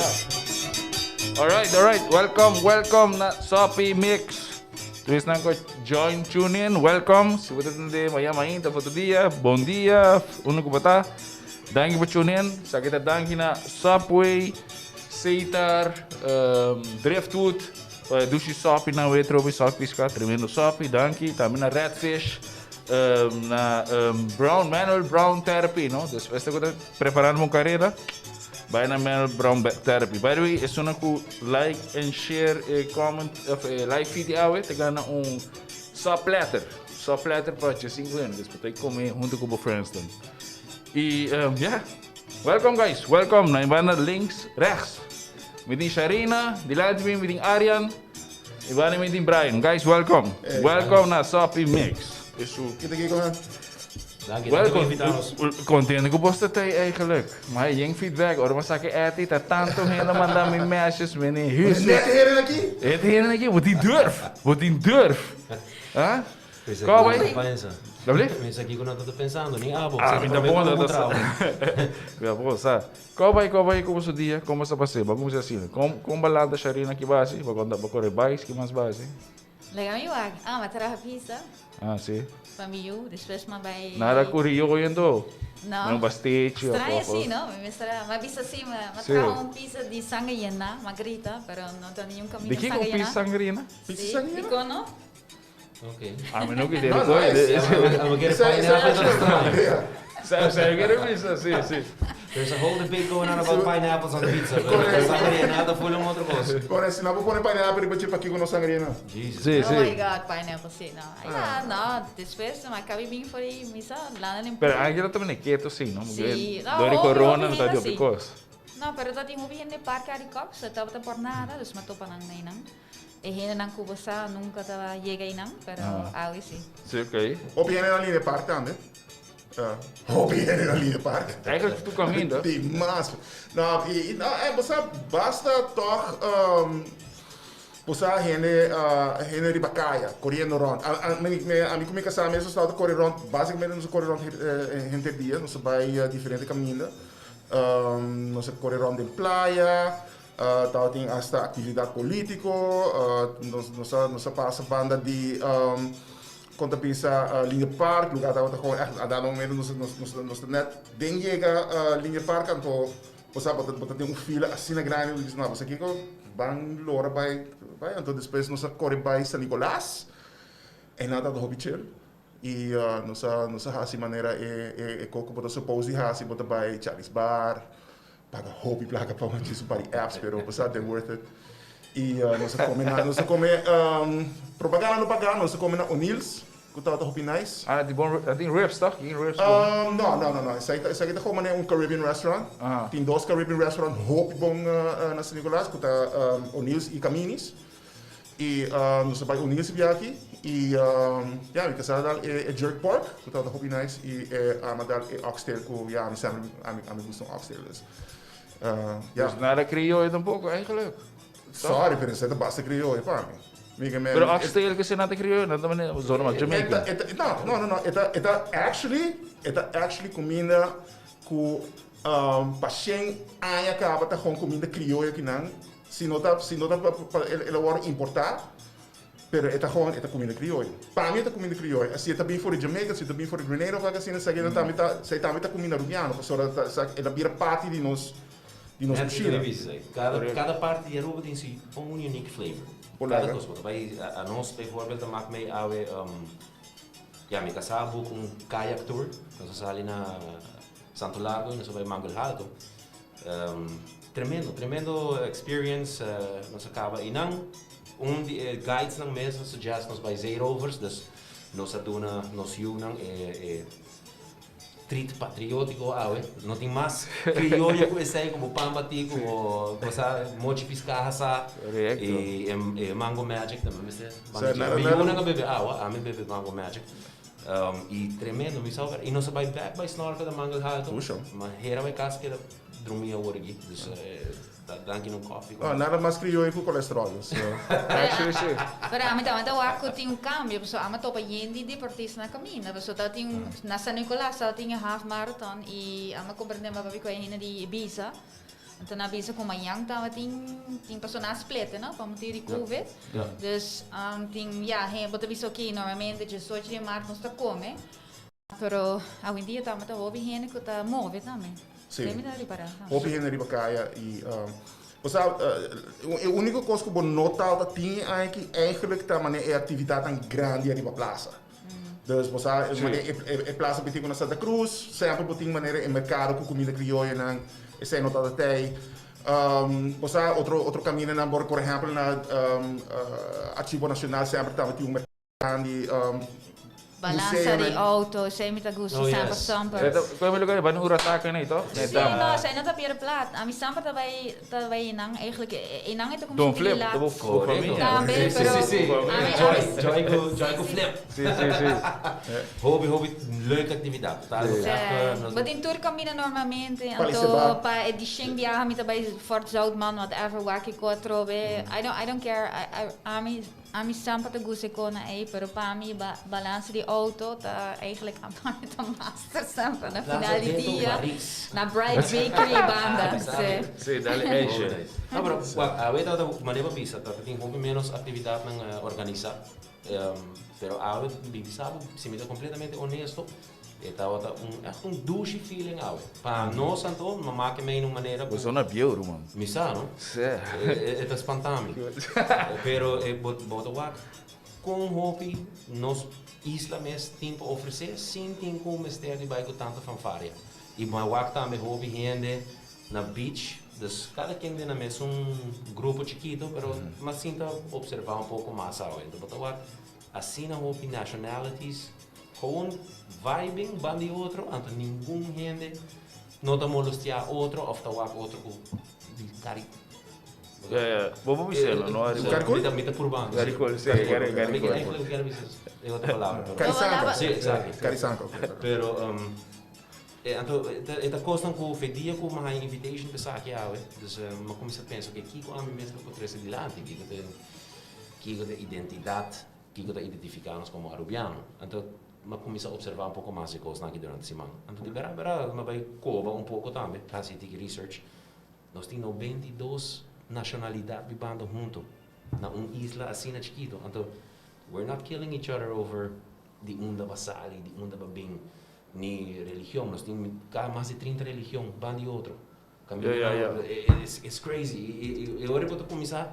Yeah. Alright, alright. Welcome, welcome na Soppy Mix. Dus nan ko join, tune in. Welcome. Si bo ta tende maya mainta for dia, bon dia, unda ku bo ta. Danki pa tune in. Esaki ta danki na Subway, Seitar, Driftwood, pa e dushi soppy nan wee trobe soppy pisca, tremendo soppy. Danki. Tambe na Redfish, na Brown, Manuel Brown Therapy, no? Despues ta ku ta preparando pa un karera, bai na Manuel Brown Therapy. By the way, esun ku like and share e comment of e live feed di awe ta gana un sub platter. Sub platter pa 5 hende. Dus bo ta come hunto ku bo friends dan. Y yeah, welcome guys, welcome. Na banda links, rechts. Mi tin Sharina, dilanti mi mi tin Aryan. Y banda mi tin Brian. Guys, welcome. Welcome na Soppy Mix. Eso. Kita kiko man? Danki, Wel, danki pa invitanos. Contento cu bos ta tey eigenlijk. Maar yen feedback, ora bo sa ke eti, ta tanto hende manda mi messages, mene Hesus. Net heren aki? Net heren aki, bo tin durf, bo tin durf. Ha? Mesa Ko aki bai? no ta pensa. Lovely? Mesa aki ku no ta pensando, ni abo. Ah, mi ta bon, ta ta sa. Mi ta bon sa. Ko bai, ko bai ku boso dia? Kon bo sa pas'é? Bo a kuminsá asina. Kon, kon balanta Sharina ki basi? Bo konta, bo kore bais, ki mas basi? Laga mi wak. Ah, mi a traha pizza. Ah, si. Pa mi yu, despues mi a bai. Nada ku rioyo anto? No. Un bastechi of Straño of. si, no? Mi mester a, mi a bisa si, mi a Si. traha un pizza di sanger yená, mi a grita, pero no ta niun Di kaminda kiko sanger un yená. pizza sanger yená? Pizza Si, sanger yená? dikon no? Ok. A mi no kere No, koe. nice. I'm gonna pineapple to the strong. Sa sa kere bisa, si, si. There's a whole debate going on about pineapples on pizza. Pero sangria nada full un otro cos. Correcto, si no bo pone pineapple riba dje pakiko no sangria na? Jesus. Si, Oh my si. God, pineapple, si, no. Ya, no, despues mi a cabi bin for di misa, landa den Pero pool. Angela ta mene keto si, no? Si, no, Door di hopi, corona hopi no ta hende di hopi si. cos. No, pero ta tin hopi hende parke Arikok, so tabata por nada, dus mi a topa nan einan. E hendenan ku bo sa nunka ta yega einan, pero awe si. Si, ok. Hopi hende na Linear Park tambe. Hopi hende na Linear Park. Eigenlijk tur kaminda. Di mas. No, i, no, eh, bo sa basta tòg bo sa hende, hende riba kaya, koriendo rònt. A, a, mi, mi, ami ku mi kasá mes nos tabata kore rònt, básikamente nos a kore rònt henter dia, nos a bai diferente kaminda. Nos a kore rònt den playa. Tabatin hasta actividad politico, nos a nos a pasa banda di con ta bisa Linear Park, lugar tabata gewoon echt a dado momento nos nos nos ta net den yega Linear Park anto bo sa bo ta bo ta den un fila asina grandi bo bisa no bo sa kico ban lora bay bay anto despues nos a core bay San Nicolas e nan tabata hopi chill y nos a nos a haci manera e e e coco bo ta suppose di haci bo ta bay Charlie's Bar. Paga hopi placa pa un djis un par di apps pero bo sa they're worth it. Y nos a come na nos a come propaganda no paga nos a come na O'Neill's cu tabata hopi nice. Ah di bon a tin ribs toch? Tin ribs bon? No no no no esaki ta esaki ta gewoon manera un Caribbean restaurant. Tin dos Caribbean restaurant hopi bon na San Nicolas cu ta O'Neill's y Camini's. Y nos a bay O'Neill's bia aki y ya mi casa a dal e jerk pork cu tabata hopi nice y e ama dal e oxtail cu ya ami semper ami gusta un oxtail dus ya. Dus nada crioyo tampoco eigenlijk. Sorry pero esey ta basta crioyo pa mi. Mi ke men. Pero oxtail ke esey nan ta crioyo nan ta manera zona mas Jamaican. E ta no no no e ta e ta actually e ta actually cuminda cu pa shen aña caba ta gewoon cuminda crioyo kinan. Si no ta, si no ta pa, pa el, el a wòrdu importá, pero e ta gewoon, e ta kuminda krioyo. Pa mi e ta kuminda krioyo. Si e ta bin for di Jamaica, si e ta bin for di Grenada òf algu asina, esaki e tambe ta, esei tambe ta kuminda Arubiano, pasobra ta, sa, el a bira parti di nos, di nos Net kushina. di bisa esei. Kada, kada parti di Aruba tin su own unique flavor. Por Kada laga. kos. Bo ta bai, a nos bijvoorbeeld ta mak mei awe, ya mi kasá a boek un kayak tour, nos a sali na Santo Largo y nos a bai Mangel Halto. Tremendo, tremendo experience nos a caba y nan un di e guides nan mes a suggest nos bay Zeerovers dus nos a duna nos yunan e e treat patriotico awe no tin mas crioyo cu esey cu bo pan bati cu bo cosa mochi pisca hasa y e mango magic tambe mester mi yunan a bebe awa ami bebe mango magic. Y tremendo, mi sa y nos a bay back bay snorkel na Mangel Halto. Ma hera bay cas keda drumi awor aki. Dus danki na un koffie. Oh, nada mas crioyo cu colesterol. Dus, Actually si. Pero ami tabata wak cu tin un cambio, pasobra ami a topa yen di deportista na caminda. Pasobra tabatin un, na San Nicolas tabatin e half marathon y ami a comprende papia cu e hende di Ibiza. Anto nan a bisa ku mañan tabatin tin persona a split, no, pa motibu di Covid. Dus tin ya bo ta bisa oke normalmente diesocho di mart nos ta kome, pero awendia tabata hopi hende ku ta move tambe. Si. Hopi hende riba kaya i bo sa e uniko kos ku bo no tabata tin aki eigenlijk ta manera e aktividatnan grandi ariba plasa. Dus bo sa manera e plasa ku tin na Santa Cruz semper bo tin manera e merkado ku kuminda krioyonan esei no tabata tei. Bo sa otro otro kamindanan por por ehèmpel na Archivo Nacional semper tabatin un merkado grandi. Balansa di auto, esei mi ta gusta semper semper. Kue mi lugar bai na Urataka nei to? Si, no, esei no ta pierde plat. Ami semper ta bai ta bai einan, eigenlijk einan e ta kuminsá Don Flip, ta bo famia. Tambe, pero Si, si, si. ami Joy, Joy ku Joy ku Flip. Si, si, si. Hopi, hopi leuke aktividat. Ta algo Si. echt nos Bo tin tur kaminda normalmente, Palische anto Bar. pa e di shen biaha mi ta bai Fort Zoutman, whatever, wak kiko atrobe. I don't I don't care, I I ami Ami semper ta gusta e kona ei, pero pa mi ba balansa di auto ta eigenlijk pa mi ta master semper na final di dia na Bright Bakery banda. Si. Si, dale ijsje. No, pero wak, awe tabata manera bo bisa, tabata tin hopi menos actividadnan organisa. Pero awe mi bisa bo, si mi ta completamente honesto, E tabata un echt un dushi feeling awe. Pa nos anto, mama ke mei na un manera ku. Bo sona bieu, ruman. Mi sa, no? Sí. E ta spanta mi. Pero e bo bo ta wak kon hopi nos isla mes tin pa ofresé sin tin ku mester di bai ku tantu fanfaria. I bo a wak tambe hopi hende na beach, dus kada ken den nan mes un grupo chikito, pero mas sinta observá un poko mas awe. Anto bo ta wak asina hopi nationalities. Gewoon vibing ban di otro, anto ningun hende no ta molestia otro of ta wak otro ku di kari. Ja, ja. Bo por bisa no, no ariba. Karikol? Mi ta purbando. Karikol, si, kari, karikol. Mi kier bisa e otro palabra, pero. Karisanka. Si, exacto. Karisanka, ok. Pero, anto e ta kosnan ku fe dia ku mi haña invitation pa esaki awe, dus mi a kuminsá pensa, ok, kiko ami mes lo por trese dilanti, kiko ta, kiko ta identidat Kiko ta identifiká nos komo Arubiano? Anto m'a kuminsá opservá un poko mas e kosnan aki durante siman. Anto di bèrdat bèrdat m'a bai koba un poko tambe, hasi tiki research. Nos tin 92 nashonalidat bibando huntu na un isla asina chikito. Anto we're not killing each other over di unda ba sali, di unda ba bin, ni religion. Nos tin mas di 30 religion ban di otro. Ja, ja, ja. It's crazy. E ora bo ta kuminsá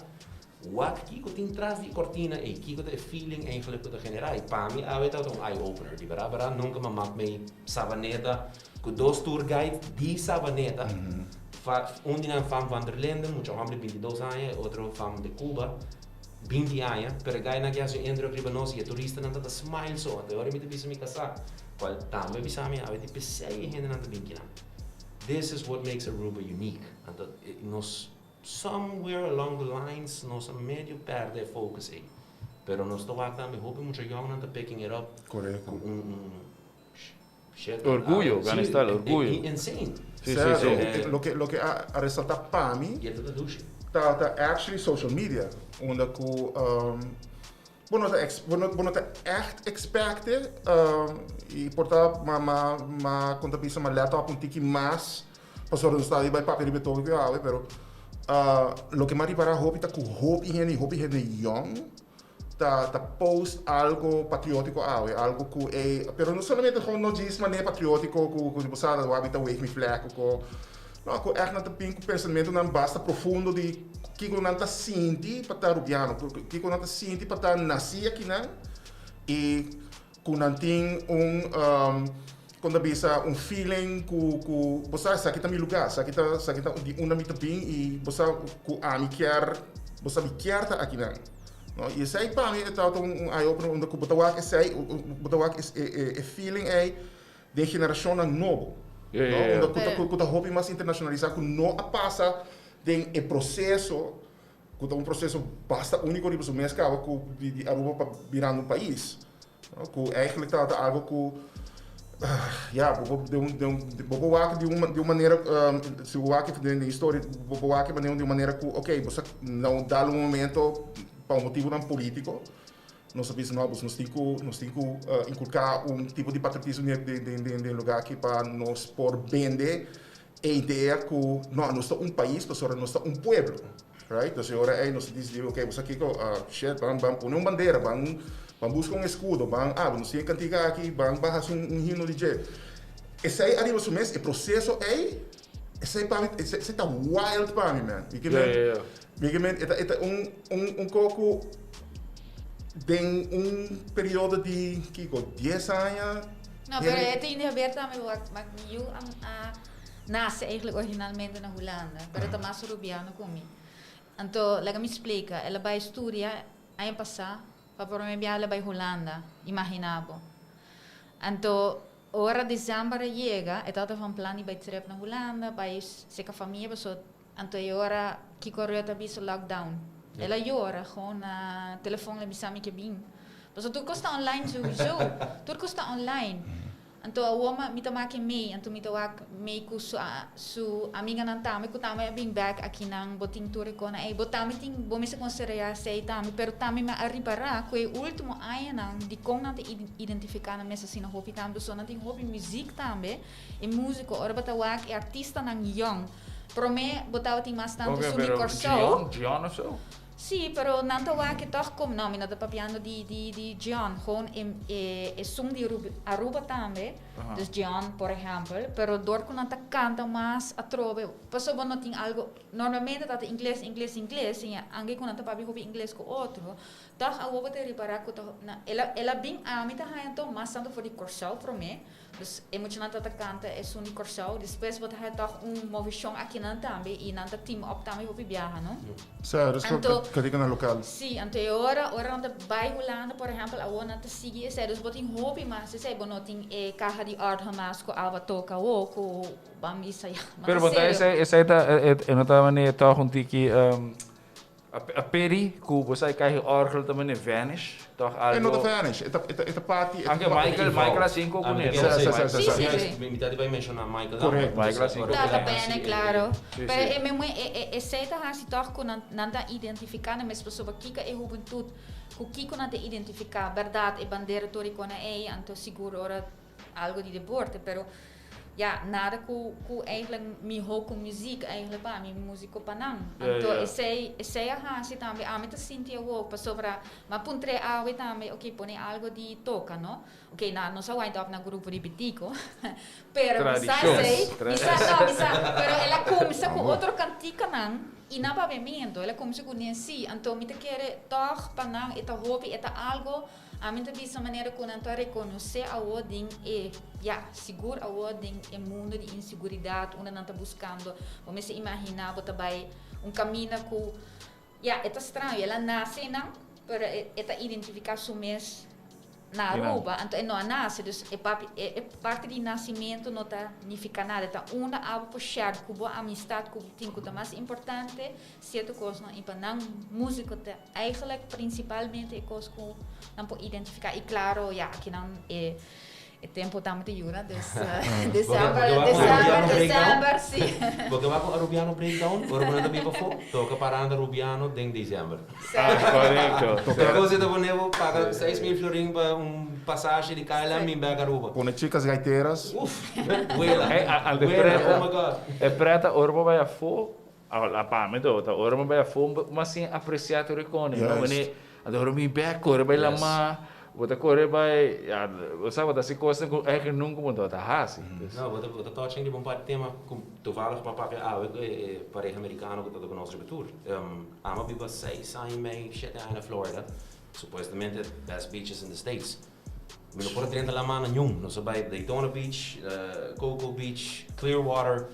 wak kiko tin tras di e kortina ei, kiko ta e feeling eigenlijk ku ta generá. I pa mi awe tabata un eye opener. Di bèrdat bèrdat nunka mi a mak mei Savaneta ku dos tour guide di Savaneta. Un di nan fam Van der Linden, mucha hòmber di 22 aña, e otro fam de Cuba, 20 aña. Pero e guynan ke hasi un indruk riba nos i e turistanan tabata smile so. Anto e ora mi ta bisa mi kasá, kual tambe a bisa mi awe di p'esei e hendenan ta bin kinan. This is what makes Aruba unique. Anto nos somewhere along the lines nos a medio perde e focus ei. Pero nos ta wak tambe hopi mucha yongnan ta picking it up. Correcto. Cu un shit. Orguyo, gana Sí, sta orguyo. Insane. Sí, sí, sí. Loke loke a resalta pa mi Y e ta ta dushi. ta ta actually social media unda cu Bo no ta bo no bo no ta ègt expecte i por ta ma ma ma kon ta bisa ma lèt òp un tiki mas pasobra nos ta bai papia riba e tópiko awe pero loke mi a ripará hopi ta ku hopi hende i hopi hende yòn ta ta post algo patriótiko awe algo ku e pero no solamente no djis manera patriótiko ku ku bo sa wak mi ta wave mi flag ku ko No, ku ègt nan ta bin ku pensamentunan basta profundo di kiko nan ta sinti pa ta Rubiano, kiko nan ta sinti pa ta nasí akinan i ku nan tin un, kon ta bisa, un feeling ku ku bo sa esaki ta mi lugá, esaki ta esaki ta di unda mi ta bin i bo sa ku ami kier, bo sa mi kier ta akinan. No, i esei pa mi e tabata un eye opener unda ku bo ta wak esei, bo ta wak e feeling ei den generashonnan nobo, no? Unda ku ta ku ta hopi mas internashonalisá ku no a pasa den e proseso ku ta un proseso basta úniko riba su mes kaba ku di di Aruba pa birando un pais, no? Ku eigentlik tabata algo ku ya bo por den un den un bo por wak di un di un manera si bo wak den den historia bo por wak di un manera ku oke bo sa na un dado momento pa un motibunan polítiko Nos a bisa, no, nos tin ku, nos tin ku inkulká un tipo di patriotismo den, den, den, den, den lugá aki pa nos por bende E idea ku no, nos ta un pais pasobra nos ta un pueblo, right? Entonces e ora ei nos a disidí, ok, bo sa kiko, shit, ban ban pone un bandera, ban ban buska un eskudo, ban, ah, nos tin e kantika aki, ban ban hasi un un himno di dje. Esei ariba su mes, e proseso ei, esei pa mi, esei esei ta wild pa mi, man. Mi ke men, mi ke men, e ta e ta un un un ko ku den un periodo di kiko, dies aña, No, pero e tin di haber tambe wak wak mi yu a a nace eigenlijk originalmente na Hulanda, pero ta mas Rubiano ku mi. Anto laga mi splika, el a bai studia aña pasá, pa prome biaha el a bai Hulanda, imagina bo. Anto ora december a yega, e tabata van plan di bai trip na Hulanda, bai seka famia, pasobra anto e ora kiko Rutte a bisa lockdown. El a yora gewoon na telefon, el a bisa mi ke bin. Pasobra tur kos ta online souiso. Tur kos ta online. Anto awor ma mi ta make mei, anto mi ta wak mei ku su su amiganan tambe ku tambe a bin bek akinan, bo tin tur e kosnan ei. Bo tambe tin, bo mester konsiderá esei tambe, pero tambe mi a ripará ku e último añanan dikon nan ta identifiká nan mes asina hopi tambe, pasobra nan tin hopi muzik tambe, e músiko, ora bo ta wak e artistanan yòn, promé bo tabatin mas tantu Oke, esun di pero Kòrsou. Gion, Gion of so? Sí, pero nan ta wak e tòg kom, no, mi no ta papiando di di di Gion, gewoon e e esun di Aruba tambe, dus Gion por ehèmpel, pero dor ku nan ta kanta mas atrobe, pasobra bo no tin algo, normalmente ta ta ingles, ingles, ingles, i anke ku nan ta papia hopi ingles ku otro, tòg awor bo ta ripará ku ta na el a el a bin ami ta haña anto mas tantu for di Kòrsou promé. Dus e muchanan ta ta kanta esun di Kòrsou. Despues bo ta haya tòg un movishon akinan tambe i nan ta team up tambe hopi biaha, no? Sa, dus Anto, karicanan lokal. Sí, anto e ora, ora nan ta bai Hulanda, por ehèmpel, awor nan ta sigui esei. Dus bo tin hopi mas esei. Bo no tin e kaha di òrgel mas ku Alba toka awor, ku ban bisa ya. Ma Pero ta bo ta serio. esei, esei ta, e no ta manera tòg un tiki A peri ku bo sa e kahi orgel ta mane vanish tòg E no ta algo. vanish, e ta e ta e ta parti e ta Anke Michael, Michael a sin koko ne. Sa, sa, sa, sa, Sí, sa. sí, sí. Mi ta di bai menshoná Michael Correcto. Michael a sin koko Ta ne. bene, claro. Sí, Pero sí. e me mue e e esei ta hasi tòg ku nan nan ta identifiká nan mes pasobra kiko e hubentut ku kiko nan ta identifiká bèrdat e bandera tur i kona ei anto sigur ora algo di deporte pero ya nada ku ku eigenlijk miho ku muziek eigenlijk pa mi musiko pa nan anto esei esei a hasi tambe ami ta sinti awor pasobra mi a puntr'é awe tambe ok pone algo di toka no ok na nos a wind up na grupo di Betico pero mi sa esei mi sa no mi sa pero el a kumsa ku otro kantikanan i na papiamento el a kumsa ku Nancy anto mi ta kere tòg pa nan e ta hopi e ta algo. Ami ta bisa manera ku nan ta rekonosé awor den e, ya, sigur awor den e mundu di inseguridat unda nan ta buskando, bo mester imaginá bo ta bai un kaminda ku, ya, e ta straño, el a nase einan, pero e ta identifiká su mes na Aruba, anto e no a nase, dus e papi, e parti di nasimentu no ta nifiká nada, e ta unda abo por share ku bo amistat ku bo tin ku ta mas importante, sierto kosnan i pa nan músiko ta Eigenlijk principalmente e cos cu nan por identifica y claro ya aki nan e e tempo tambe ta yuda dus december december december si. Bo ke wak un Arubiano breakdown ora bo nan ta bin pafó? Toca paranda Arubiano den december. Ah correcto. Tur cos e ta pone bo paga 6000 florin pa un pasashi di KLM bin bek Aruba. Pone chicas gaiteras. Uf! Wela. Wela, oh my God. E preta ora bo bai afó A pa mi to, ta ora mi bai afó mi a sin apresiá tur e kone, no? Wanneer, anto ora mi bek kore bai lamá, bo ta kore bai, ya, bo sa, bo ta hasi kosnan ku eigenlijk nunka bo no ta hasi. Dus. No, bo ta, bo ta touching riba un par di tema ku toevallig mi a papia awe ku e pareha merikano ku ta ku nos riba tour. Amo a biba seis aña i mei, shete aña na Florida, supuestamente best beaches in the States. Mi no por a drenta lamá na niun. Nos a bai Daytona Beach, Cocoa Beach, Clearwater.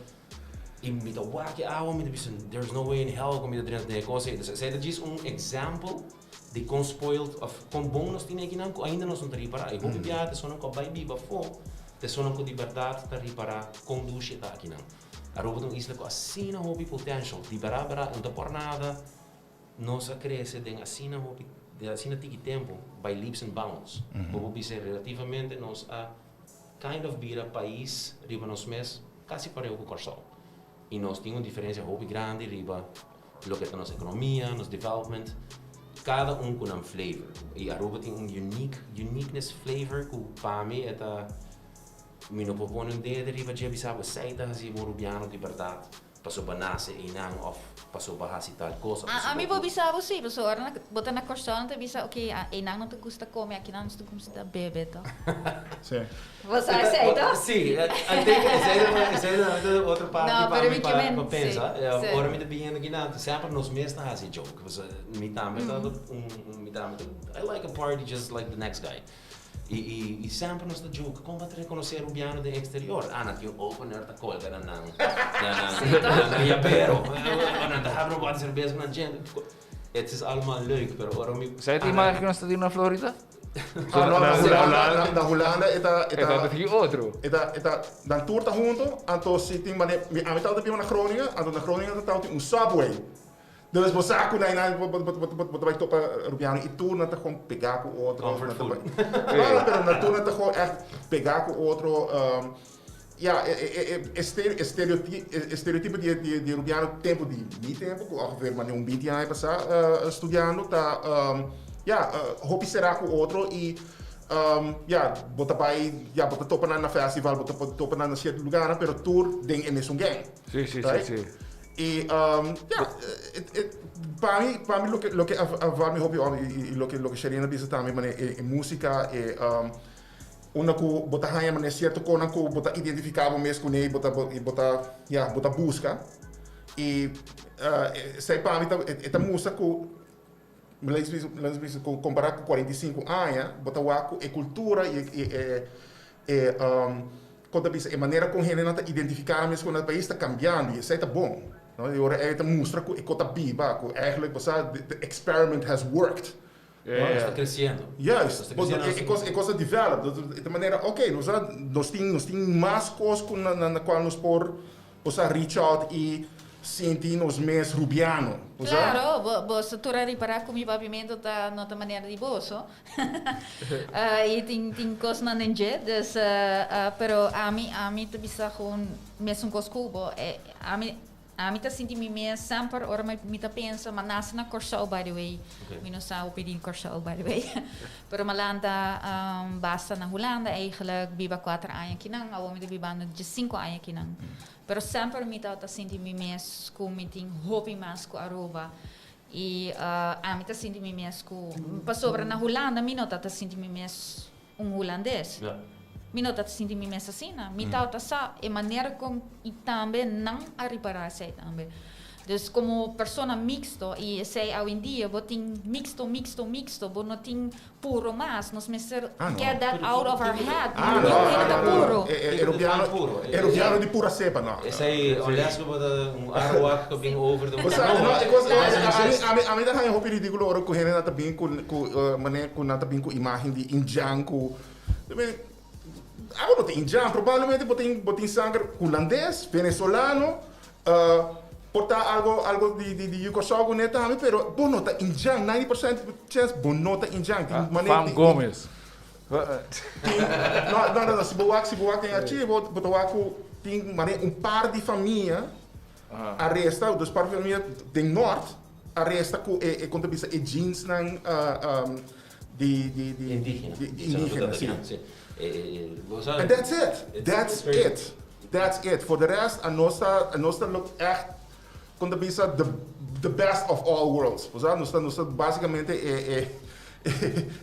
I mi ta wak e awa, mi ta bisa, there's no way in hell ku mi ta drenta den e kos ei. Dus esei ta djis un example di kon spoiled of kon bon nos tin ekinan ku ainda nos no ta ripará. I hopi biaha ta esunnan ku a bai biba afó, ta esunnan ku di bèrdat ta ripará kon dushi e ta akinan. Aruba ta un isla ku asina hopi potential. Di bèrdat bèrdat no ta por nada nos a krese den asina hopi, den asina tiki tempu by leaps and bounds. Bo por bisa relativamente nos a kind of bira pais riba nos mes casi pareu cu Corsou. Y nos tin un diferencia hopi grandi riba loke ta nos economia, nos development, cada un cu nan flavor. Y Aruba tin un unique, uniqueness flavor cu pa mi e ta. Mi no por pone un dedo riba dje bisa bo esei ta hasi bo un rubiano di bèrdat pasobra bo nase einan òf pasobra bo hasi tal kos òf A pasobra mi bo por bisa bo si, pasobra ora bo ta na Kòrsou nan ta bisa oke einan no ta gusta kome akinan nos ta gusta bebe to. Sí. Bo sa esei to? Sí, I think esei ta esei ta tambe otro parti No, pa pero mi mi pa ke men pa sí, pensa. sí. Ora mi ta biniendo akinan semper nos mes ta hasi joke pasobra mi tambe ta un mi tambe ta I like a party just like the next guy. I semper nos ta joke, kon bo ta rekonosé rubiano den eksterior? Ah, nan tin un opener ta kolga na nan, na nan, na nan yabero. O nan ta habri un bòt di serbes ku nan djente. Het is allemaal leuk, pero ora mi. Sa e ta imagen ku nos ta tin na Florida? Ah, no, na Hulanda, na Hulanda e ta, e E ta ta, tin otro. e ta, e ta, nan tur ta hunto, anto si tin mane, mi, ami tabata biba na Groningen, anto na Groningen ta tabatin un Subway. Dus bo sa ku nai nai bo bo ta bai topa rubiano i tur nan ta gewoon pegá ku otro. Comfort food. No, no, pero nan tur nan ta gewoon ègt pegá ku otro. Ya, e e e e stereotipo di di di rubiano tempu di mi tempu, ku ongeveer mane un binti aña pasá studiando ta ya, hopi será ku otro i ya, bo ta bai, ya, bo ta topa nan na festival, bo ta topa nan na sierto lugarnan, pero tur den e mesun gang. Sí, sí, sí, sí. Y ya, pa mi, pa mi loke, loke a a val mi hopi ora y y loke loke Sherina a bisa tambe manera e e musica e unda cu bo ta haña manera cierto conan cu bo ta identifica bo mes cune y bo ta y bo ta ya bo ta busca y esey pa mi ta e ta mustra cu laat bisa cu compara cu 45 aña bo ta wak cu e cultura y e e e Kon ta bisa, e manera kon hendenan ta identifiká nan mes ku nan pais ta kambiando i esei ta bon. No? E ora ei ta mustra ku e ko ta biba, ku eigenlijk bo sa the experiment has worked. Ja, ja. Nos ta kresiendo. Juist. Nos ta kresiendo. E kos, e kos ta develop. E ta manera, oké, nos a, nos tin, nos tin mas kos ku na, na kual nos por, bo sa, reach out i sinti nos mes Rubiano. Bo sa? Claro, bo, boso tur a ripará ku mi papiamentu ta no ta manera di boso. I tin tin kosnan den dje, dus pero ami ami ta bisa gewoon mesun kos ku bo. Ami ami ta sinti mi mes semper ora mi mi ta pensa, m'a nase na Kòrsou by the way, mi no sa hopi di Kòrsou by the way, pero m'a lanta basta na Hulanda eigenlijk, biba kuater aña akinan, awor mi ta bibando diesinku aña akinan. Pero semper mi tabata sinti mi mes ku mi tin hopi mas ku Aruba. I ami ta sinti mi mes ku, pasobra na Hulanda mi no ta ta sinti mi mes un hulandes. Mi no ta ta sinti mi mes asina. Mi tabata sa e manera kon i tambe nan a ripará esei tambe. Dus komo persona mixto i esei awendia bo tin mixto, mixto, mixto, bo no tin puro mas, nos mester get that out of our head, Ah, no no, hende ah, ta no, no. puro. E, e, Kiko ta Rubiano, puro? e Rubiano di pura cepa, no. Esei, unless bo ta un Arawak ku bin over de O sea, no, e kos, Claro. a mi, a mi, a mi ta haña hopi ridíkulo ora ku hende nan ta bin ku, ku, manera ku nan ta bin ku imágen di indjan ku, I mean, abo no ta indjan, probablemente bo tin, bo tin sanger hulandes, venezolano, Por ta algo algo di di di yu Kòrsou ku ne tambe pero bo no ta indjan 90% chèns bo no ta indjan tin manera Fam di Gomez. tin no no no si bo wak si bo wak den archivo bo ta wak ku tin manera un par di famia a resta dus par di famia den nort a resta ku e e kon ta bisa e jeansnan di di di Indigena. di indigena si. Si. Bo sa And that's it. That's it. That's it. For the rest, a nos ta, a nos ta look echt, kon ta bisa, the, the best of all worlds. Bo sa, nos ta, nos ta basicamente e, e,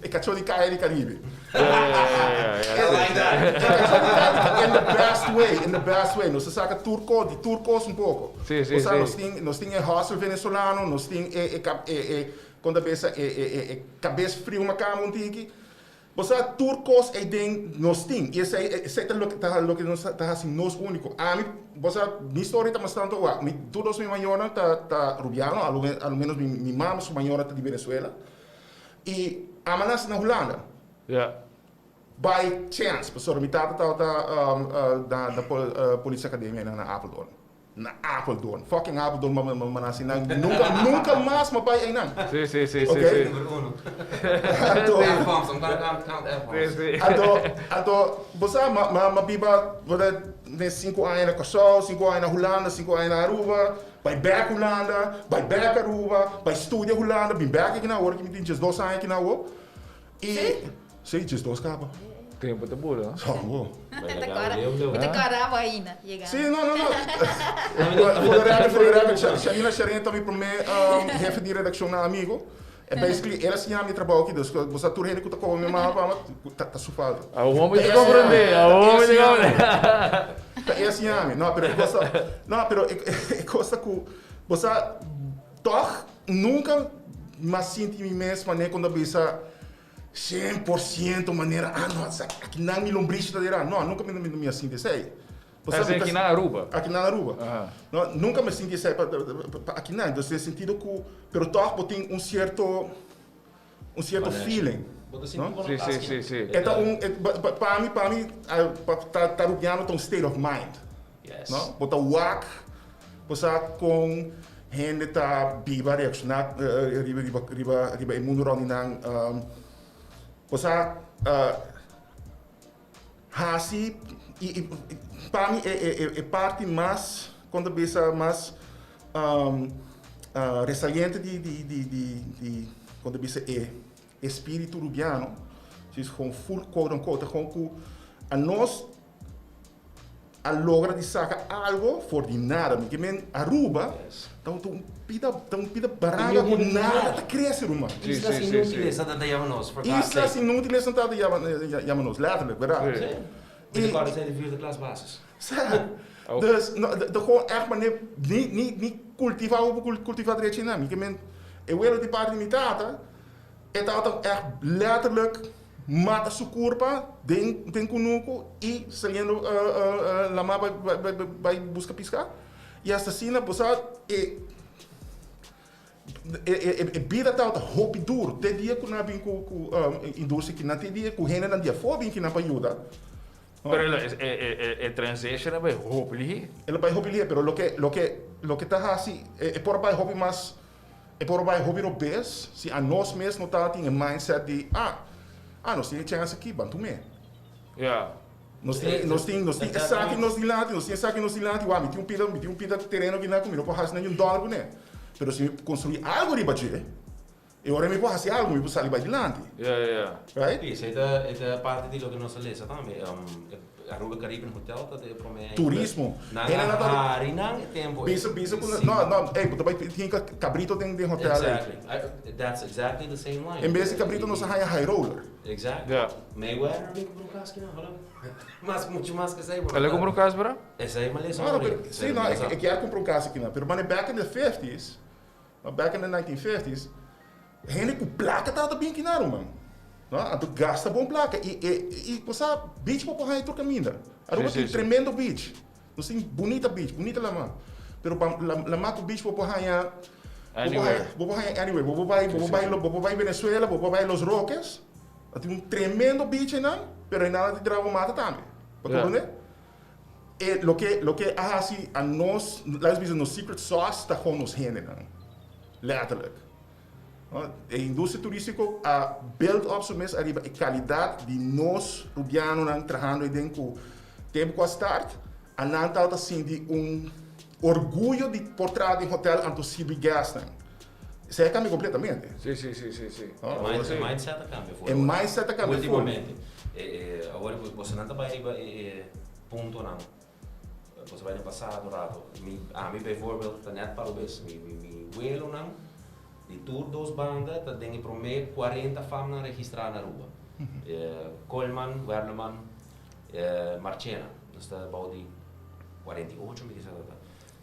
e kachó di kaya di Caribe. Ja, ja, ja, ja, ja. I like that. E kachó di kaya di Caribe, in the best way, in the best way. Nos ta saka tur ko, di tur kos un poko. Sí, sí, Bo sa, sí. nos tin, nos tin e hustle venezolano, nos tin e, e, e, e, kon ta bisa, e, e, e, e kabes friu makamba un tiki. Bo sa, tur kos ei den nos tin, i esei, esei ta loke ta loke nos ta hasi nos úniko. Ami, bo sa, mi storia ta mas tantu wak, mi tur dos mi mayornan ta ta rubiano, a lo a lo menos mi mi mama su mayornan ta di Venezuela, i ami a nase na Hulanda. Ja. By chance, pasobra mi tata tabata na na Politie Academie na Apeldoorn. Na Apeldoorn. Fucking Apeldoorn ma ma nasi nan. Nunca nunca mas ma bai einan. Sí, sí, sí, Ok. sí, sí. Nummer uno. Anto, F-bombs, I'm gonna count, count F-bombs. Sí, sí. anto, anto, bo sa, ma, ma, ma biba, bo ta den sinku aña na Kòrsou, sinku aña na Hulanda, sinku aña na Aruba, bai bèk Hulanda, bai bèk Aruba, bai studia Hulanda, bin bèk aki na awor, ki mi tin diesdos aña aki na awor. I, Sí? sí, diesdos kaba. Tempo ta bula. So, bo. Ta kora, mi ta kora bo ainda yega. Sí, no, no, no. For the record, for the record, Shanina Sharine ta mi prome hefe di redaccion na Amigo. E basically el a siña mi trabou aki, dus bo sa tur hende ku ta koba mi mama pa mi, ta su falta. Awor mi ta komprende, awor mi ta komprende. Ta e a siña mi. No, pero e kos ta, no, pero e kos ta ku bo sa tòg nunka mi a sinti mi mes manera ku ta bisa 100% manera, ah no, aki nan mi lombrishi ta dera. No, nunka mi a sinti esei. Esei aki na Aruba? Aki na Aruba. No, nunka mi sinti esei pa aki nan. Dus den sentido ku, pero tòg bo tin un sierto, un sierto feeling. Bo ta sinti bo no ta Si, si, si. E ta un, pa mi, pa mi, ta ta Arubiano ta un state of mind. Yes. No? Bo ta wak, bo sa kon hende ta biba, reakshoná riba, riba, riba, riba e mundu rònt di nan. Bo sa Hasi i pa mi e parti mas kon ta bisa mas resaliente di di kon ta bisa e espiritu rubiano si is gewoon full quote unquote ta gewoon ku anos a logra di saka algo for di nada mi ke men Aruba ta un pida ta un pida baranga ku nada ta krese ruman. Islas inútiles nan ta yama nos, for God's Islas sake. inútiles nan ta yama nos, letterlijk, berdad? Sí. Mi ta kòrda esei di vierde klas basis. Sa. Dus, no, ta gewoon ègt manera ni, ni, ni kultivá bo por kultivá drechi nan. Mi ke men, e welo di parti di mi tata, e tabata ègt letterlijk mata su kurpa den, den kunuku i saliendo lamá bai, bai, bai, bai buska piská. I hasta asina bo sa e e bida tabata hopi duro te dia ku nan a bin ku ku industria kinan te dia ku hendenan di afó a bin kinan pa yuda. Pero e transition a bai hopi lihé. El a bai hopi lihé pero loke loke loke ta hasi e por a bai hopi mas e por a bai hopi robes si anos mes no tabatin e mindset di ah ah nos tin e chèns aki ban tum'é. Ya. Nos tin, nos tin, nos tin esaki nos dilanti, nos tin esaki nos dilanti, wak, mi tin un pida, mi tin un pida tereno akinan ku mi no por hasi nan un dòler kuné. Pero si mi konstruí algu riba dje, e ora mi por hasi algu, mi por sali bai dilanti. Ya, ya, ya. Right? Sí, esei ta, e ta parti di loke nos a lesa tambe. Aruba Caribbean Hotel ta e promé eigenlijk. Turismo. Nan Hende a nan ta. hari nan e tempu ei. Bisa, bisa ku, Sí. no, no, ey, bo ta bai tin kabrito den, den hotel ei. Exactly. I, that's exactly the same line. En bes di kabrito nos a haña high roller. Exacto. Ja. Mayweather a bin kumpra un kas ki nan, hola. Mas, mucho mas ku esei. El a kumpra un kas, bro? Esei mi a lesa No, no, ori. pero, sí, no, e kier kumpra un kas aki nan. Pero mane back in the fifties, no, back in the 1950s, hende ku plaka tabata bin aki nan, ruman. No, anto gasta bon plaka. I, e, i, bo sa, beach bo por haña tur kaminda. Aruba Sí, sí, tin sí. tremendo beach. Nos tin bunita beach, bunita laman. Pero pa laman ku beach bo por haña, Anywhere. bo por haña anywhere. Bo por bai, bo por bai, bo por bai Venezuela, bo por bai Los Roques. Nan tin un tremendo beach einan, pero einan nan tin traha bo mata tambe. Bo Ja. comprende? E loke, loke a hasi a nos, laat nos bisa nos secret sauce ta gewoon nos hendenan. Letterlijk. No, e industria turístiko a build up su mes ariba e kalidat di nos rubianonan trahando eiden ku tempu ku a start, a nan tabata sinti un orguyo di por traha den hotel anto sirbi guestnan. Esei a kambia kompletamente. Sí, sí, sí, sí, sí. No? E mind, e mindset a kambia for. E mindset a kambia full. Ultimamente. E, e, awor bosonan ta bai riba e, e puntonan. Boso bai den pasado rato. Mi, ami bijvoorbeeld ta net parobes. Mi, mi, mi welonan di tur dos banda ta den e prome 40 famnan registra na Aruba. Koolman, Werleman, Marchena. Nos ta bou di 48 mi kisa ta.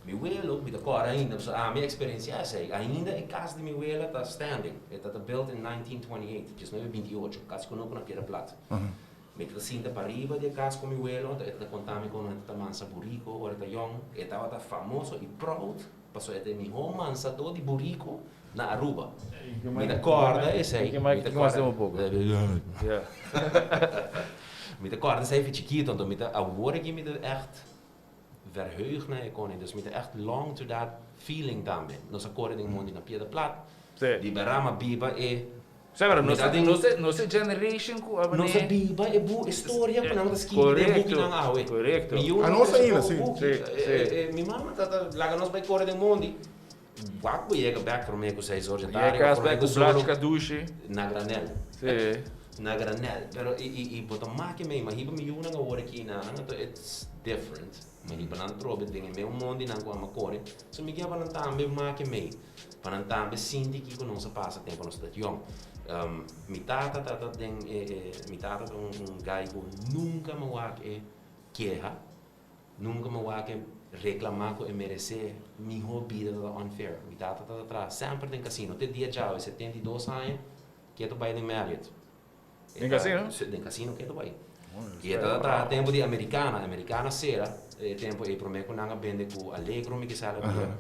Mi welo, mi ta kòrda ainda, pasobra ami a eksperensiá esei. Ainda e kas di mi wela ta standing. E ta ta built in 1928, 1928, kasi ku no ku na Piedra Plat. Mi ta sinta pariba di e kas ku mi welo, anto e ta konta mi kon e ta mansa buriko ora e ta yòn. E tabata famoso i proud pasobra e ta e mihó mansadó di buriko na Aruba. Mi ta kòrda esei. Mi ta kòrda. Mi ta kòrda esei for chikito, anto mi ta awor aki mi ta ègt verheug na e koning. Dus mi ta ègt long to that feeling tambe. Nos a kore den mondi na Piedra Plat, di Berama biba e Sa pero Mi nos ta den- nos nos e generation ku a Nos a bini biba e bu e storia ku nan ta skibi den bukinan awe. Korekto. Mi yu A no nos krese ainda, ku si. buki. Si, si. E, e, mi mama ta ta laga nos bai kore den mondi. Wak bo yega bek promé ku seis or dje Yega tardi, kas promé bek ku ku solo blachka dushi. na granel. Si. Na granel. Pero i i i bo ta make mei, ma hiba mi yunan awor aki nan, anto it's different. Mi hiba nan trobe den e meun mondinan ku ama kore. So mi ke pa nan tambe make mei. Pa nan tambe sinti kiko nos a pasa tempu nos ta yong. Mi tata ta ta den e e mi tata ta un un guy ku nunka mi wak e keha, nunka mi wak e reklamá ku e meresé mihó bida ta ta unfair. Mi tata ta ta traha semper den kasino te dia djawe, 72 aña, ke ta bai den Marriott. Den casino? Den casino ke ta bai. I e ta traha tempu di Americana. Americana sera e tempu ei prome ku nan a bende ku Allegro mi kisa la bia.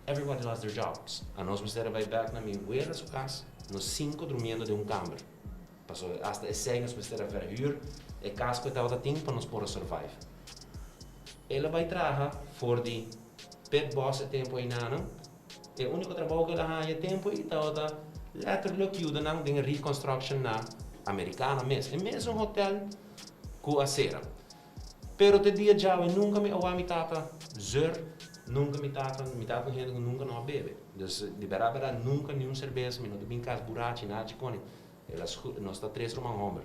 Everybody lost their jobs. Anos mester a bai bek na mi wela su kas, nos sinku drumiendo den un kamber. Pasobra hasta esei nos mester a verhuur e kas ku e tabata tin pa nos por a survive. El a bai traha for di Pit Boss e tempu einanan. E úniko trabou ku el a haña e tempu ei tabata letterlijk yuda nan den reconstruction na Americana mes, e mesun hotel ku a sera. Pero te dia djawe nunka mi a wak mi tata zeur, nunka mi tata, mi tata un hende ku nunka no a bebe. Dus di bèrdat bèrdat nunka ni un serbes, mi no ta bin kas burachi, nada chikoni. El a nos ta tres ruman hòmber,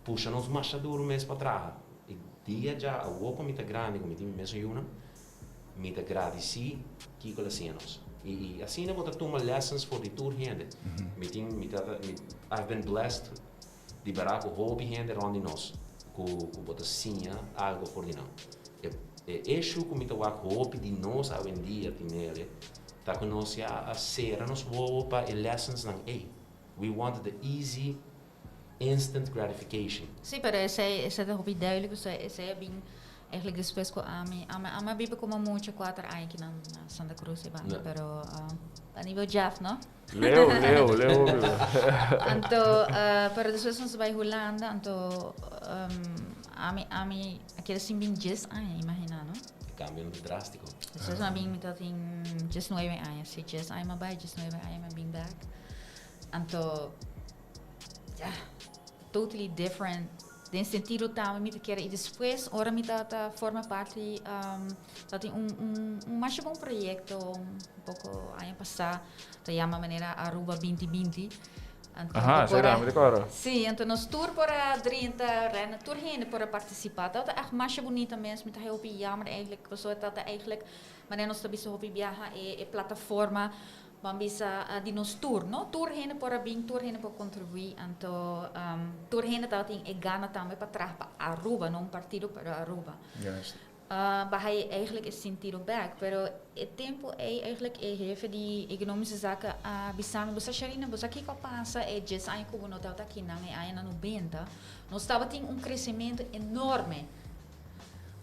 pusha nos masha duru mes pa traha. I dia dja awor ku mi ta grandi, ku mi tin mi mesun yunan, Mi ta gradisí kiko el a siña nos. I i asina bo ta tuma lessons for di tur hende. Mi tin mi ta mi I've been blessed di bera ku hopi hende rònt di nos ku ku bo ta siña algo for di nan. E e issue ku mi ta wak hopi di nos awendia tinere ta ku nos ya a sera nos wowo pa e lessonsnan ei. We want the easy instant gratification. Sí, pero esei esei ta hopi duidelijk, pasobra esei a bin eigenlijk despues ku ami ami ami a biba komo mucha kuater aña aki na na Santa Cruz e banda, pero a nivel Jeff no. Leo, Leo, Leo biba. Anto pero despues nos a bai Hulanda anto ami ami a keda sin bin dies aña imagina no. E kambio no ta drástiko. Despues mi a bin mi ta tin diesnuebe aña, si dies aña mi a bai diesnuebe aña mi a bin bek anto. Ya, totally different. Den sentido tambe mi ta kere y despues ora mi ta ta forma parti um, ta tin un un un masha bon proyecto un poco aña pasá ta yama manera Aruba binti binti. Anto Aha, por sí, a mi ta acuerdo. Sí, anto nos tur por a drenta, rende, tur hende por a participa. Tabata echt masha bunita mes, mi ta hopi jammer eigenlijk, pasobra tabata eigenlijk manera nos ta bisa hopi biaha e e plataforma Ban bisa di nos tur, no? Tur hende por a bin, tur hende por contribui, anto tur hende tabatin e gana tambe pa traha pa Aruba, no un partido, pero Aruba. Juist. Baha e eigenlijk e sintido bek, pero e tempo ey eigenlijk e hefe di Economische Zaken a bisa mi, bo sa Sharina, bo sa kiko a pasa e dies aña ku bo no tabata akinan, e añanan nobenta, nos tabatin un crecemento enorme.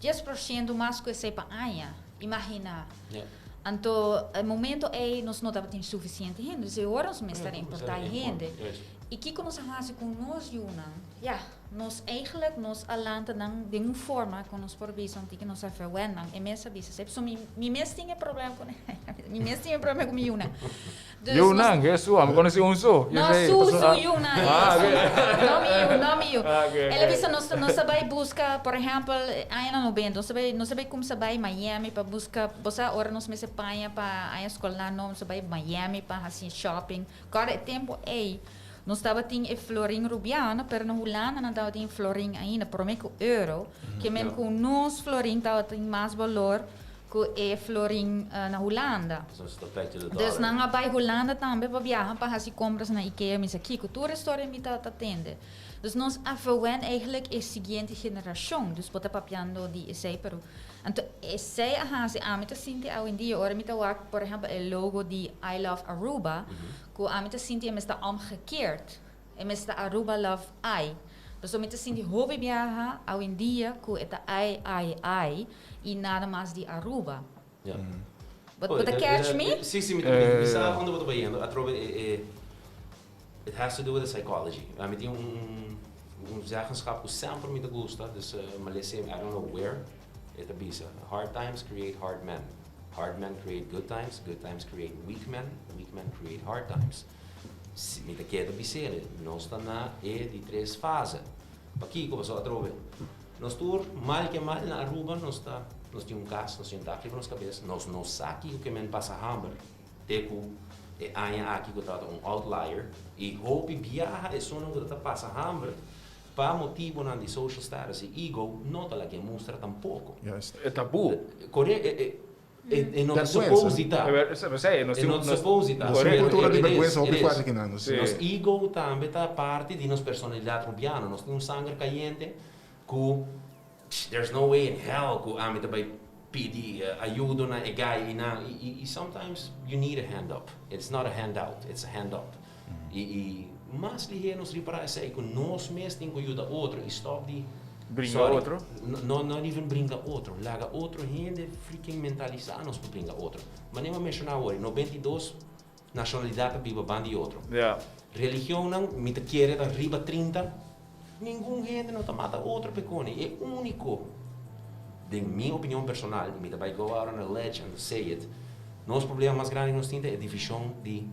10% mas ku esei pa aña. Imaginá. Anto e momento ei nos no tabatin sufisiente hende. Dus e ora nos mester a importá e hende. I kiko nos a hasi ku nos yunan? Ya, nos eigenlijk nos a lanta nan den un forma ku nos por bisa un tiki nos a verwen nan. E mes a bisa esei. Pasobra mi mi mes tin e problema ku mi mes tin e problema ku mi yunan. Dus Yunan, Hesu, ami konosi un su. No, su, su yunan. Ah, okay. No mi yu, no mi yu. Ah, okay, okay. El a bisa nos, nos a bai buska, por ehempel, añanan 90, nos a bai, nos a bai kumsa bai Miami pa buska, bo sa ora nos mester paña pa aña skolar no, nos a bai Miami pa hasi shopping. Kòrda e tempu ei, nos tabatin e florin rubiano, pero na Hulanda nan tabatin florin ainda, promé ku euro, ke men ku nos florin tabatin mas balor Ku e florin na Hulanda. Dus nan a bai Hulanda tambe pa biaha pa hasi kompras na Ikea mi sa kiko. Tur e storia mi ta tende. Dus nos a verwen eigenlijk e siguiente generashon. Dus bo ta papiando di esei pero anto esei a hasi ami ta sinti awendia ora mi ta wak por ehempel e logo di I love Aruba ku ami ta sinti e mes ta omgekeerd. E mes ta Aruba love I. Pasobra mi ta sinti hopi biaha awendia ku e ta I I I i nada mas di Aruba. Ja. Bo bo ta catch me? Si, si, mi ta mi sa unda bo ta bayendo. Atrobe e e it has to do with the psychology. Mi tin un un zeggenschap ku semper mi ta gusta, dus mi a lesa I don't know where, e ta bisa, hard times create hard men, hard men create good times, good times create weak men, weak men create hard times. Si mi ta keda bis'el, nos ta na e di tres fase. Pakiko? Pasobra atrobe nos tur mal ke mal na Aruba nos ta, nos tin un kas, nos tin un dak riba nos kabes, nos no sa kiko ke men pasa hamber te ku E aña aki ku tabata un outlier i hopi biaha esunnan ku ta pasa hamber pa motibonan di social status i ego no ta lag'é mustra tampoko. Juist. E tabú. Kore e e e no ta suppose di ta. P'esei nos tin. E no ta suppose di ta. Nos tin un kultura di bèrgwensa hopi fuerte akinan. Nos ego tambe ta parti di nos personalidat rubiano. Nos tin un sanger kayente ku there's no way in hell ku ami ta bai pidi ayudo na e guy i nan i sometimes you need a hand up. It's not a hand out, it's a hand up. I i mas lihé nos ripará esei ku nos mes tin ku yuda otro i stòp di Bringa sorry, otro. No, not even bringa otro. Laga otro hende freaking mentalisá nos pa bringa otro. Manera mi a menshoná awor, e 92 nashonalidat ta biba ban di otro. Ja. Religionnan, mi ta kere ta riba 30, ningun hende no ta mata otro p'e koni. E úniko, den mi opinion personal, i mi ta bai go out on a ledge and say it, nos problema mas grandi ku nos tin ta e divishon di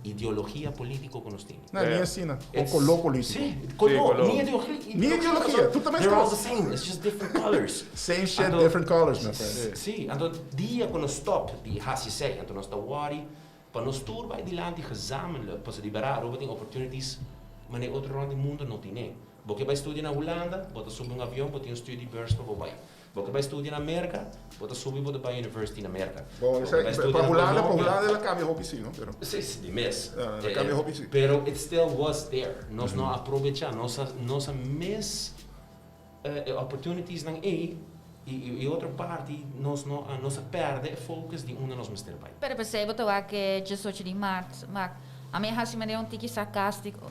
ideologia polítiko ku nos tin. No, ni asina. O koló polítiko. Sí, koló. koló. Ni ideologia. Ni ideologia. Tur ta They're all meskos. the same. It's just different colors. Same shit, Anto- different colors, my friend. Sí, anto dia ku nos stop di hasi esei, anto nos ta worry pa nos tur bai dilanti gezamenlijk, pasobra di bèrdat Aruba tin opportunities manera otro rònt di mundu no tine. Bo ke bai studia na Hulanda, bo ta subi un avion, bo tin un studiebeurs pa bo bai. Bo ke bai studia na Merka, bo ta subi bo ta bai university na Merka. Bon, Bo ke bai studia pa na Hulanda, pa Colombia. Hulanda el a kambia hopi sí, no? Pero Sí, sí, di mes. Ah, el a kambia hopi sí. Pero it still was there. Nos no a aprovechá, nos a nos a mis e opportunitiesnan ei i i otro parti nos no a nos a pèrdè e focus di unda nos mester bai. Pero p'esei bo ta wak e 18 di mart, mak ami a hasi manera un tiki sarkástiko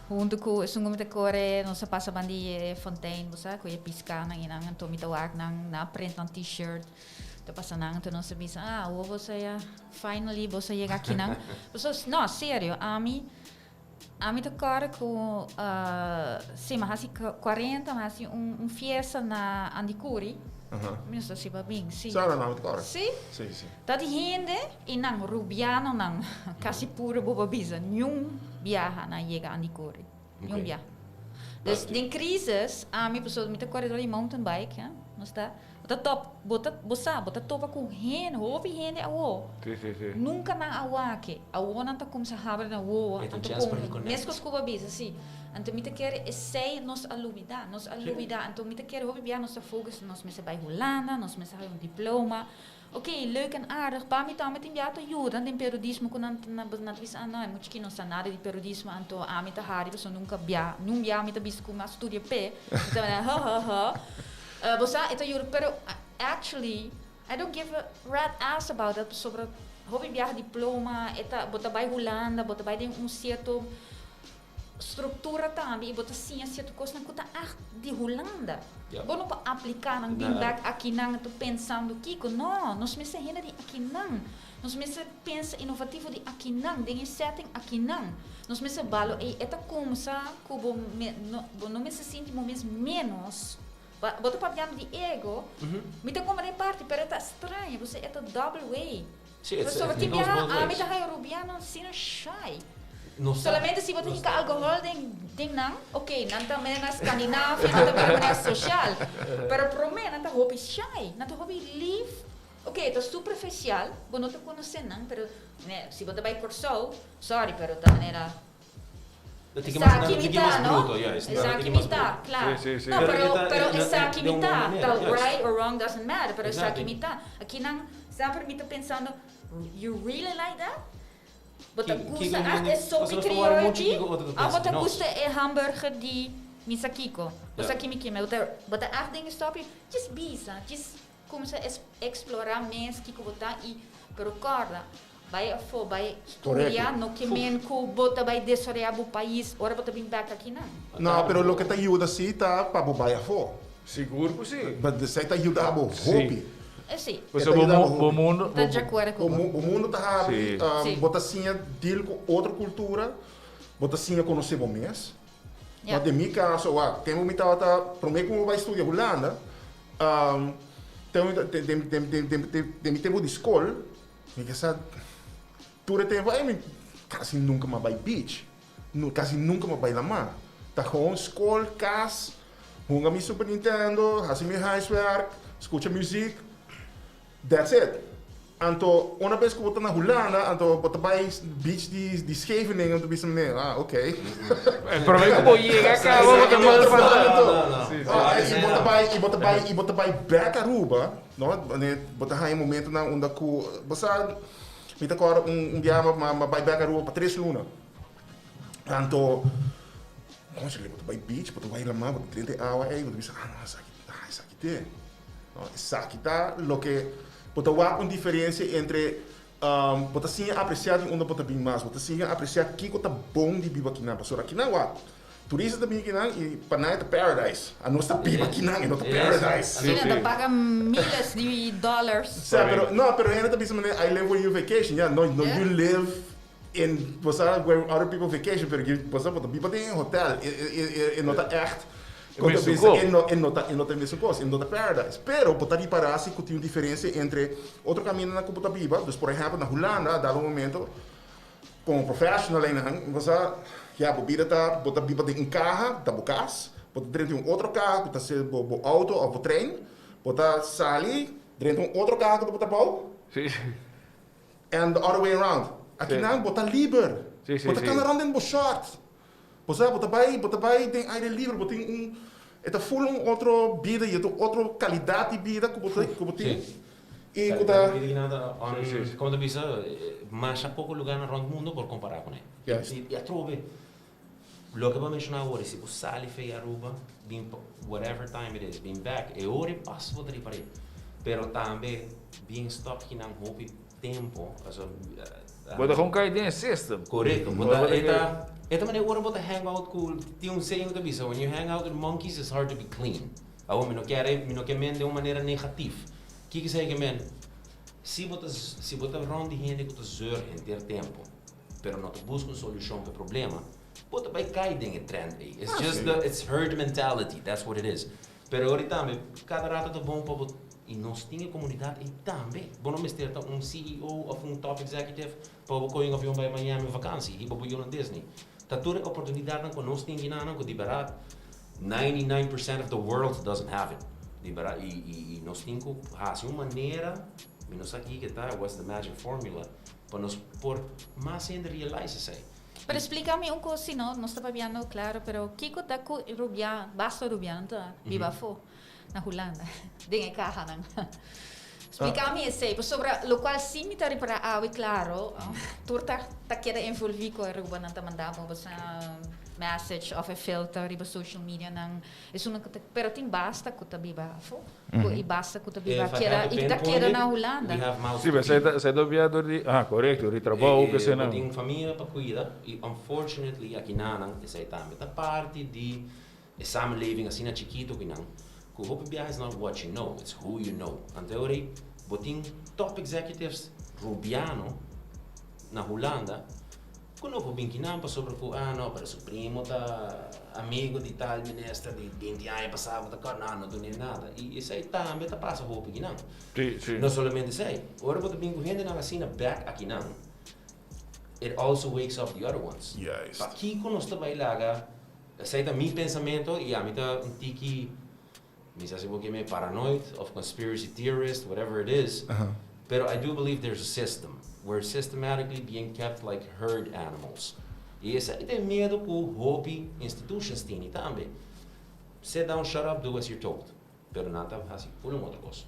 huntu ku esun ku mi ta kore nos a pasa ban di e fontein bo sa ku e piskanan i nan anto mi ta wak nan nan a print nan t-shirt ta pasa nan anto nos a bisa ah awor bo sa ya finally bo sa yega akinan pasobra no serio ami Ami ta kòrda ku si mi a hasi 40 mi a hasi un fiesta na Andicuri. Mi no sa si bo a bin, si. Sa no, mi ta kòrda. Si? Si, si. Ta di hende i nan rubianonan kasi puro bo por bisa niun biaha nan yega Andicuri. Niun biaha. Dus den crisis ami pasobra mi ta kòrda di mountain bike, nos ta. Bo ta top, bo ta, bo sa, bo ta topa ku hende, hopi hende awo. Sí, sí, sí. Nunka nan a wak e. Awo nan ta kumsa habri nan wowo. E ta un Anto chance pa kon, reconnect. meskos ku bo a bisa, sí. Anto mi ta kere esei nos a lubida, nos a Sí. lubida. Anto mi ta kere hopi bia nos ta focus, nos mester bai Hulanda, nos mester haña un diploma. Ok, leuk en aardig, pa mi tambe tin bia ta yuda den periodismo ku nan nan ta bisa, ah no, e mucha ki no sa nada di periodismo, anto ami ta hari pasobra nunka bia, nun bia mi ta bisa ku mi a studia p'e. Mi ta manda, ha ha ha. Bo sa, e ta yuda, pero actually, I don't give a rat ass about that pasobra hopi biaha diploma, e ta, bo ta bai Hulanda, bo ta bai den un cierto structura tambe y bo ta siña cierto cosnan cu ta echt di Hulanda. Bo no por aplica nan bin bek akinan ta pensando kico. No, nos mester hende di akinan. Nos mester pensa inovativo di akinan, den e setting akinan. Nos mester balo ey e ta kumsa ku bo me no bo no mester sinti bo mes menos. Ba bo ta papiando di ego, mi ta comprende e parti, pero e ta straño, pasobra e ta double way. Sí, it's, Pasobra it tin goes biaha both ami ways. ta haya rubiano asina shy. No sa. Solamente si bo ta No hinka sa. alcohol den den nan, ok, nan ta manera na Scandinavia, nan ta manera social. Pero prome nan ta hopi shy, nan ta hopi lief. Ok, ta superficial, bo no ta conoce nan, pero ne, si bo ta bay Corsou, sorry, pero ta manera Esaki mi ta, no? Esaki mi ta, kla. No, pero, pero esaki mi ta. Ta right or wrong doesn't matter, pero esaki mi ta. Akinan semper mi ta pensando, you really like that? Bo ta gusta echt e sopi krioyo aki? Of bo ta gusta e hamburger di mi sa kiko? Bo sa ki mi kima? Bo ta, bo ta echt den e sopi? Djis bisa, djis Kumsa explora mes kiko bo ta y pero corda bay afo bay studia no ke men ku bo ta bay desorea bo pais ora bo ta bin bek aki nan. No, pero loke ta yuda si ta pa bo bay afo. Sigur ku si. But esei ta yuda bo hopi. Si. E ta yuda bo hopi. Bo mundo. Ta di acuerdo ku bo. Bo mundo ta habri, bo ta siña deal ku otro cultura, bo ta siña conoce bo mes. Ma den mi caso, wak, tempo mi tabata, prome cu mi bai studia Hulanda, tempo mi ta, den, den, den, den, den, den mi tempo di scol, mi ke sa, tur e tempo ey mi casi nunca mi a bai beach, casi nunca mi a bai lamar. Ta gewoon scol, cas, hunga mi Super Nintendo, haci mi huiswerk, scucha muziek, that's it. Anto, una bes ku bo ta na Hulanda, anto bo ta bai beach di Scheveningen, anto bisa mane, ah, ok. E prome ku bo yega kaba bo ta mal pasa. I bo ta bai, i bo ta bai, i bo ta bai bek Aruba, no? Mane bo ta haña momentonan unda ku, bo sa, mi ta kòrda un biaha mi a bai bek Aruba pa tres luna. Anto, konsele, bo ta bai beach, bo ta bai laman, bo ta drenta e awa ei, bo ta bisa, ah, no, esaki, ah, esaki te. No, esaki ta loke bo ta wak un diferencia entre bo ta siña aprecia di unda bo ta bin mas, bo ta siña aprecia kico ta bon di biba kinan, pasobra kinan wak, turista ta bin kinan y pa nan e ta paradise, anos ta biba kinan e no ta paradise. Sí, nan ta paga miles di dollars. Sa, pero no, pero hende ta bisa manera I live where you vacation, ya, no, no you live in, bo sa, where other people vacation, pero bo sa bo ta biba den hotel, e no ta echt. E mesun kos. E no ta, e no ta e mesun kos, e no ta paradise. Pero bo ta ripará si ku tin un diferensia entre otro kamindanan ku bo ta biba. Dus por ehèmpel na Hulanda a dado un momento komo professional einan bo sa ya bo bida ta bo ta biba den un kaha ta bo kas, bo ta drenta un otro kaha ku ta ser bo bo outo òf bo trein, bo ta sali drenta un otro kaha ku ta bo trabou. Sí, sí. And the other way around. Akinan bo ta liber. Sí, sí, Bo ta sí. kana rònt den bo short. Bo sa, bo ta bai, bo ta bai den aire liber, bo tin un, e ta ful un otro bida y e ta un otro calidad di bida cu bo ta, cu bo tin. Y cu ta. Calidad di bida kinan ta on, como ta bisa, masha poco lugarnan rond mundo por compara cune. Juist. Y atrobe, loke bo a menciona awor, si bo sali fey Aruba, bin whatever time it is, bin back, e ora e pas bo ta riba rei. Pero tambe, bien stop kinan hopi tempo, pasobra. Bo ta kon kai den e system. Korekto. Bo ta, e ta, e ta manera ora bo ta hang out ku, tin un saying ku ta bisa, when you hang out with monkeys it's hard to be clean. Awor mi no kier, mi no ke men den un manera negatif. Kiko esei ke men? Si bo ta, si bo ta rònt di hende ku ta zeur henter tempu, pero no ta buska un solushon pa e problema, bo ta bai kai den e trend ei. It's just the, it's herd mentality, that's what it is. Pero ora tambe, kada rato ta bon pa bo, i nos tin e komunidat ei tambe. Bo no mester ta un CEO òf un top executive pa bo kohe un avion bai Miami vakansi i bo yu na Disney. Ta tur e oportunidatnan ku nos tin ginanan ku di bèrdat 99% of the world doesn't have it. Di bèrdat i i i nos tin ku hasi un manera, mi no sa kiko ta, what's the magic formula, pa nos por mas hende realize esei. Pero splica mi un cos si no, nos ta papiando claro, pero kico ta cu Rubian, basta Rubian ta biba afo na Hulanda, den e cahanan. Splica mi esey, pasobra locual si mi ta ripara awe claro, tur ta ta keda envolvi cu Aruba, nan ta manda bo boso message of e filter riba social media nan. Esun ku ta, pero tin basta ku ta biba afó. Ku i basta ku ta biba keda i ta keda na Hulanda. Sí, pero esei ta, esei ta bia dor di, ah, korekto, di trabou, ke esei nan. Bo tin famia pa kuida i unfortunately akinanan esei tambe ta parti di e samenleving asina chikito ku nan, ku hopi biaha is not what you know, it's who you know. Anto e ora ei bo tin top executives Rubiano na Hulanda Ku no por bin kinan pasobra ku ah no pero su primo ta amigo di tal minister di binti aña pasá ku ta kòrda no no dun'é nada i esei tambe ta pasa hopi kinan. Sí, sí. No solamente esei, ora bo ta bin ku hendenan asina bèk akinan it also wakes up the other ones. Juist. Pakiko nos ta bai laga, esei ta mi pensamentu i ami ta un tiki mi sa si bo ke mi paranoid of conspiracy theorist, whatever it is, pero I do believe there's a system. We're systematically being kept like herd animals. I esaki ta e miedo ku hopi institutions tini tambe. Sit down, shut up, do as you're told. Pero nan ta hasi full un otro kos.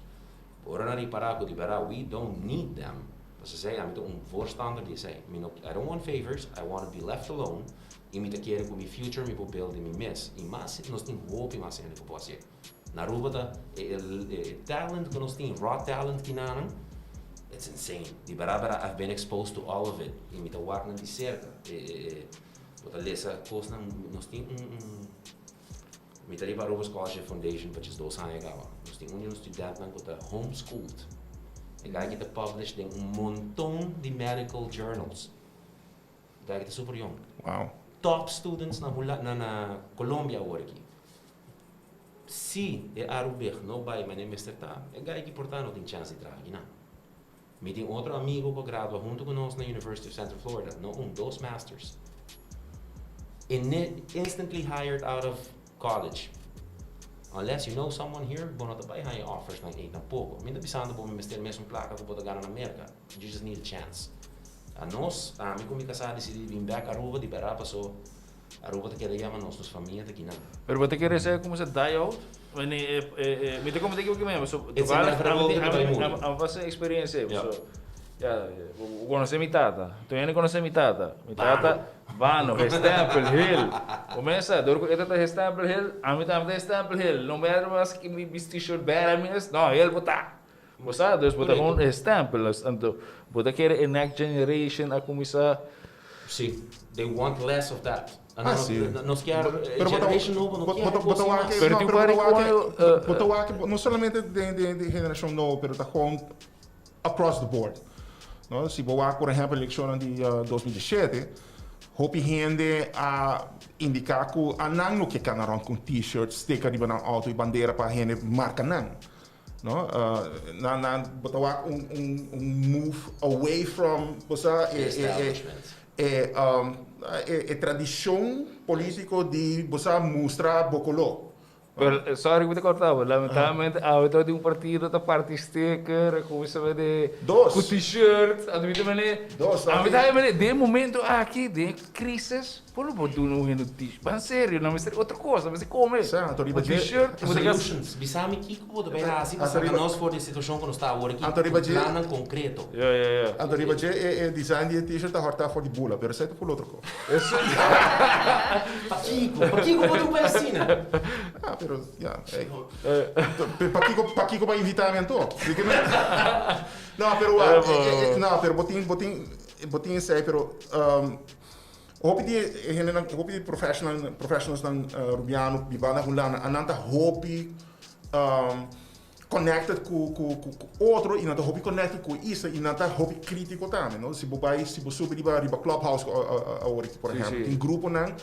Ora nan ripará ku di bèrdat we don't need them, pasobra esei ami ta un voorstander di esei. Mi no, I don't want favors, I want to be left alone. I mi ta kere ku mi future mi por build di mi mes. I mas nos tin hopi mas hende ku por hasié. Na Aruba ta e e talent ku nos tin, raw talent kinanan, it's insane. Di bera bera I've been exposed to all of it i mi ta wak nan di serka. E e bo ta lesa kosnan, nos tin un un mi ta riba Aruba Scholarship Foundation pa djesdos aña kaba. Nos tin un di nos studentnan ku ta homeschooled. E guy ki ta publish den un monton di medical journals. Guy ta super yong. Wow. Top students na Hula na na Colombia awor aki. Si e Arubeg no bai manera mester ta, e guy aki por ta no tin chance di traha akinan. Mi tin otro amigo ku a gradua hunto ku nos na University of Central Florida, no un, dos masters. E ne instantly hired out of college. Unless you know someone here, bo no ta bay haya offers nan ey tampoco. Mi ta bisando bo mi mester mesun placa cu bo ta gana na Merca. You just need a chance. Anos, ami cu mi casa a dicidi di bin bek Aruba di bera paso Aruba ta keda yama nos, nos famia ta kinan. Pero bo ta kere esey a cuminsa die out? Wanneer mi ta comete ekivoca mi paso It's inevitable cu ta bay muri. Ami pasa experiencia ey paso ya bo conoce mi tata, tur hende conoce mi tata, mi tata Bano, Gestempel Hill, bo mesa dor cu e ta ta Gestempel Hill, ami tambe ta Gestempel Hill, no matter mas ki mi bisti t-shirt bera mes, no Hill bo ta. Bo sa, dus bo ta gewoon e stempel. Anto, bo ta kere e next generation a kuminsá. Sí, they want less of that. Ah, sí. Nos kier, generation nobo no kier Bo ta wak, Pero tin par di koe. Bo ta wak, no solamente den den generacion nobo, pero ta gewoon across the board. No, si bo wak por ehempel eleccionnan di 2017, hopi hende a indica cu anan no ke cana rond cu un t-shirt, sticker riba nan auto y bandera pa hende marca nan. No, nan nan bo ta wak un un un move away from bo sa e e e e e e tradicion politico di bo sa mustra bo color. Pero sorry ku mi ta corta bo, lamentablemente awe ta tin un partido ta parti sticker, cuminsa bende Dos. cu t-shirt, anto mi ta mende, Dos, ami ta mende den e momento aki, den e crisis. Por lo por duna un hende un t-shirt? Ban serio, nan mester otro cosa, nan mester come. Sa, anto riba Un dje. t-shirt, bo ta gas. Solutions. Bisa mi kiko bo ta bay hasi pa Anto saca riba. nos for di e situacion cu nos ta awor aki. Anto riba Cu dje. plannan concreto. Ya, ya, ya. Anto riba dje e e design di e t-shirt ta horta for di bula, pero esei ta full otro cos. Pakiko? Pakiko bo ta un bay asina? Ah, pero ya, ey. Pakiko, pakiko bo a invita mi anto? No, pero wak, e e no, pero bo tin, bo tin, bo tin esei, pero. Hopi di e hendenan, hopi di professional, professionalsnan Rubiano biba na Hulanda, anan ta hopi connected cu cu cu otro y nan ta hopi connected cu e isla y nan ta hopi critico tambe, no? Si bo bay, si bo subi riba riba Clubhouse awor aki por ehempel, tin gruponan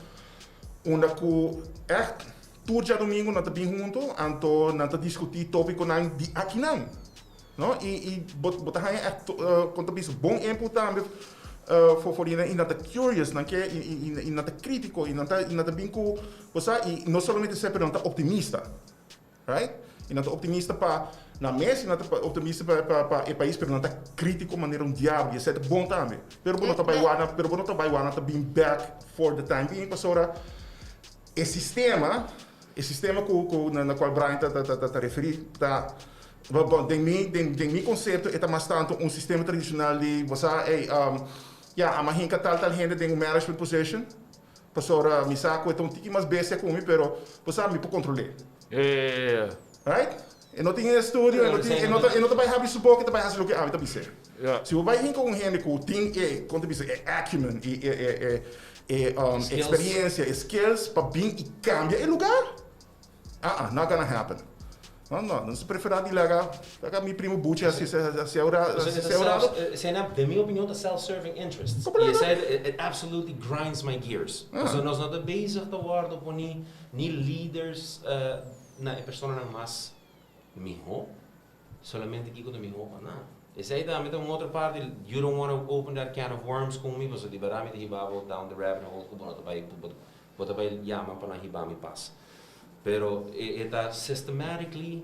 unda cu echt tur djadomingo nan ta bin hunto, anto nan ta discuti topiconan di akinan. No? I i bo bo ta haña ègt kon ta bisa bon input tambe for for di nan i nan ta curious, nan ke i i i nan ta krítiko i nan ta i nan ta bin ku bo sa i no solamente esei pero nan ta optimista, right? I nan ta optimista pa nan mes i nan ta optimista pa pa pa e pais pero nan ta krítiko manera un diablo i esei ta bon tambe. Pero bo no ta bai wak pero bo no ta bai wak nan ta bin bèk for the time being pasobra e sistema e sistema ku ku na kual Brian ta ta ta referí ta Bo, bo, den mi, den, den mi concepto e ta mas tanto un sistema tradicional di, bo sa, ey, ya, ama hinca tal tal hende den un management position, pasobra mi sa cu e ta un tiki mas bestia cu mi, pero, bo sa, mi por control'é. Ja, ja, ja, ja. Right? E no tin estudio, e no tin, e no ta, e no ta bay habri su boca, e ta bay haci loke ami ta bis'é. Ja. Si bo bay hinca un hende cu tin e, con ta bisa, e acumen y e, e, e, e, Skills. experiencia, e skills pa bin y cambia e lugar, Ah ah, not gonna happen. No, no, nos prefera di laga, laga mi primo Buchi haci haci ora, haci ora. Esei na, den mi opinion ta self-serving interests. Y esei, it absolutely grinds my gears. Pasobra nos no ta bezig ta wordo poni ni leaders na e personanan mas miho, solamente kiko ta miho pa nan. Esei tambe ta un otro parti, you don't wanna open that can of worms cu mi, pasobra di berdad mi ta hiba bo down the rabbit hole cu bo no ta bay, Bo ta bai yama pa nan hiba mi pas. Pero e e ta systematically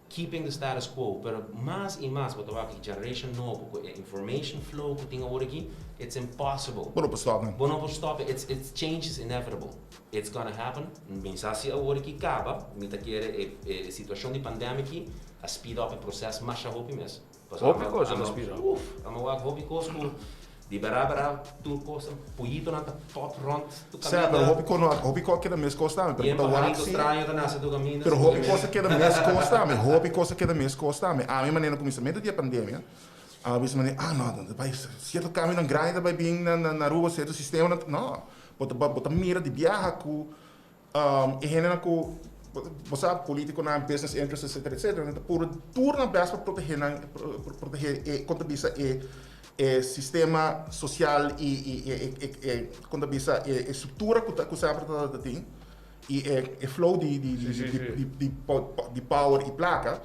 keeping the status quo. Pero mas y mas bo ta wak e generation nobo cu e information flow cu tin awor aki, it's impossible. Bo no por stop nan. Bo no por stop e. It's it's change is inevitable. It's gonna happen. Mi sa si awor aki caba, mi ta kere e e situacion di pandemia aki a speed up e proces masha hopi mes. Hopi cos a speed up. Uf, a wak hopi cos cu di bera bera tur cos, pollitonan ta pop rond tu caminda. Sea, pero hopi cos no, hopi cos a keda mes cos tambe, pero Bien bo ta wak pajarito si. straño ta nace tu caminda. Pero hopi cos a keda mes cos tambe, hopi cos a keda mes cos tambe. Ami manera na cuminsamento di e pandemia, a bisa manera, ah no, ta bay cierto cambionan grandi ta bay bin na na Aruba, cierto sistemanan, no, bo ta bo ta mira di biaha cu E hendenan ku, bo sa, politikonan, business interests, etcetera, etcetera, nan ta puru tur nan best pa protegé nan, protegé e, kon ta bisa, e e sistema sosial i i e e e kon ta bisa, e e struktura ku ta ku semper ta ta tin i e e flow di di di di di di power i plaka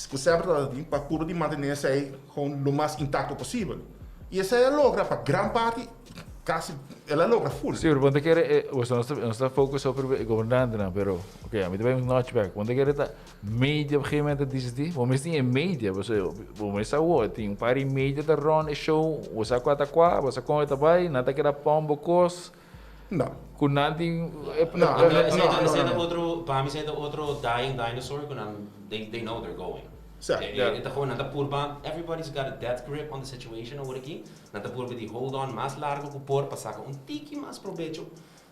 ku semper ta ta tin pa puru di mantené esei kon lo mas intakto posibel. I esei a logra pa gran parti. Casi el a logra full. Sí, pero bo ta kere, bo nos ta, nos ta focus op e gobernantenan, pero, ok, ami ta bai un notch back. Bo ta kere ta media op een gegeven moment ta disiti? Bo mes tin e media, bo sa, bo mes awor tin un par di media ta run e show, bo sa kua ta kua, bo sa kon e ta bai, nan ta keda pon bo kos. No. Ku nan tin e, No, no, no, no, Esei ta no. otro, pa mi esei ta otro dying dinosaur ku nan, they, they know they're going. Sa. E ta gewoon, nan ta purba, everybody's got a death grip on the situation awor aki. Nan ta purba di hold on mas largo ku por pa saka un tiki mas probecho,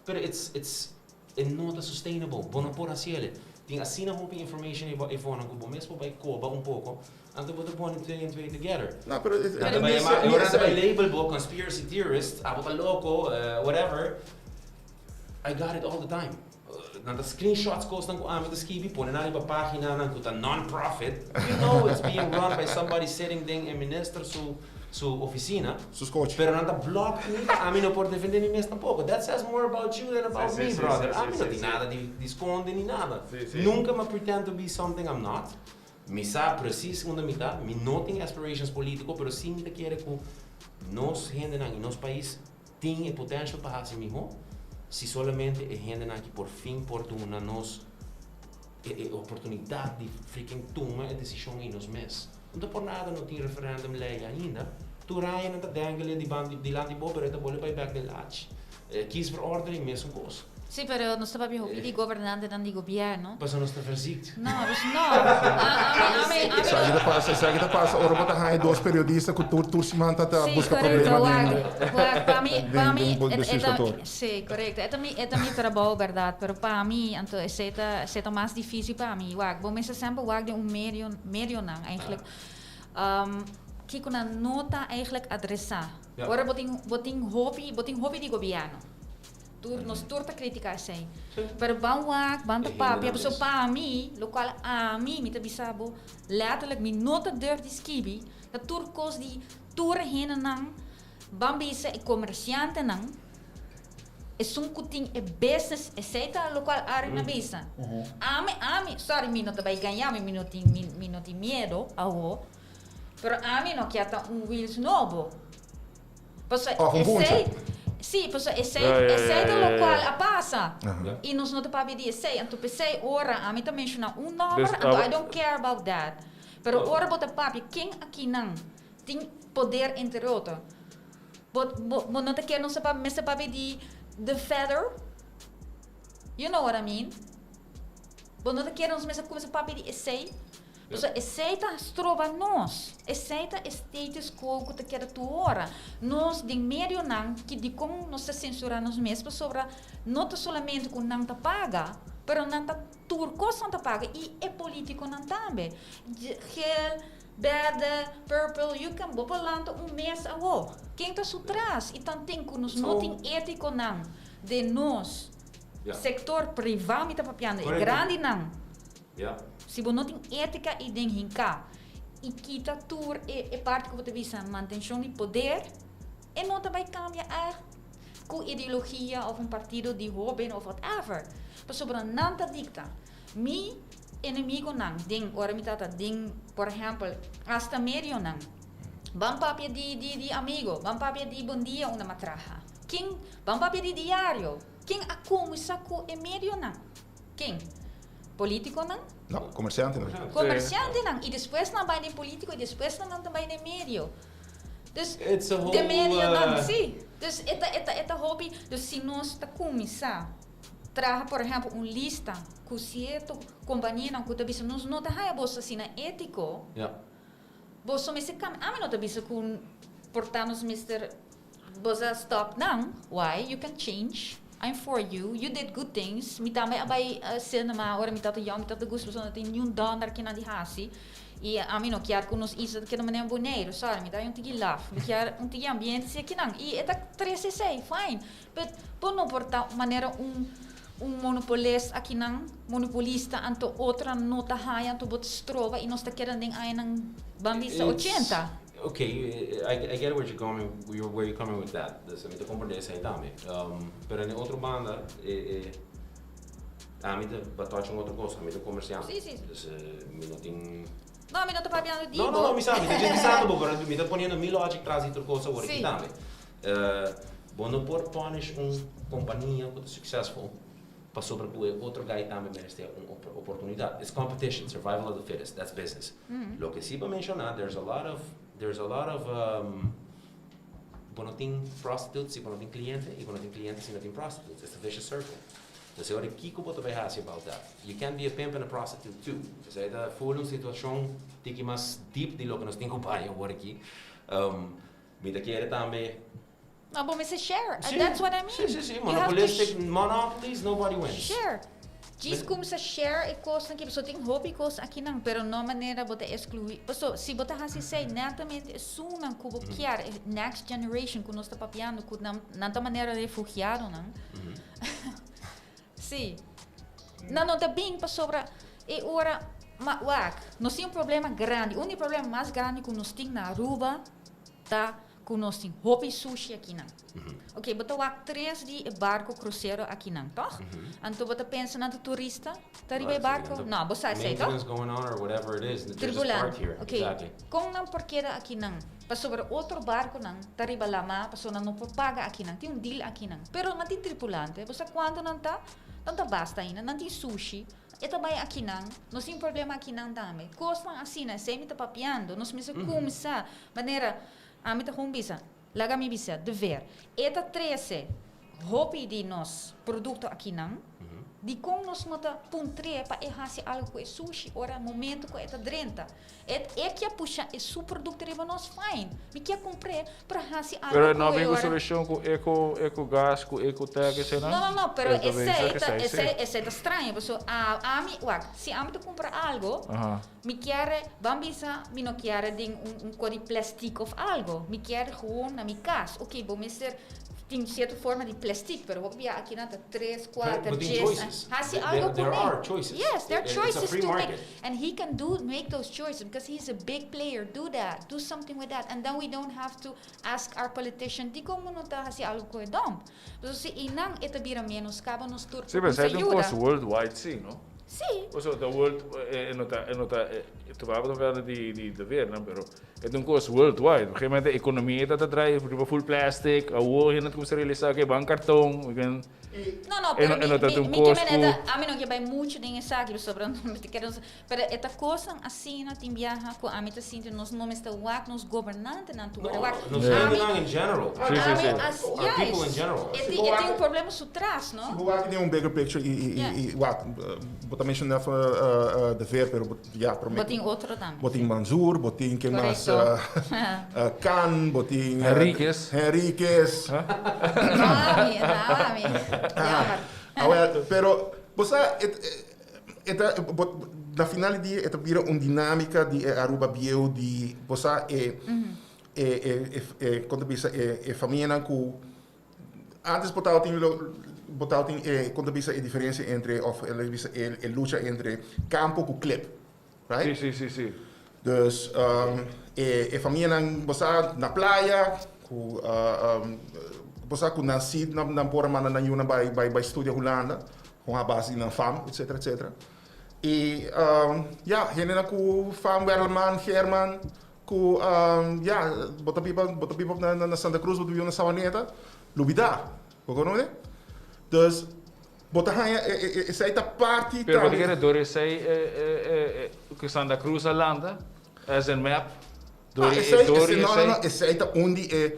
pero it's it's e no ta sustainable, bo no por hasiel. Tin asina hopi information riba e fonan ku bo mes por bai koba un poko, anto bo ta pone twee en twee together. No, pero e Nan ta bai yama, e ora nan ta bai label bo conspiracy theorist, abo ta loko, whatever. I got it all the time. Nan ta screenshots kosnan ku ami ta skibi, pone nan riba paginanan ku ta non-profit. You know it's being run by somebody sitting den e minister su su oficina. Su skochi. Pero nan ta block mi pa ami no por defende mi mes tampoco. That says more about you than about me, brother. Ami no tin nada di di sconde ni nada. Nunca mi a pretend to be something I'm not. Mi sa precies unda mi ta. Mi no tin aspirations politico, pero si mi ta kere ku nos hendenan y nos pais Tin e potential pa hasi mihó si solamente e hendenan aki por fin por duna nos e e oportunidat di freaking tuma e desishon ei nos mes. No ta por nada no tin referendum lei ainda. Tur aña nan ta dengele di ban dilanti bo pero e ta bole bai bek den lach. Kiesverordening mesun kos. Sí, pero nos ta papia hopi di gobernantenan di gobierno. Pasobra nos ta verziekt. No, dus no. Ami, ami, ami. Esaki ta pasa, esaki ta pasa ora bo ta haña dos periodista ku tur tur siman ta ta Sí, buska korekto, problema den wak, wak, pa mi, pa den mi, den e, e ta, bestuurskantoor. sí, korekto. E ta mi, e ta mi trabou, bèrdat, pero pa mi, anto esei ta, esei ta mas difísil pa mi. Wak, bo mester semper wak den un medio, medionan eigenlijk. Kiko nan no ta eigenlijk adresá. Ora bo tin, bo tin hopi, bo tin hopi di gobièrnu. Tur, nos tur ta critica esey. Pero ban wak, ban ta papia, pasobra pa mi, locual ami, mi ta bisa bo letterlijk, mi no ta durf di skibi, ta tur cos di tur e hendenan, ban bisa e comerciantenan, esun cu tin e business, esey ta locual Arjen a bisa. Ami, ami, sorry, mi no ta bay gaña, mi no tin, mi no tin miedo awo, pero ami no kier ta un Wiels nobo. Pasobra Of un puncha. esei, sí, pasobra esei, Ja, ja, ja, esei ta ja, ja, lokual ja. a pasa. Aha. I nos no ta papia di esei. Anto p'esei ora ami ta menshoná un nòmber, Dus, anto abo- I don't care about that. Pero ora bo ta papia ken akinan tin poder entre otro, bo, bo, bo no ta kier nos ta papia, mester papia di the feather? You know what I mean? Bo no ta kier nos mester kuminsá papia di esei? Pasobra esei ta stroba nos. Esei ta e status quo ku ta keda tur ora. Nos den medionan ki dikon nos ta sensurá nos mes pasobra no ta solamente ku nan ta paga, pero nan ta tur kos nan ta paga i e politikonan tambe. Geel, berde, purple, you can bo por lanta un mes awo. Ken ta su tras? I tanten ku nos no tin etikonan den nos sektor privá mi ta papiando, e grandinan. Si bo no tin étika i den hinká i kita tur e e parti ku bo ta bisa mantenshon di poder, e no ta bai kambia ègt ku ideologia òf un partido di hóben òf whatever. Pasobra nan ta dikta. Mi enemigonan den ora mi tata den por ehèmpel hasta medionan, ban papia di di di amigo, ban papia di bon dia unda mi a traha. Ken ban papia di diario, ken a kuminsá ku e medionan? Ken? Politiconan? No, comerciantenan. Comerciantenan. Y despues nan bay den politico y despues nan ta bay den medio. Dus, It's a whole, den medionan, si. Dus e ta, e ta, e ta hopi. Dus si nos ta cuminsa traha, por ehempel, un lista cu cierto companianan cu ta bisa nos no ta haya boso asina etico, boso mester cambia. Ami no ta bisa cu por ta nos mester Boso a stop nan, why? You can change, I'm for you, you did good things, mi tambe a bai cinema ora mi tabata yong, mi tabata gusta pasobra no tin niun dònder kinan di hasi, i ami no kier ku nos isla ta keda manera Boneiru, sorry, mi ta un tiki laf, mi kier un tiki ambiente si akinan, i e ta trese esei, fine, but bo no por ta manera un un monopolist akinan, monopolista, anto otronan no ta haya, anto bo ta stroba i nos ta keda den añanan ban bisa ochenta. Ok, I get where you're coming, where you're coming with that. Dus mi ta comprende esei tambe. Pero na e otro banda, e, e, ami ta ba touch un otro cos, ami ta comerciante. Sí, sí. Dus mi no tin... No, mi no ta papiando di bo. No, no, no, mi sa, mi ta djis bisando bo, pero mi ta poniendo mi logic tras di tur cos awor aki Sí. tambe. Bo no por punish un compania cu ta successful pasobra cu e otro guy tambe merece un oportunidad. It's competition, survival of the fittest, that's business. Loke si bo menciona, there's a lot of bo no tin prostitutes si bo no tin cliente y bo no tin cliente si no tin prostitutes. It's a vicious circle. Dus awor kico bo ta bay haci about that? You can't be a pimp and a prostitute too. Esey ta full un situacion tiki mas deep di loke nos tin cu bay awor aki. Mi ta kere tambe. No, but mester share. And that's what I mean. Si. You have to Monopolistic monopolies, nobody wins. Share. Djis cuminsa share e cosnan aki, pasobra tin hopi cos akinan, pero no manera bo ta exclui. Pasobra si bo ta haci esey, netamente esunnan cu bo kier, e next generation cu nos ta papiando, cu nan ta manera refugiadonan. Si. Nan no ta bin pasobra e ora, ma wak, nos tin un problema grandi. Un di problema mas grandi cu nos tin na Aruba ta cu nos tin hopi sushi akinan. Ok, bo ta wak tres di e barco crucero akinan, toch? Anto bo ta pensa nan ta turista ta riba e barco? No, bo sa esey, toch? Maintenance going on or whatever it is, they're just Tripulant. Parked here. Ok. Exactly. Con nan por keda akinan? Pasobra otro barconan ta riba lama, pasobra nan no por paga akinan. Tin un deal akinan. Pero nan tin tripulante. Bo sa cuanto nan ta? Nan ta basta ainda. Nan tin sushi. E ta bay akinan. Nos tin problema akinan tambe. Cosnan asina, esey mi ta papiando. Nos mester cuminsa. Manera, ami ta gewoon bisa, laga mi bisa, de ver. E ta trece hopi di nos producto akinan. Dicon nos no ta puntre pa e haci algo cu e sushi ora momento cu e ta drenta? E kier pusha e su producto riba nos, fine. Mi kier cumpre, pero haci algo Pero no cu e bin cu ora. solucion cu eco gas, cu eco tech, esey no? No, pero E ta bisa esey que ta, esey, esey, si. Esey ta straño, pasobra ami, wak, si ami ta cumpra algo, mi kier, ban bisa, mi no kier den un co di plastic of algo. Mi kier gewoon na mi cas. Ok, bo mester tin cierto forma di plastic, pero hopi bia aki nan ta tres, cuater, But tin dies. choices. Haci algo There cu are choices. Yes, there are It's a choices free to make. market. And he can do make those choices because he's a big player. Do that. Do something with that. And then we don't have to ask our politician, di con no ta haci algo cu e dump? Dus si einan e ta bira menos, caba nos tur Si, pero nos esey ta un ayuda. cos worldwide, si, no? Si. Also, the world, no ta, no ta, tu va a di ver, no? Pero e ta un cos worldwide. Op een gegeven moment, de economia ta draai, riba full plastic, awo, hende ta cuminsa realisa cu ban carton, we can. No, pero E no ta un mi cos ke men ami no ke bay mucho den esaki, sobre mi te kere, pero e ta cosnan asina tin biaha cu ami ta sinti nos no mester wak nos gobernantenan tur No, wak. nos Ami in general. Si. Ami Our yes. people in general. E tin un problema su tras, no? Bo wak tin un bigger picture y y wak, bo ta menciona de ver, pero ja, pero Bo tin otro tambe. Bo tin Mansour, bo tin ken mas? Correcto. Khan, bo tin Henriquez. Henriquez. No, ami, no, ami. Jammer. Ah, well, pero bo sa, et, bo, na final di dia e ta bira un dinamica di e Aruba bieu di bo sa e con ta bisa e famianan cu antes bo tabatin lo bo tabatin e con ta bisa e diferencia entre of e bisa e lucha entre campo cu club, right? Si. Dus e famianan bo sa na playa cu bo sa cu nan si nan por manda nan yiunan bay studia Hulanda cu a base di nan fam, etc etc. Y ja, hendenan cu fam Werleman, Geerman cu ja, bo ta biba na Santa Cruz, bo ta biba na Savaneta, lubida. Bo conoce? Dus bo ta haya esey ta parti Pero tambe. wat ik door esey cu Santa Cruz a landa as a map. Door Ah, esey, door esey, no, esey. no, esey ta un di e,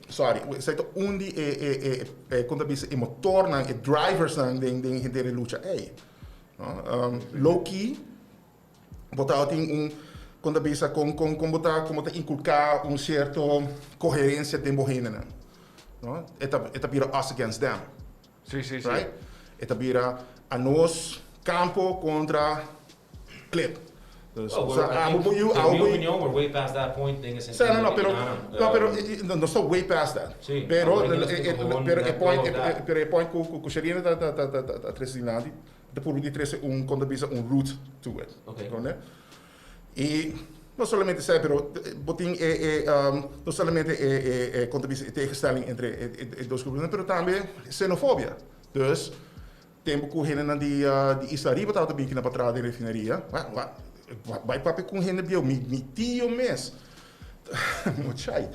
sorry, esey ta un di e, con ta bisa, e motornan, e driversnan den henter e lucha ey. No? Low key, bo ta tin un, con ta bisa, con bo ta inculca un cierto coherencia den bo hendenan. No? E ta bira us against them. Si, si, si. Right? E ta bira anos campo contra club. Dus, Well, so, I think, in mi opinion, we're way past that point. Dingen Si, no, pero no, pero no, no way past that. Si, Pero awor gewoon pero e let point go of that. pero e point cu Sherina ta trece dilanti, de por di trece un con ta bisa un root to it. Comprende? Y no solamente esey, pero bo tin no solamente e con ta bisa e tegenstelling entre e dos groepen, pero tambe xenofobia. Dus tempo cu hendenan di Isla Riba tabata bin na pa traha den refineria, wa, wa, bay papia cu hende bieu, mi tio mes. Muchai.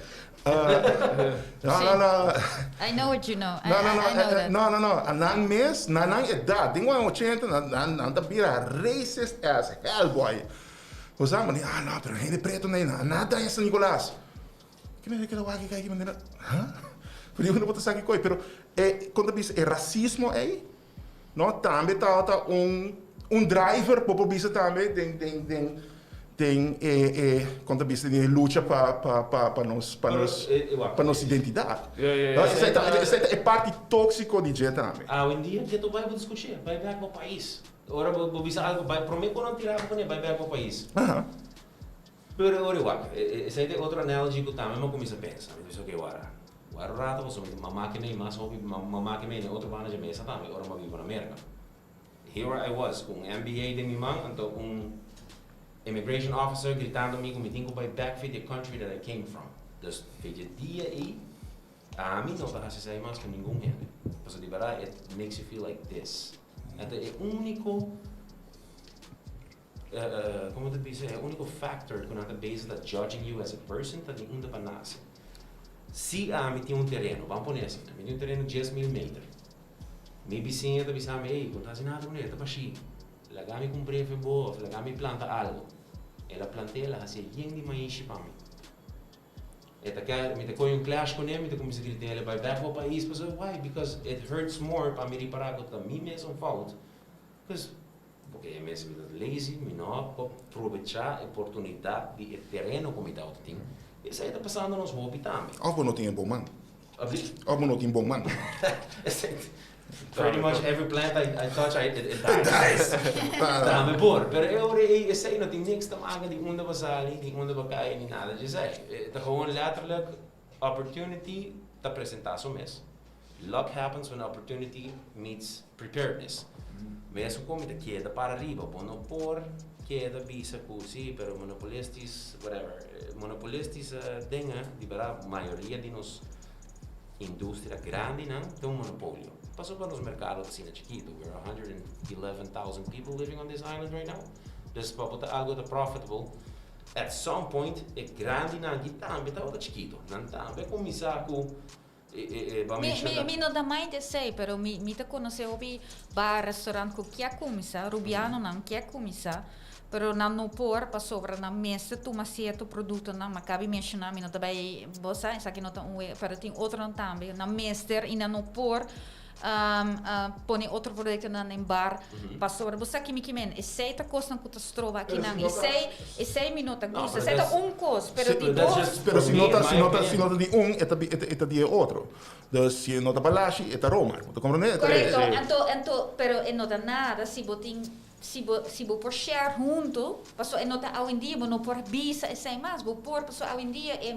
No, no, no. I know what you know. No, no, no, I know that. No, no, no. Nan mes, na nan edat, den aña 80, nan ta bira racist as hell, boy. Bo sa, mane, ah, no, pero hende preto nee, nan a daña San Nicolas. Ki manera keda wak ki manera, huh? Pero no bo ta sa ki koi, pero e, kon ta bisa, e rasismo ei, no, tambe tabata un driver, bo por bisa tambe, den e, kon ta bisa, den e lucha pa nos identidat. No, esei ta e parti tóksiko di dje tambe. Awendia, ke tu bai bo diskutí, bai bèk pa pais. Ora bo bisa algu, bai promé ku nan tira bo kuné, bai bèk pa pais. Pero ora wak, esei ta otro analogy ku tambe mi a kuminsá pensa. Mi bisa, okay, wara. Wara un rato pasobra mi mama ke mei mas hopi, mama ke mei na otro banda dje mesa tambe ora mi a biba na Merka. Here I was, ku un MBA den mi man, anto un immigration officer gritando mi ku mi tin ku bai back for the country that I came from. Dus, for e dia ei, ami no ta hasi esei mas ku ningun hende. Pasobra di bèrdat, it makes you feel like this. Anto e úniko, kon ta bisa, e úniko factor ku nan ta base ta judging you as a person ta di unda pa nase. Si ami tin un tereno, ban pone asina, mi tin un tereno 10.000 meter. Mi bisiña ta bisa mi, hey, bo no ta hasi nada kuné, ta bashí. Laga mi kumpr'é fe bo òf laga mi planta algu. El a plant'é, el a hasié yen di maishi pa mi. E ta ke, mi ta kohe un clash kuné, mi ta kuminsá grita el bai bèk pa pais, pasobra why? Because it hurts more pa mi ripará ku ta mi mes un fout. Because, porque e mes mi ta lazy, mi no a aprovechá e oportunidat di e tereno ku mi tabata tin. Esei ta pasando nos hopi tambe. Òf bo no tin e bon man. Abi? Òf bo no tin bon man. Pretty much every plant I touch, it dies. It dies. Tambe por. Pero e ora ei, esei no tin niks te maken di unda bo sali, di unda bo kai, ni nada di esei. Ta gewoon letterlijk opportunity ta presentá su mes. Luck happens when opportunity meets preparedness. Mes ku mi ta keda para riba, bo no por keda bisa ku sí, pero monopolistisch, whatever. Monopolistisch dingen, di bèrdat, mayoria di nos industria grandinan ta un monopolio. Pasobra nos merkado ta asina chikitu. We're 111,000 people living on this island right now. Dus pa bo ta algu ta profitable, at some point e grandinan aki tambe tabata chikitu. Nan tambe a kuminsá ku e ban menshoná. Mi no ta mind esei, pero mi ta konosé hopi bar, restaurant ku ke kuminsá, rubianonan ke kuminsá, pero nan no por pasobra nan mester tuma sierto produktonan, mi a kaba di menshoná, mi no ta bai bo sa esaki no ta un we, pero tin otronan tambe, nan mester i nan no por pone otro produktonan den bar pasobra bo sa kimi kimen, esei ta kosnan ku ta stroba akinan, esei mi no ta gusta, esei ta un kos, pero di dos. Pero si no ta di un, e ta di e otro. Dus si no ta Balashi, e ta Roma. Bo ta komprondé? Korekto, anto, pero e no ta nada si bo tin si bo por share huntu, pasobra e no ta awendia, bo no por bisa esei mas, bo por, pasobra awendia e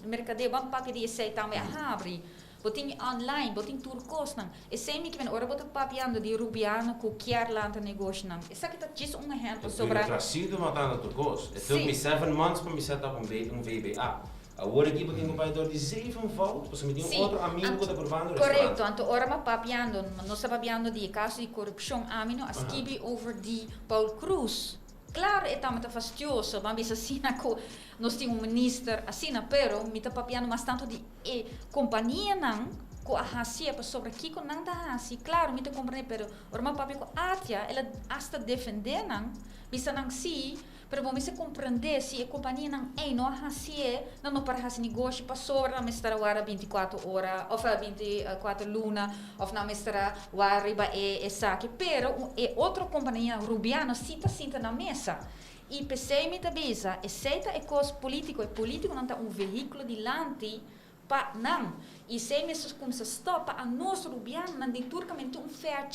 merkadeo, ban papia di esei tambe a habri. Bo tin online, bo tin tur kosnan. Esei mi ke men, ora bo ta papiando di rubiano ku kier lanta negoshonan. Esaki ta djis un ehèmpel sobre. Burokrasia ta matando tur kos. It took me 7 months pa mi set up un VBA. Awor aki bo tin ku bai dor di zeven fout, pasobra mi tin un otro amigu ku ta probando restaurant. Korekto, anto ora mi papiando, nos ta papiando di e kaso di korupshon, ami no a skibi over di Paul Croes. Klaro e tambe ta fastioso, ban bisa asina ku nos tin un minister asina, pero mi ta papiando mas tantu di e kompanianan ku a hasié pasobra kiko nan ta hasi. Klaro mi ta komprendé, pero ora mi a papia ku Atia, el a asta defendé nan, bisa nan sí, pero bo mester komprendé si e kompanianan ei no a hasié, nan no por hasi negoshi pasobra nan mester a wara 24 ora òf 24 luna òf nan mester a wara riba e esaki. Pero e otro kompania rubiano sí ta sinta na mesa. I p'esei mi ta bisa, esei ta e kos polítiko, e polítikonan ta un vehíkulo dilanti pa nan. I esei mester kuminsá stòp pa anos rubianonan di tur kaminda tin un fair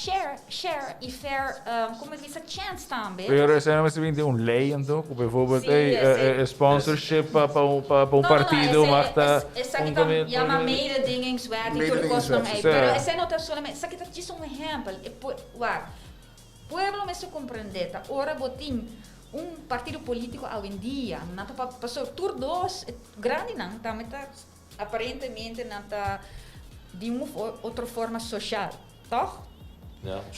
share i fair, komo bisa, chance tambe. Pero esei no mester bin den un lei anto, ku bijvoorbeeld Sí, e sponsorship pa un partido mag ta Esaki ta yama mededingingswet i tur kosnan ei. Pero esei no ta solamente, esaki ta djis un ehèmpel. Wak, pueblo mester komprendé ta ora bo tin un partido polítiko awendia, nan ta pasobra tur dos grandinan tambe ta aparentemente nan ta di un of otro forma social, tòg?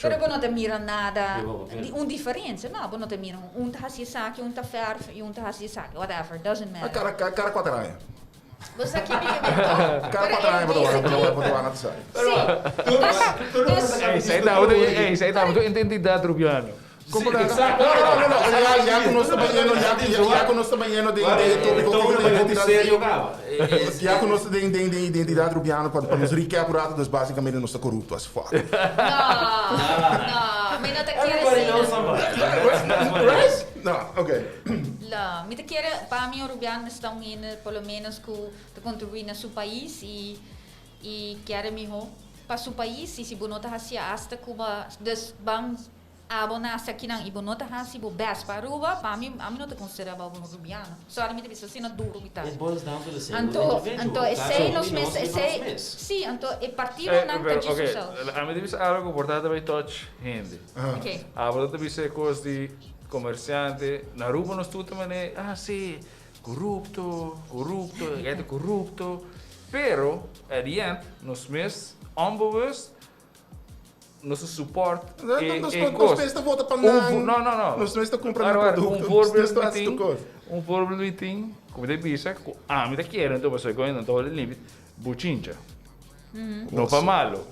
Pero bo no ta mira nada di un diferencia. No, bo no ta mira un ta haci esaki, un ta verf y un ta haci esaki, whatever, doesn't matter. Cada cada cuater aña. Bo sa ki mi ke mira, no? Cada cuater aña bo ta wak, bo ta wak na ta sa. Si. Dus, Ey, esey ta bo, ey, esey ta bo identidad Rubiano. Como na? No, no, no, no, ya, ya cu nos ta bayendo, ya, ya cu nos ta bayendo den, den e topico cu den identidad. Serio caba. Ya cu nos ta den, den, den identidad Rubiano, pa, pa nos recap un rato, dus basicamente nos ta corrupto as fuck. No, no, mi no ta kere Everybody asina. knows somebody. That's what it is. Right? No, okay. No, mi ta kere, pa mi un Rubiano mester ta un hende por lo menos cu ta contribui na su pais y, y kere miho pa su pais y si bo no ta hacia hasta cu bo, dus ban Abo nace akinan y bo no ta haci bo best pa Aruba, pa mi, ami no ta considera bo un Rubiano. Sorry mi ta bisa asina duro mi ta. It boils down to the single Anto, individual. anto Cada esey un nos di nos mester, riba nos esey, mes. si, anto e partidonan ta Pero, djis ok, ourselves. ami ta bisa algo ku por ta ta bay touch hende. Ok. Abo ta ta bisa e kos di comerciante, na Aruba nos tur ta mane, ah si, corupto, corupto, e guy ta corupto. Pero, at the end, nos mes onbewust Nos ta support e e kos. Nos mes ta vota pa nan. No, no, no. Nos mes ta kumpra nan produkto. Un voorbeeld mi tin, un voorbeeld mi tin, ku mi ta bisa ku ami ta kere anto pasobra ku nan ta holi limpi, bochincha. No pa malo.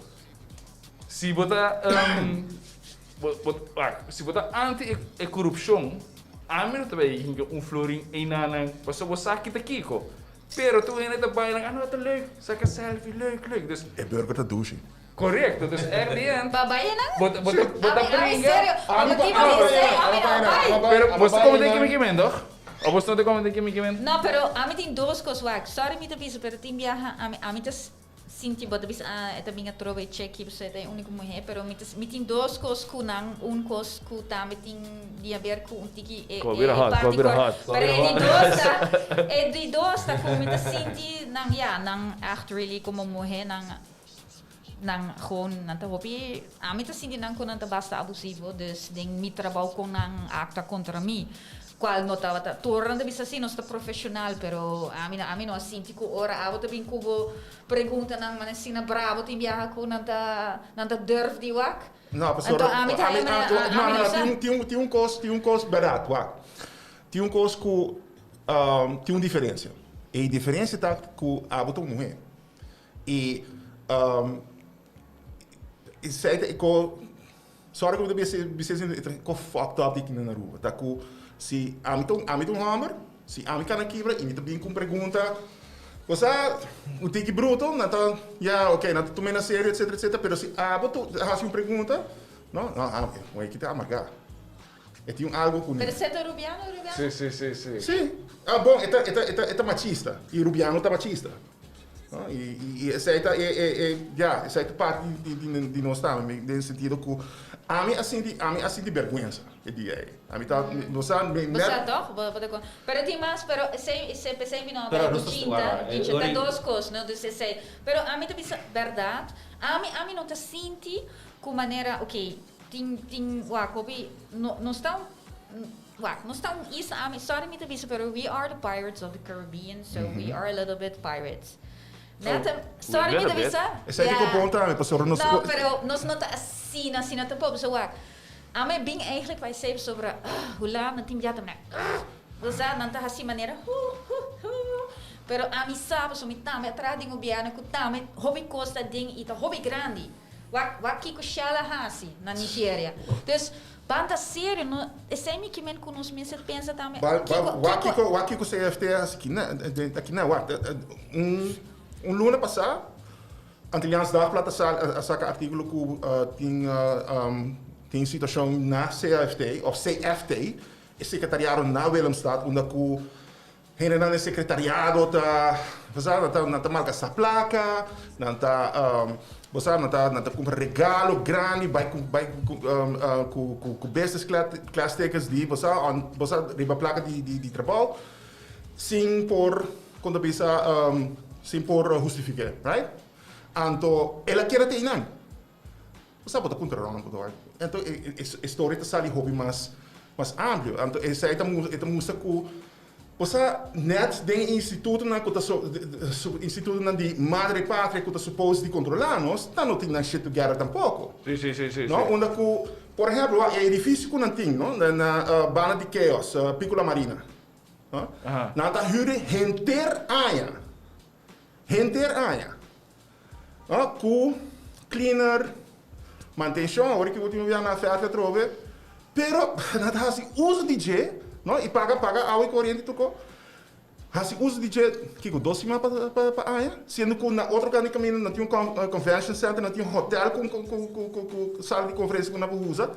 Si bo ta, si bo ta anti e korupshon, ami no ta bai hinka un florin einanan pasobra bo sa kita kiko. Pero tur hende ta bai nan, ah no ta leuk, saka selfie, leuk, leuk. Dus. E burger ta dushi. Korekto, dus er di end. Ba bai nan? Bo ta, bo ta, bo ta Ami, ami bringa. serio, Ami bo pa, tipo ami di pa sei, ina, ami ami pa no ina, bai. ami pa Pero ami bo ta pa come den ina. kimi kimen toch? Of bo no ta come den kimi kimen? No, pero ami tin dos kos wak. Sorry mi ta bisa, pero tin biaha ami, ami ta sinti bo ta bisa ah e ta bin atrobe e cheki pasobra e ta e uniko muhe, pero mi ta, mi tin dos kos ku nan, un kos ku tambe tin di haber ku un tiki e, Ko e bira hot, ko parti bira kor. hot. Pero e di dos ta, e di dos ta ku mi ta sinti nan, ya, nan echt really komo muhe nan. Nan gewoon, nan ta hopi, ami ta sinti nan ku nan ta basta abusivo, dus den mi trabou kon nan aktua kontra mi, kual no tabata, tur nan ta bisa si nos ta profeshonal, pero ami no, ami no a sinti ku ora abo ta bin ku bo preguntanan manera asina bravo tin biaha ku nan ta, nan ta durf di wak. No, pasobra, Anto ami ta ami, haña manera, no, ami no, no no, sa. tin un, tin un, tin un kos, tin un kos bèrdat, wak. Tin un kos ku, tin un diferensia. E diferensia ta ku abo ta un muhé. I esei ta e ko, sorry ku mi ta bisa bisa esei, e ta e ko fucked up di aki na Aruba, ta ku si ami ta un ami ta un hòmber, si ami kana kibra i mi ta bin ku un pregunta, bo sa un tiki bruto, nan ta ya ok nan ta tum'é na serio etcetera etcetera, pero si abo ta hasi un pregunta, no no ami aki ta amargá. E tin un algo cu Pero esei ta Rubiano o Rubiano? Si, si, si, si. Si. Ah, bon, e ta, e ta, e ta, e ta machista. Y Rubiano ta machista. No? Y, y, y esei ta e, e, e, ya, esei ta parti di, di, di, di nos tambe, den sentido cu ami a sinti, ami a sinti berguensa e dia ei. Ami ta, bo sa, mi, Bo net. sa toch? Bo, bo ta con. Pero tin mas, pero esei, esei, p'esei mi no a Pero bai nos cu ta, Chinta, wak, wak, Chincha ta ori. dos cos, no? Dus esei. Pero ami ta bisa berdad, ami, ami no ta sinti cu manera, ok, Tin tin wak hopi no nos ta un wak nos ta un isla ami sorry mi ta bisa pero we are the pirates of the Caribbean so we are a little bit pirates net Oh, sorry mi ta little bit. bisa Esei ta yeah bon tambe pasobra nos no pero nos no ta asina asina tampoco so wak ami bin eigenlijk pa esei pasobra Hulanda tin bia ta mira bo sa nan ta hasi manera hu hu hu pero ami sa pasobra mi tambe a traha den gobierno ku tambe hopi kos ta den i ta hopi grandi. Wak wak kiko Shell a hasi na Nigeria. Dus ban ta serio no esei mi kimen ku nos mester pensa tambe Ba ba kiko wak kiko kiko wak kiko CFT a hasi kina aki na wak un un luna pasá Antilliaans Dagblad a sal a saka artíkulo ku tin tin situashon na CFT òf CFT e sekretariado na Willemstad unda ku Hendenan den sekretariado ta, bo sa, nan ta, nan ta malgastá plaka, nan ta, bo sa, nan ta, nan ta kumpra regalo grandi, bai ku, bai ku, ku, ku, ku business class tickets di, bo sa, on, bo sa, riba plaka di, di, di trabou, sin por, kon ta bisa, sin por hustifiké, right? Anto, el a keda te einan. Bo sa, bo ta puntra rond, bo ta wak. Anto e, e, e story ta sali hopi mas, mas amplio. Anto esei ta, e ta mustra ku. Bo sa net den e institutonan ku ta institutonan di madre patria ku ta supos di kontrolá nos, nan no tin nan shit together tampoko. Sí, sí, sí, sí, No, sí. unda ku, por ehèmpel, wak e edifisio ku nan tin, no, na na banda di Chaos, Pico La Marina, no, Aha. nan ta hür henter aña, henter aña, no, ku cleaner, mantenshon, awor ki ultimo biaha nan a fèrti atrobe, pero nan ta hasi uso di dje, no, i paga paga awa i koriente tur ko, hasi uso di dje, kiko, dos siman pa pa pa aña? Siendo ku na otro kant di kaminda nan tin un con convention center, nan tin un hotel ku ku ku ku ku sala di konferensia ku nan por usa.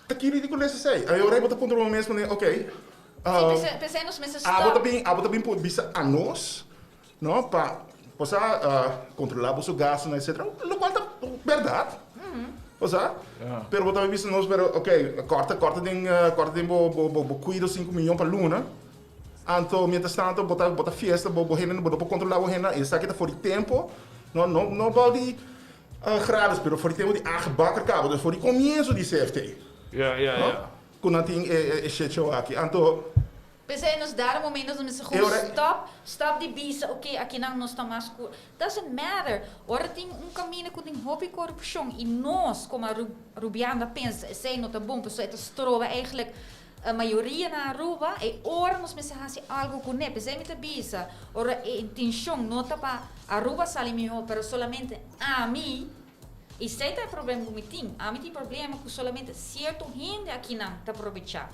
Ta ki ridikulez esei? Ayora bo ta puntra bo mes manera, okay, Sí, p'esei p'esei nos mester abo ta stop. bin abo ta bin por bisa anos, No, pa bo sa controla boso gastonan etcetera, locual ta berdad, bo sa, pero bo ta bisa nos pero ok, corta corta den corta den bo bo bo cuido cinco miyon pa luna, anto mientras tanto bo ta bo ta fiesta bo bo hende bo no por controla bo hendenan, esaki ta for di tempo, no no no bou di gratis pero for di tempo di Age Bakker caba, dus for di comienzo di CFT, no, cu nan tin e e shit show aki, anto. P'esei nos dado momento nos mester E gewoon ora. stop, stop di bisa ok akinan nos ta mas ku, doesn't matter, ora tin un kaminda ku tin hopi korupshon i nos komo Arubiano ta pensa esei no ta bon pasobra e ta stroba eigenlijk e mayoria na Aruba, e ora nos mester hasi algu kuné. P'esei mi ta bisa ora e intenshon no ta pa Aruba sali mihó pero solamente ami, esei ta e problema ku mi tin, ami tin problema ku solamente sierto hende akinan ta probechá.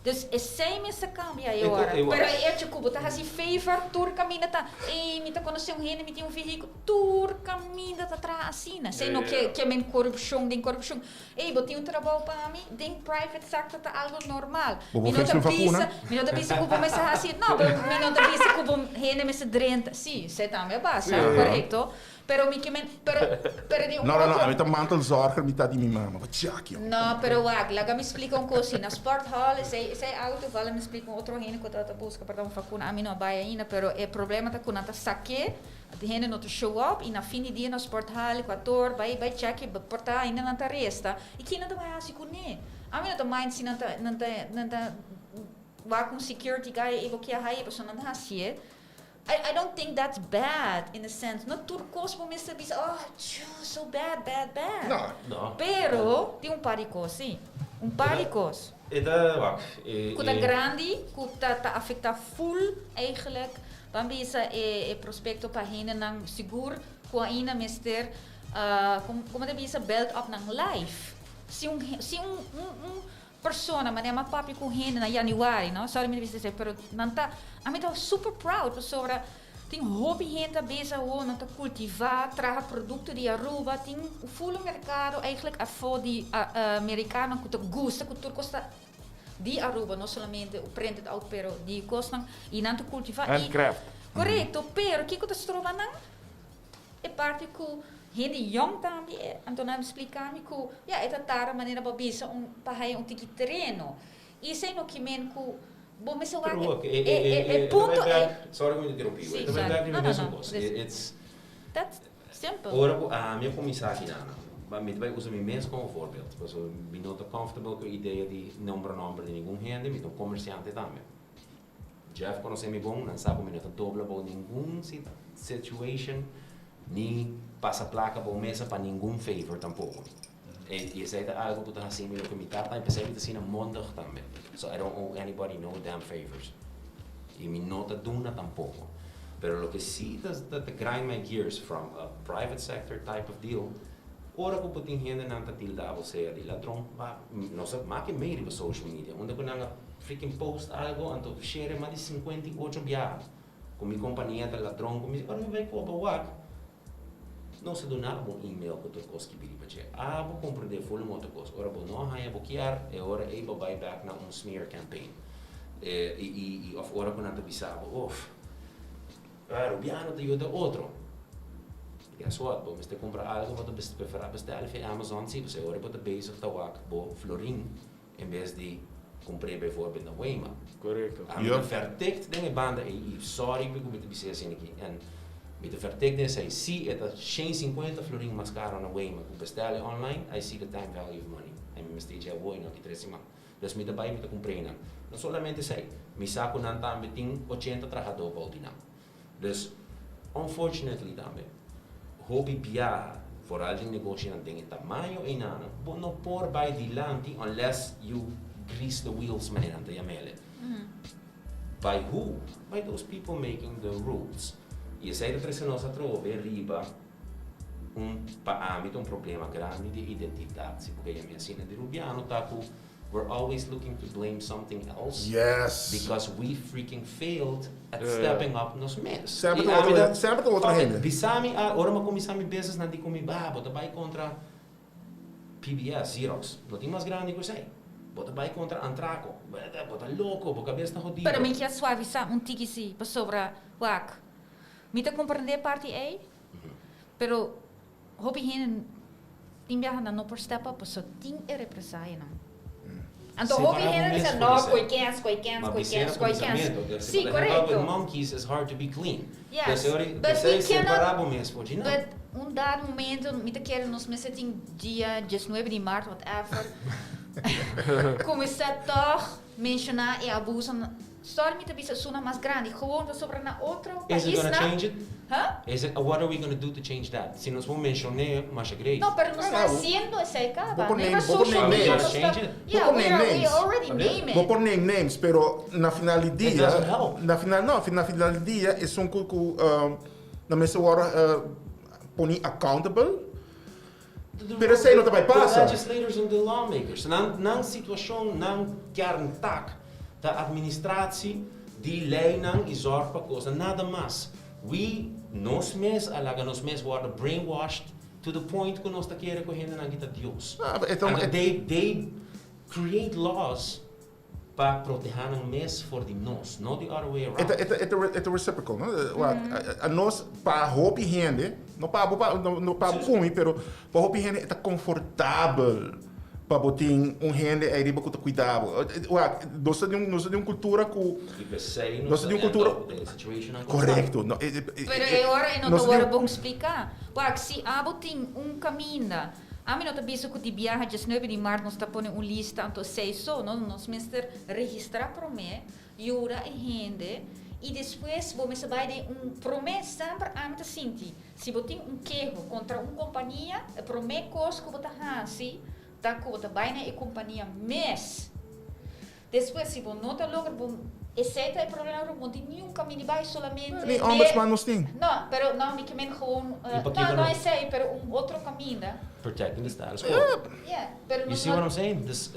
Dus esei mester cambia e ora. Pero e hecho cu bo ta haci favor, tur caminda ta, ey, mi ta conoce un hende, mi tin un vehiculo, tur caminda ta traha asina. Esei no ke ke men corupcion den corupcion. Ey, bo tin un trabou pa mi? Den private sector ta algo normal. Bo Mi por no ta fix un bisa, vacuna? mi no ta bisa cu bo mester haci, no, pero mi no ta bisa cu bo hende mester drenta. Si, esei tambe a pasa, corecto. Pero mi ke men, pero, pero di un No, no, no, otro. ami ta mantelzorger mitad di mi mama. Wat jak, joh. No, pero wak, laga mi splika un kos si. Na sporthal, esei, esei auto, vala mi splika un otro hende ku tabata buska pa ta un vakuna, ami no a bai ainda, pero e problema ta ku nan ta sak'é, di hende no ta show up, i na fin di dia na sporthal, Ecuador, bai, bai chèk, por ta ainda nan ta resta, i ki nan ta bai hasi kuné? Ami no ta mind si nan ta, nan ta, nan ta wak un security guy ei bo kia haye, pasobra nan ta hasié. I I don't think that's bad in a sense. No tur kos bo mester bisa, oh, tjo, so bad, bad, bad. No. No. Pero tin un par di kos, sí. Un par di kos. E ta, wak, e. Ku ta grandi, ku ta ta afektá full eigenlijk, ban bisa e e prospekto pa hendenan sigur ku ainda mester, komo ta bisa, build up nan life. Si un si un un un Persona, manera m'a papia ku hende na januari, no, sorry mi ta bisa esei, pero nan ta, ami ta super proud pasobra tin hopi hende ta bisa awor nan ta kultivá, traha produkto di Aruba, tin un full merkado eigenlijk afó di merikano ku ta gusta ku tur kos ta di Aruba, no solamente printed out pero di kosnan i nan ta kultivá i. Handcraft. Korekto, pero kiko ta stroba nan? E parti ku hende yong tambe e, anto nan splika mi ku ya e ta tarda manera bo bisa un pa haya un tiki tereno. I esei no ki men ku bo mester wak Pero e e e punto ei. Sorry ku mi ta interumpi bo. Si, E ta bai sorry. bek riba No, no, mesun no. kos. It's That's simple. Ora ku ami a kuminsá aki nan, mi ta bai usa mi mes komo voorbeeld, pasobra mi no ta comfortable ku e idea di nombra nomber di ningun hende, mi ta un komersiante tambe. Jeff conoce mi bon, nan sa cu mi no ta dobla bou ningun situation ni pasa placa bou mesa pa ningun favor tampoco. Y esey ta algo cu ta haci mi loke mi ta, y p'esey mi ta asina mondig tambe. So I don't owe anybody no damn favors. Y mi no ta duna tampoco. Pero loke si ta ta grind my gears from a private sector type of deal, ora cu bo tin hendenan ta tilda bo sea di ladron, ba, nos a make mey riba social media, unda cu nan a Freaking post algo anto share mas di 58 biaha cu mi compania ta ladron cu mi ora mi bay coba wak nos a duna bo un email cu tur cos ki pidi pa dje abo comprende full un otro cos ora bo no haya bo kier e ora ey bo bay back na un smear campaign y y of ora cu nan ta bisa bo of Rubiano ta yuda otro guess what bo mester cumpra algo bo ta prefera bestel via Amazon si pasobra e ora bo ta bezig ta wak bo florin. En bes di kumpr'é bijvoorbeeld na Wema. Korekto. Ami ta vertikt den e banda ei i sorry ku mi ta bis'é asina aki en mi ta vertikt den esei si e ta 150 florin mas karo na Wema ku bestèl e online I see the time value of money en mi mester dje awor i no aki tres siman. Dus mi ta bai mi ta kumpr'é nan. No solamente esei, mi sa ku nan tambe tin 80 trahadó bou di nan. Dus, unfortunately tambe, hopi biaha, vooral den negoshinan den e tamaño einan, bo no por bai dilanti unless you grease the wheels, manera nan ta yam'el. By who? By those people making the rules. I esei ta trese nos atrobe riba un, pa ami ta un problema grandi di identidat, si bo ke yam'e asina, di Rubiano ta ku we're always looking to blame something else because we freaking failed at stepping up nos mes. Semper ta otro, semper ta otro hende. Bisa mi, ora mi a kuminsá mi business nan di ku mi, Bah, bo ta bai kontra PBS, Xerox, no tin mas grandi ku esei. Bo ta bai kontra Antraco, bo ta loko, bo kabes ta hodido. Pero mi kier suavisá un tiki si, pasobra, wak, mi ta komprendé parti ei, pero hopi hende tin biaha nan no por step up pasobra tin e represayanan. Anto hopi hende ta bisa, no, koe kens, koe kens, koe kens, koe kens. Si, korekto. Monkeys is hard to be clean. Yes, but we cannot, but un dado momento mi ta kere nos mester tin dia 19 di maart whatever cuminsa toch menciona e abuso, sorry mi ta bisa esunnan mas grandi, gewoon pasobra na otro Is it gonna paisnan, change it? huh? Is it, what are we gonna do to change that? Si nos por mencion'é masha great. No, pero nos ta haciendo esey caba. Bo por Riba name, bo por social name media names. nos ta, Change it. Bo yeah, por we name are, we names. already name Bo it. por name names, pero na final di It dia, doesn't help. na final, no, na final di dia esun ku ku nan mester wòrdu poni accountable. Pero esei no ta bai pasa. The legislators and the lawmakers. Nan nan situashon, nan kerntaak ta administratie di leinan i zorg pa kosnan, nada mas. We, nos mes a laga nos mes wòrdu brainwashed to the point ku nos ta kere ku hendenan ki ta Dios. Ah, e ta un. Anto they they create laws pa proteha nan mes for di nos, no the other way around. E ta e ta e ta e ta reciprocal, no? Wak, a nos pa hopi hende, no pa bo pa no pa bo ku mi, pero pa hopi hende e ta konfortabel pa bo tin un hende ei riba ku ta kuida bo. Wak, nos ta di un nos ta di un kultura ku I p'esei nos nos ta ta di un end kultura up den e situationnan ku nos ta. Korekto, no e e e Pero e ora e no nos ta ta di wòrdu un bon spliká. Wak, si abo tin un kaminda Ami no ta bisa ku di biaha 19 di mart nos ta pone un lista anto esei so, no, nos mester registrá promé, yura e hende i despues bo mester bai den un promé semper ami ta sinti si bo tin un keho kontra un kompania e promé kos ku bo ta hasi ta ku bo ta bai na e kompania mes. Despues si bo no ta logra bo esey ta e problema bo no tin niun caminda di bay solamente Ni ombudsman nos tin. No, pero no mi ke men gewoon Y pakico no no no? esey pero un otro caminda. Protecting the status quo. Yeah, pero You nos see what no I'm saying? Dus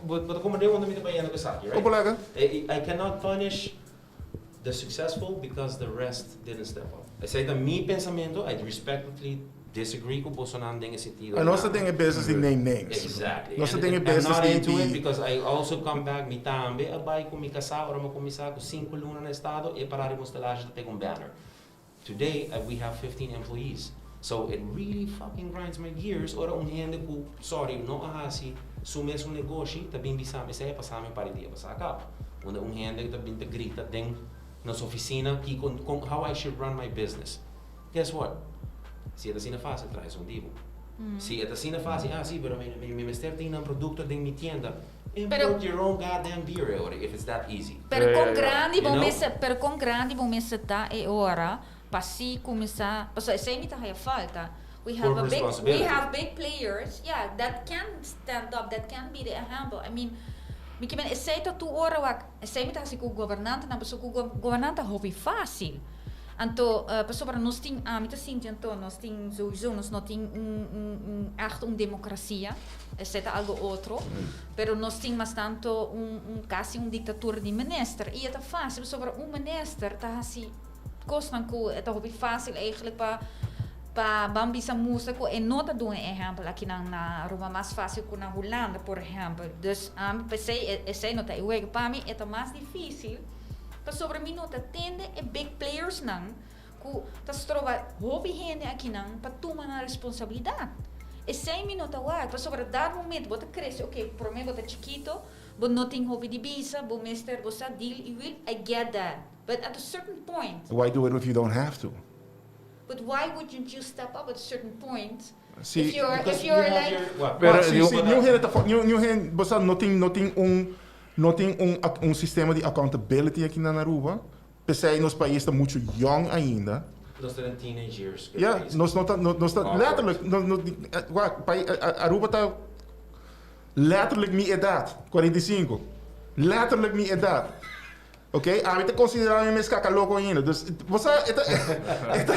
bo bo ta comprende unda mi ta bayendo cu esaki, right? Como laga? I cannot punish the successful because the rest didn't step up. Esey ta mi pensamento, I respectfully disagree cu bosonan den e sentido. A nos ta den e business di name names. Exactly. Nos ta And den e I'm business not di into it di because I also come back, mi tambe a bay cu mi casa ora mi a cuminsa cu cinco luna na estado, e para riba un stelage ta pega un banner. Today we have 15 employees. So it really fucking grinds my gears ora un hende cu, sorry, no a haci su mesun negoshi ta bin bisa mi esey a pasa mi un par di dia pasa acaba. Unda un hende ta bin ta grita den nos oficina kico, con, how I should run my business. Guess what? Si e ta asina facil traha esun di bo. Si e ta asina facil, ah si, pero mi mi mester tin nan producto den mi tienda. Import your own goddamn beer e ora if it's that easy. Pero con grandi You bo know? mester, pero con grandi bo mester ta e ora pa si cuminsa, pasobra esey mi ta haya falta. We have Corporate a big, we responsibility. have big players, yeah, that can stand up, that can be the example. I mean, mi ke men esey ta tur ora wak, esey mi ta haci cu gobernantenan, pasobra cu go- gobernante ta hopi facil. Anto, pasobra nos tin, ami ta sinti anto, nos tin souiso, nos no tin un, un, un echt un democracia, esey ta algo otro, pero nos tin mas tanto un, un casi un dictatura di minister, y e ta facil pasobra un minister ta haci cosnan cu e ta hopi facil eigenlijk pa, pa ban bisa mustra cu e no ta duna e ehempel akinan na Aruba mas facil cu na Hulanda por ehempel. Dus ami pesey esey no ta e wega. Pa mi e ta mas dificil pasobra mi no ta tende e big playersnan cu ta stroba hopi hende akinan pa tuma nan responsabilidad. Esey mi no ta wak pasobra dat momento bo ta crece ok prome bo ta chikito bo no tin hopi di bisa bo mester bo sa deal y wil I get that but at a certain point. Why do it if you don't have to? But why wouldn't you step up at a certain point Si, if you're Because if you're you have like your, what? Pero Si, di si, un- niun hende ta fo- niun, niun hende, bo sa, no tin, no tin un. No tin un sistema di accountability aki na Aruba. P'esei nos pais ta mucho young ainda. Nos ta den teenage years. Ja, nos no ta, nos ta letterlijk, wak, Aruba ta letterlijk mi edad, 45. Letterlijk mi edad. Ok, ami ta considera mi mes caca loco ainda. Dus, bo sa, e ta, e ta,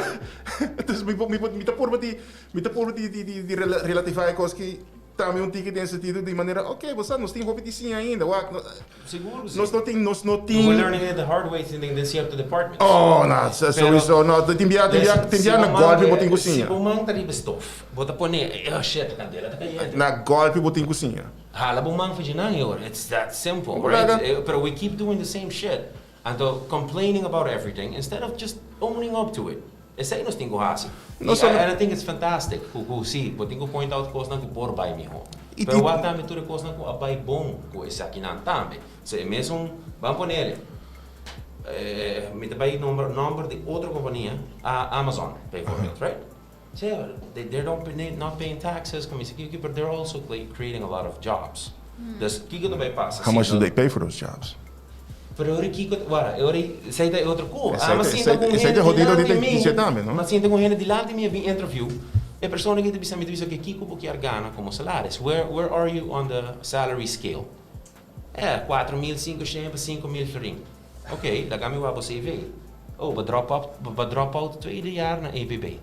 dus mi, mi, mi ta purba di, mi ta purba di, di, di, di relativa e cos ki tambe un tiki den sentido di manera, ok, bo sa, nos tin hopi di siña ainda, wak, no, Sigur ku si. Nos no tin, nos no tin. We're learning it the hard way den cierto departments. Oh, na, sowieso, no, tin bia, tin bia, tin bia na golpi bo tin ku siña. Si bo man ta riba stof, bo ta pone, oh shit, candela ta cayente. Na golpi bo tin ku siña. Hala bo man for dje nan e ora, it's that simple, right? Pero we keep doing the same shit, anto complaining about everything instead of just owning up to it. Esei nos tin ku hasi. And I think it's fantastic ku si bo tin ku point out kosnan ku por bai mihó. Pero wak tambe tur e kosnan ku a bai bon ku esakinan tambe. So e mesun, ban ponele, mi ta bai nombra nòmber di otro kompania, Amazon bijvoorbeeld, right? Sea, they don't not paying taxes, ku mi si kiko, but they're also creating a lot of jobs. Dus kiko ta bai pasa? How much do they pay for those jobs? Pero e ora kiko, wara, e ora esei ta e otro ku. Esei Ama ta, sinta esei ku un esei hende ta jodido dilanti di mi, di tambe, no? ma sinta ku un hende dilanti mi a bin interview, e persona aki ta bisa mi, ta bisa ke kiko bo kier gana komo salaris? Where, where are you on the salary scale? Eh, 4500 pa 5000 florin. Ok, laga mi wak bo CV. Oh, bo drop up, bo drop out tweede jaar na EBB.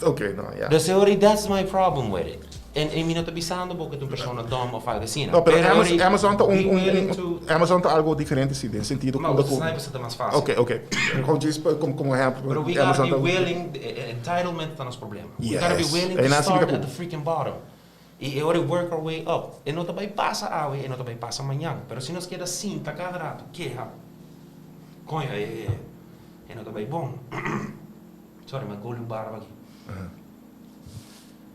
Ok, no, ya. Dus e ora, that's my problem with it. En mi no ta bisando bo ku ta un persona dom of algo asina. No, pero Pero Amazon, ora, Amazon ta un, be un, willing un, to Amazon ta algo diferente si, den sentido Ma ku bo sniper sa ta mas fácil. Ok, ok. Gewoon just como ehempel. Pero we gotta Amazon be ta willing, entitlement ta nos problema. We gotta be Yes. willing E to nan si mi ta start ku. at the freaking bottom. I e ora work our way up. E no ta bai pasa awe, e no ta bai pasa mañan. Pero si nos keda sinta kada rato keha, coño, e e no ta bai bon. Sorry, mi a goli un barba aki.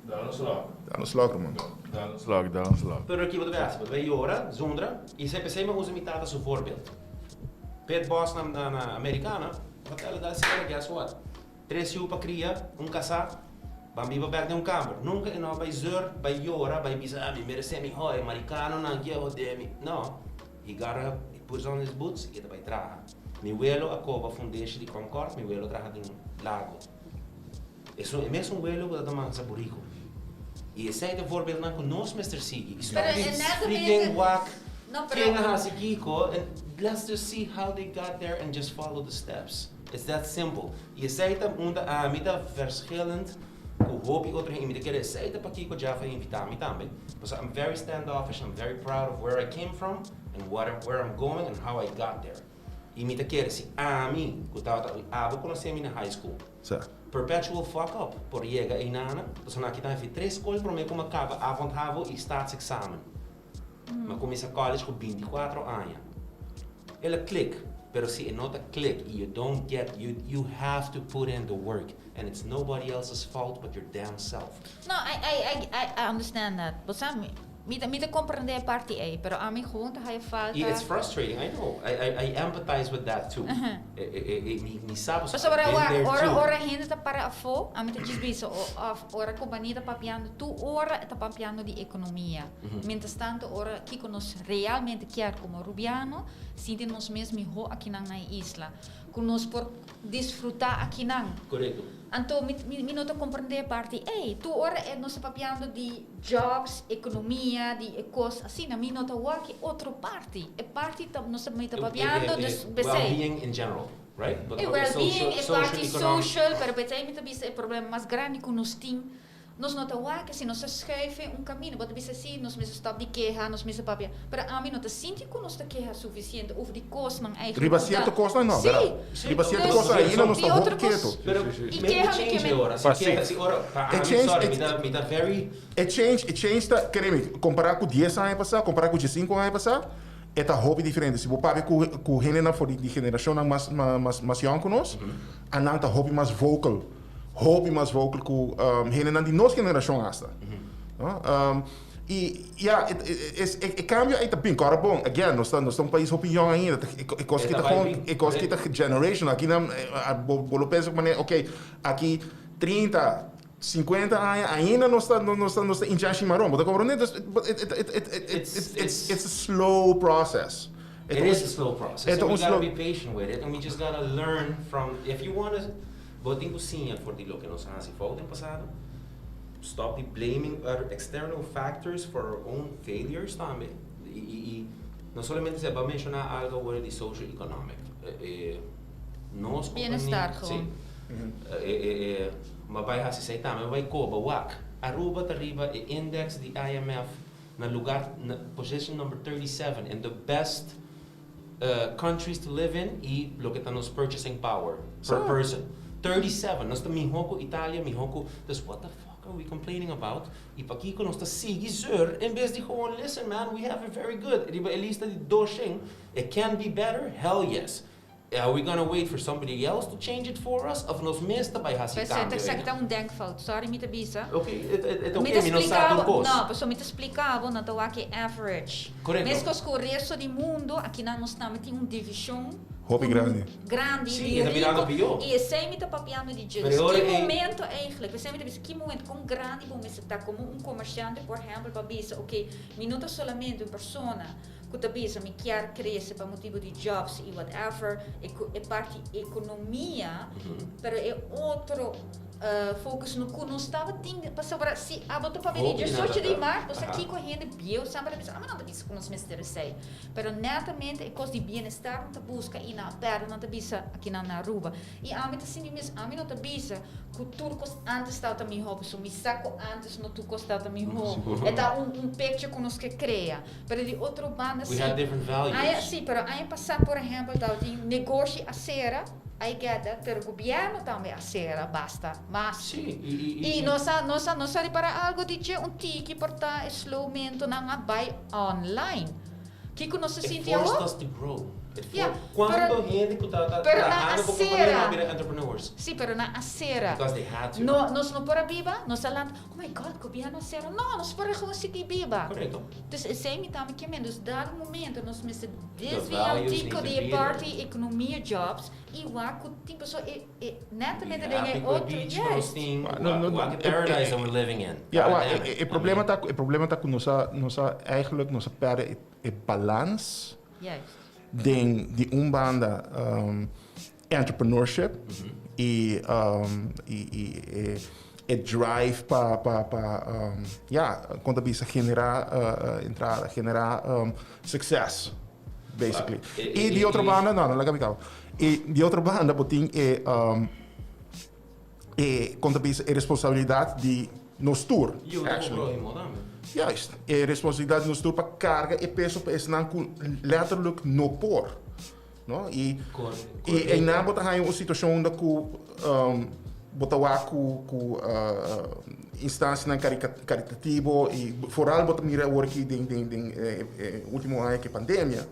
Dal un slok. Dal un slok, ruman. Dal un slok, dal un slok. Pero aki bo ta bai hasi? Bo ta bai yora, zundra, i p'esei mi a usa mi tata su voorbeeld. Pit boss na na Americana, vertelde dat sera, guess what? Tres yu pa kria, un kasá, ban biba bèk den un kamber. Nunka e no a bai zeur, bai yora, bai bisa, ah, mi meresé mi hoi, marikanonan ke a hodé mi. No, he got up, he puts on his boots i e ta bai traha. Mi welo a koba fundeshi di Concord, mi welo traha den Lago. Esun e mesun welo ku ta ta mansa buriku. I esei ta e voorbeeldnan ku nos mester sigui. I stop Pero di e netamente freaking wak No, pero ken a hasi kiko and let's just see how they got there and just follow the steps. It's that simple. I esei ta unda ami ta verschillend ku hopi otro hende. I mi ta kere esei ta pakiko Jeff a invita mi tambe. Pasobra I'm very standoffish, I'm very proud of where I came from and what where I'm going and how I got there. I mi ta kere si ami ku tabata abo konosé mi na high school. Sa. Perpetual fuck up por yega einana, pasobra nan a kita mi fi tres skol promé ku mi a kaba avond havo i staatsexamen. Mi a kuminsá college ku 24 aña. El a click, pero si e no ta click i you don't get, you you have to put in the work and it's nobody else's fault but your damn self. No, I I I I understand that. Bo sa, mi mi ta mi ta comprende e parti ei, pero ami gewoon ta haya falta. I it's frustrating, I know. I I I empathize with that too. E e e mi mi sa pasobra Pasobra I've been wak, there ora too. ora hende ta para afó, ami ta djis bisa o òf ora kompania ta papiando, tur ora e ta papiando di ekonomia. Mientras tanto ora kiko nos realmente kier komo Rubiano, sinti nos mes mihó akinan na e isla, ku nos por disfrutá akinan. Korekto. Anto mi mi no ta komprendé e parti ei. Tur ora e nos ta papiando di jobs, ekonomia, di e kos asina, mi no ta wak e otro parti. E parti ta nos ta mi ta papiando dus p'esei. Well-being in general, right? E well-being, e parti social, pero p'esei mi ta bisa e problema mas grandi ku nos tin. Nos no ta wak si nos ta schuif un camino. Bo ta bisa si nos mester stop di keha, nos mester papia. Pero ami no ta sinti cu nos ta keha suficiente over di cosnan eigenlijk. Riba cu ta cierto cosnan no, Sí. verdad? Riba cierto Dus, cosnan ainda nos di ta otro hopi cos. keto. Pero Y maybe keha mi change ke me. ora. Si Pa keha, si. si ora, pa E ami, change, sorry, e mi ta, mi ta very. E change, e change ta, kere mi, compara cu 10 aña pasa, compara cu 15 aña pasa, e ta hopi diferente. Si bo papia cu, cu hendenan for di, di generacionnan mas, mas, mas young cu nos, anan ta hopi mas vocal. Hopi mas vocal ku hendenan di nos generashon asta. No? I ya, e kambio ei ta bin. Kòrda bon, again, nos ta nos ta un pais hopi yòn ainda. E kos ki ta gewoon, e kos ki ta generational. Aki nan bo lo pensa ku manera, okay, aki 30. 50 aña ainda nos ta nos ta nos ta hincha shimaron. Bo ta comprende? Dus it it it it it it's it's a slow process. It is a slow process and we gotta be patient with it and we just gotta learn from if you wanna bo tin ku siña for di loke nos a hasi fout den pasado, stop di blaming other external factors for our own failures tambe y y no solamente esei, bo a menshoná algo awor di social economic e nos kompania Bienestar gewoon. Si e e bo a bai hasi esei tambe, bo bai koba wak Aruba ta riba e index di IMF na lugar na position number 37 in the best countries to live in y loke ta nos purchasing power per person. 37, nos ta miho cu Italia, miho cu, dus what the fuck are we complaining about? Y pakico nos ta sigui zeur en bes di gewoon listen man, we have it very good. Riba e lista di doshen, it can be better? Hell yes. Are we gonna wait for somebody else to change it for us of nos mes ta bai hasi Pesey cambio esaki ta einan? un denkfout, sorry mi ta bisa. Ok, e ta Mi ok, ta mi no sa splica tur bo, cos. no, pasobra mi ta splica bo, nan ta wak e average. Correcto. Mescos cu resto di mundo, akinan nos tambe tin un division Hopi grandi. grandi Sí, di e ta birando rico pió. y esey mi ta papiando di dje. Pero Dus e ora ki ei. momento eigenlijk, pesey mi ta bisa ki momento, con grandi bo mester ta como un comerciante por ehempel pa bisa, ok, mi no ta solamente un persona ku ta bisa mi kier krese pa motibu di jobs i whatever, e ku e parti ekonomia, pero e otro focus no ku nos tabatin pasobra si abo ta papia di diesocho di mart bo sa kiko hende bieu semper ta bisa abo no ta bisa ku nos mester esei, pero netamente e kos di bienestar nan ta buska i nan a pèrdè nan ta bisa akinan na Aruba i ami ta sinti mes ami no ta bisa ku tur kos antes tabata mihó pasobra mi sa ku antes no tur kos tabata mihó e ta un picture ku nos ke krea. Pero di otro banda We si. had different values. Aña, si, pero aña pasá por ehèmpel tabatin negoshi a sera, I get that, pero gobièrnu tambe a sera basta mas. Sí, i, i, i. I nos a, nos a, nos a ripará algu di dje, un tiki por ta e slowmentonan a bai online. Kiko nos ta It sinti forced awor? us to grow. It for, Ja, Cuanto pero- hende cu ta, ta pero na trahando pa compania acera. no a bira entrepreneurs? Sí, pero nan a sera. Because they had to. No, nos no por a biba, nos a lanta, oh my God, gobierno a sera. No, nos por a gewoon sigui biba. Correcto. Dus esei mi tambe ke men. Dus dado momento nos mester The desvia un values need tiko to di be e there. parti economia jobs i wak ku tin paso e e netamente Be den happy e cu e otro, beach cu nos juist. tin, Wa, no, no, wak e paradise that we're living in. Ja, God wa, damn e it. e problema ta ku e problema ta ku nos a nos a eigenlijk nos a perde e e balans. Juist. Den di un banda entrepreneurship y y e drive pa pa pa ya con ta bisa genera entrada genera succes basically y di otro banda no no laga mi caba y di otro banda bo tin e e con ta bisa e responsabilidad di nos tur actually. Juist, e responsabilidad di nos tur pa carga e peso pa esnan cu letterlijk no por. No? Y, y einan bo ta haña un situacion unda cu bo ta wak cu, cu instancianan caritativo y vooral bo ta mira awor aki den, den, den e ultimo aña cu e pandemia,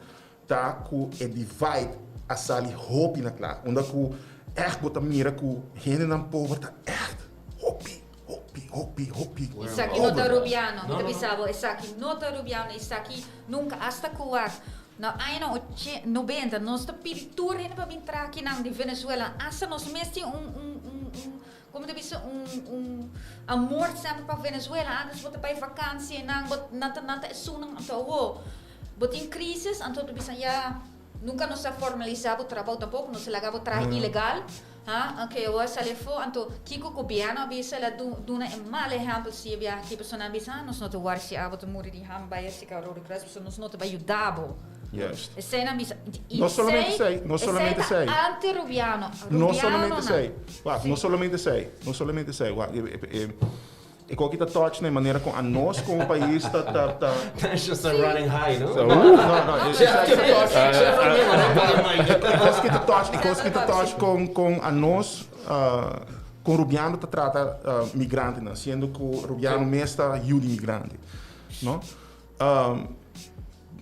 ta cu e divide a sali hopi na cla. Unda cu echt bo ta mira cu hendenan pober ta echt hopi, hopi, hopi, hopi Esaki no ta pober. Rubiano, mi No, ta no, no. bisa bo, esaki no ta Rubiano, esaki nunca, hasta cu wak na añanan oche, nobenta, nos ta pidi tur hende pa bin traha akinan di Venezuela, hasta nos mes tin un, un, un, un, como ta bisa, un, un amor semper pa Venezuela, antes bo ta bay vakantie nan, bo, nan ta, nan ta esunnan, anto awo, bo tin crisis, anto ta bisa ya, nunca nos a formalisa bo trabou tampoco, nos a laga bo traha ilegal, ha, ok, awor a sali afo, anto kico gobierno a bisa, el a duna e mal ehempel si e biaha aki, pasobra nan a bisa, ah, nos no ta wari si abo ta muri di hamber, bay esaki Rode Kruis, pasobra nos no ta bay yuda bo. Juist. Esey nan bisa, y No solamente esey, no solamente esey esey. ta anti-Rubiano, No Rubiano solamente nan. esey, wak, no solamente esey, no solamente esey, wak, E koki ta touch na e manera con anos como pais ta ta ta. Tensions are running high, no? No, no, e cos ki ta touch, e cos ki ta touch con con anos con Rubiano ta trata migrantenan, siendo cu Rubiano mes ta yu di migrante, no?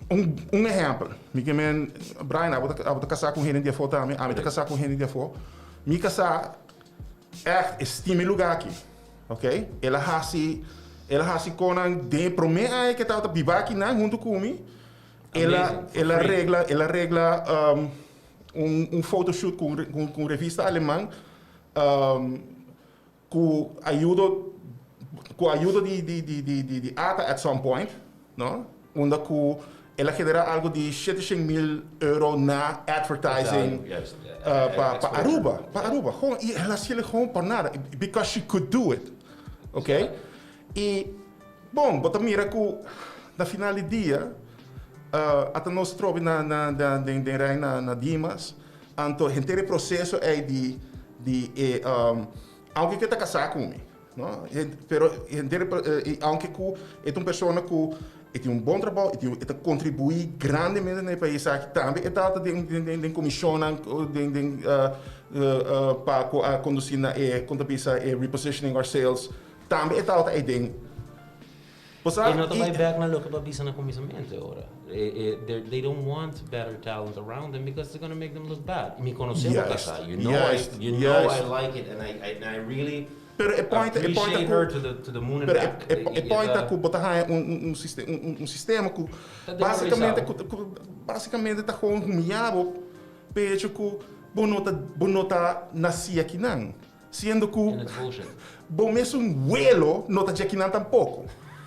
Un un ehempel, mi ke men, Brian, abo ta abo ta casá cu hende di afó tambe, ami ta casá cu hende di afó. Mi casá Echt, e stima e lugá aki. Ok? El a hasi, el a hasi konan den e promé aña ku e tabata biba akinan huntu ku mi. El a, Amazing, for el a free. regla, el a regla un, un photoshoot ku un, ku un revista aleman. Cu ayudo di ATA at some point, no? Unda cu el a genera algo di 700 mil euro na advertising pa Aruba, pa Aruba. Gewoon, y el a haci gewoon pa nada, because she could do it. Ok? Y, bon, bo ta mira cu na final di dia, ata nos trobe na den rij na Dimas, anto henter e proceso ey di aunke cu e ta casa cu mi, no? Pero henter, aunke cu e un persona cu tin un bon trabou, e ta contribui grandemente na e pais aki, tambe e ta den comision den pa conduci na e contabilisa e repositioning our sales, tambe e ta den. E no ta bay back na loke bo a bisa na cuminsamento ora. They don't want better talent around them because it's going to make them look bad. Mi conoce casa. You know I like it and I really Pero e point appreciate her to the moon and Pero back. e point cu bo ta un sistema cu basicamente ta gewoon humiya bo pecho cu bo no ta naci akinan. Siendo cu And it's bullshit. bo mes welo no ta akinan tampoco.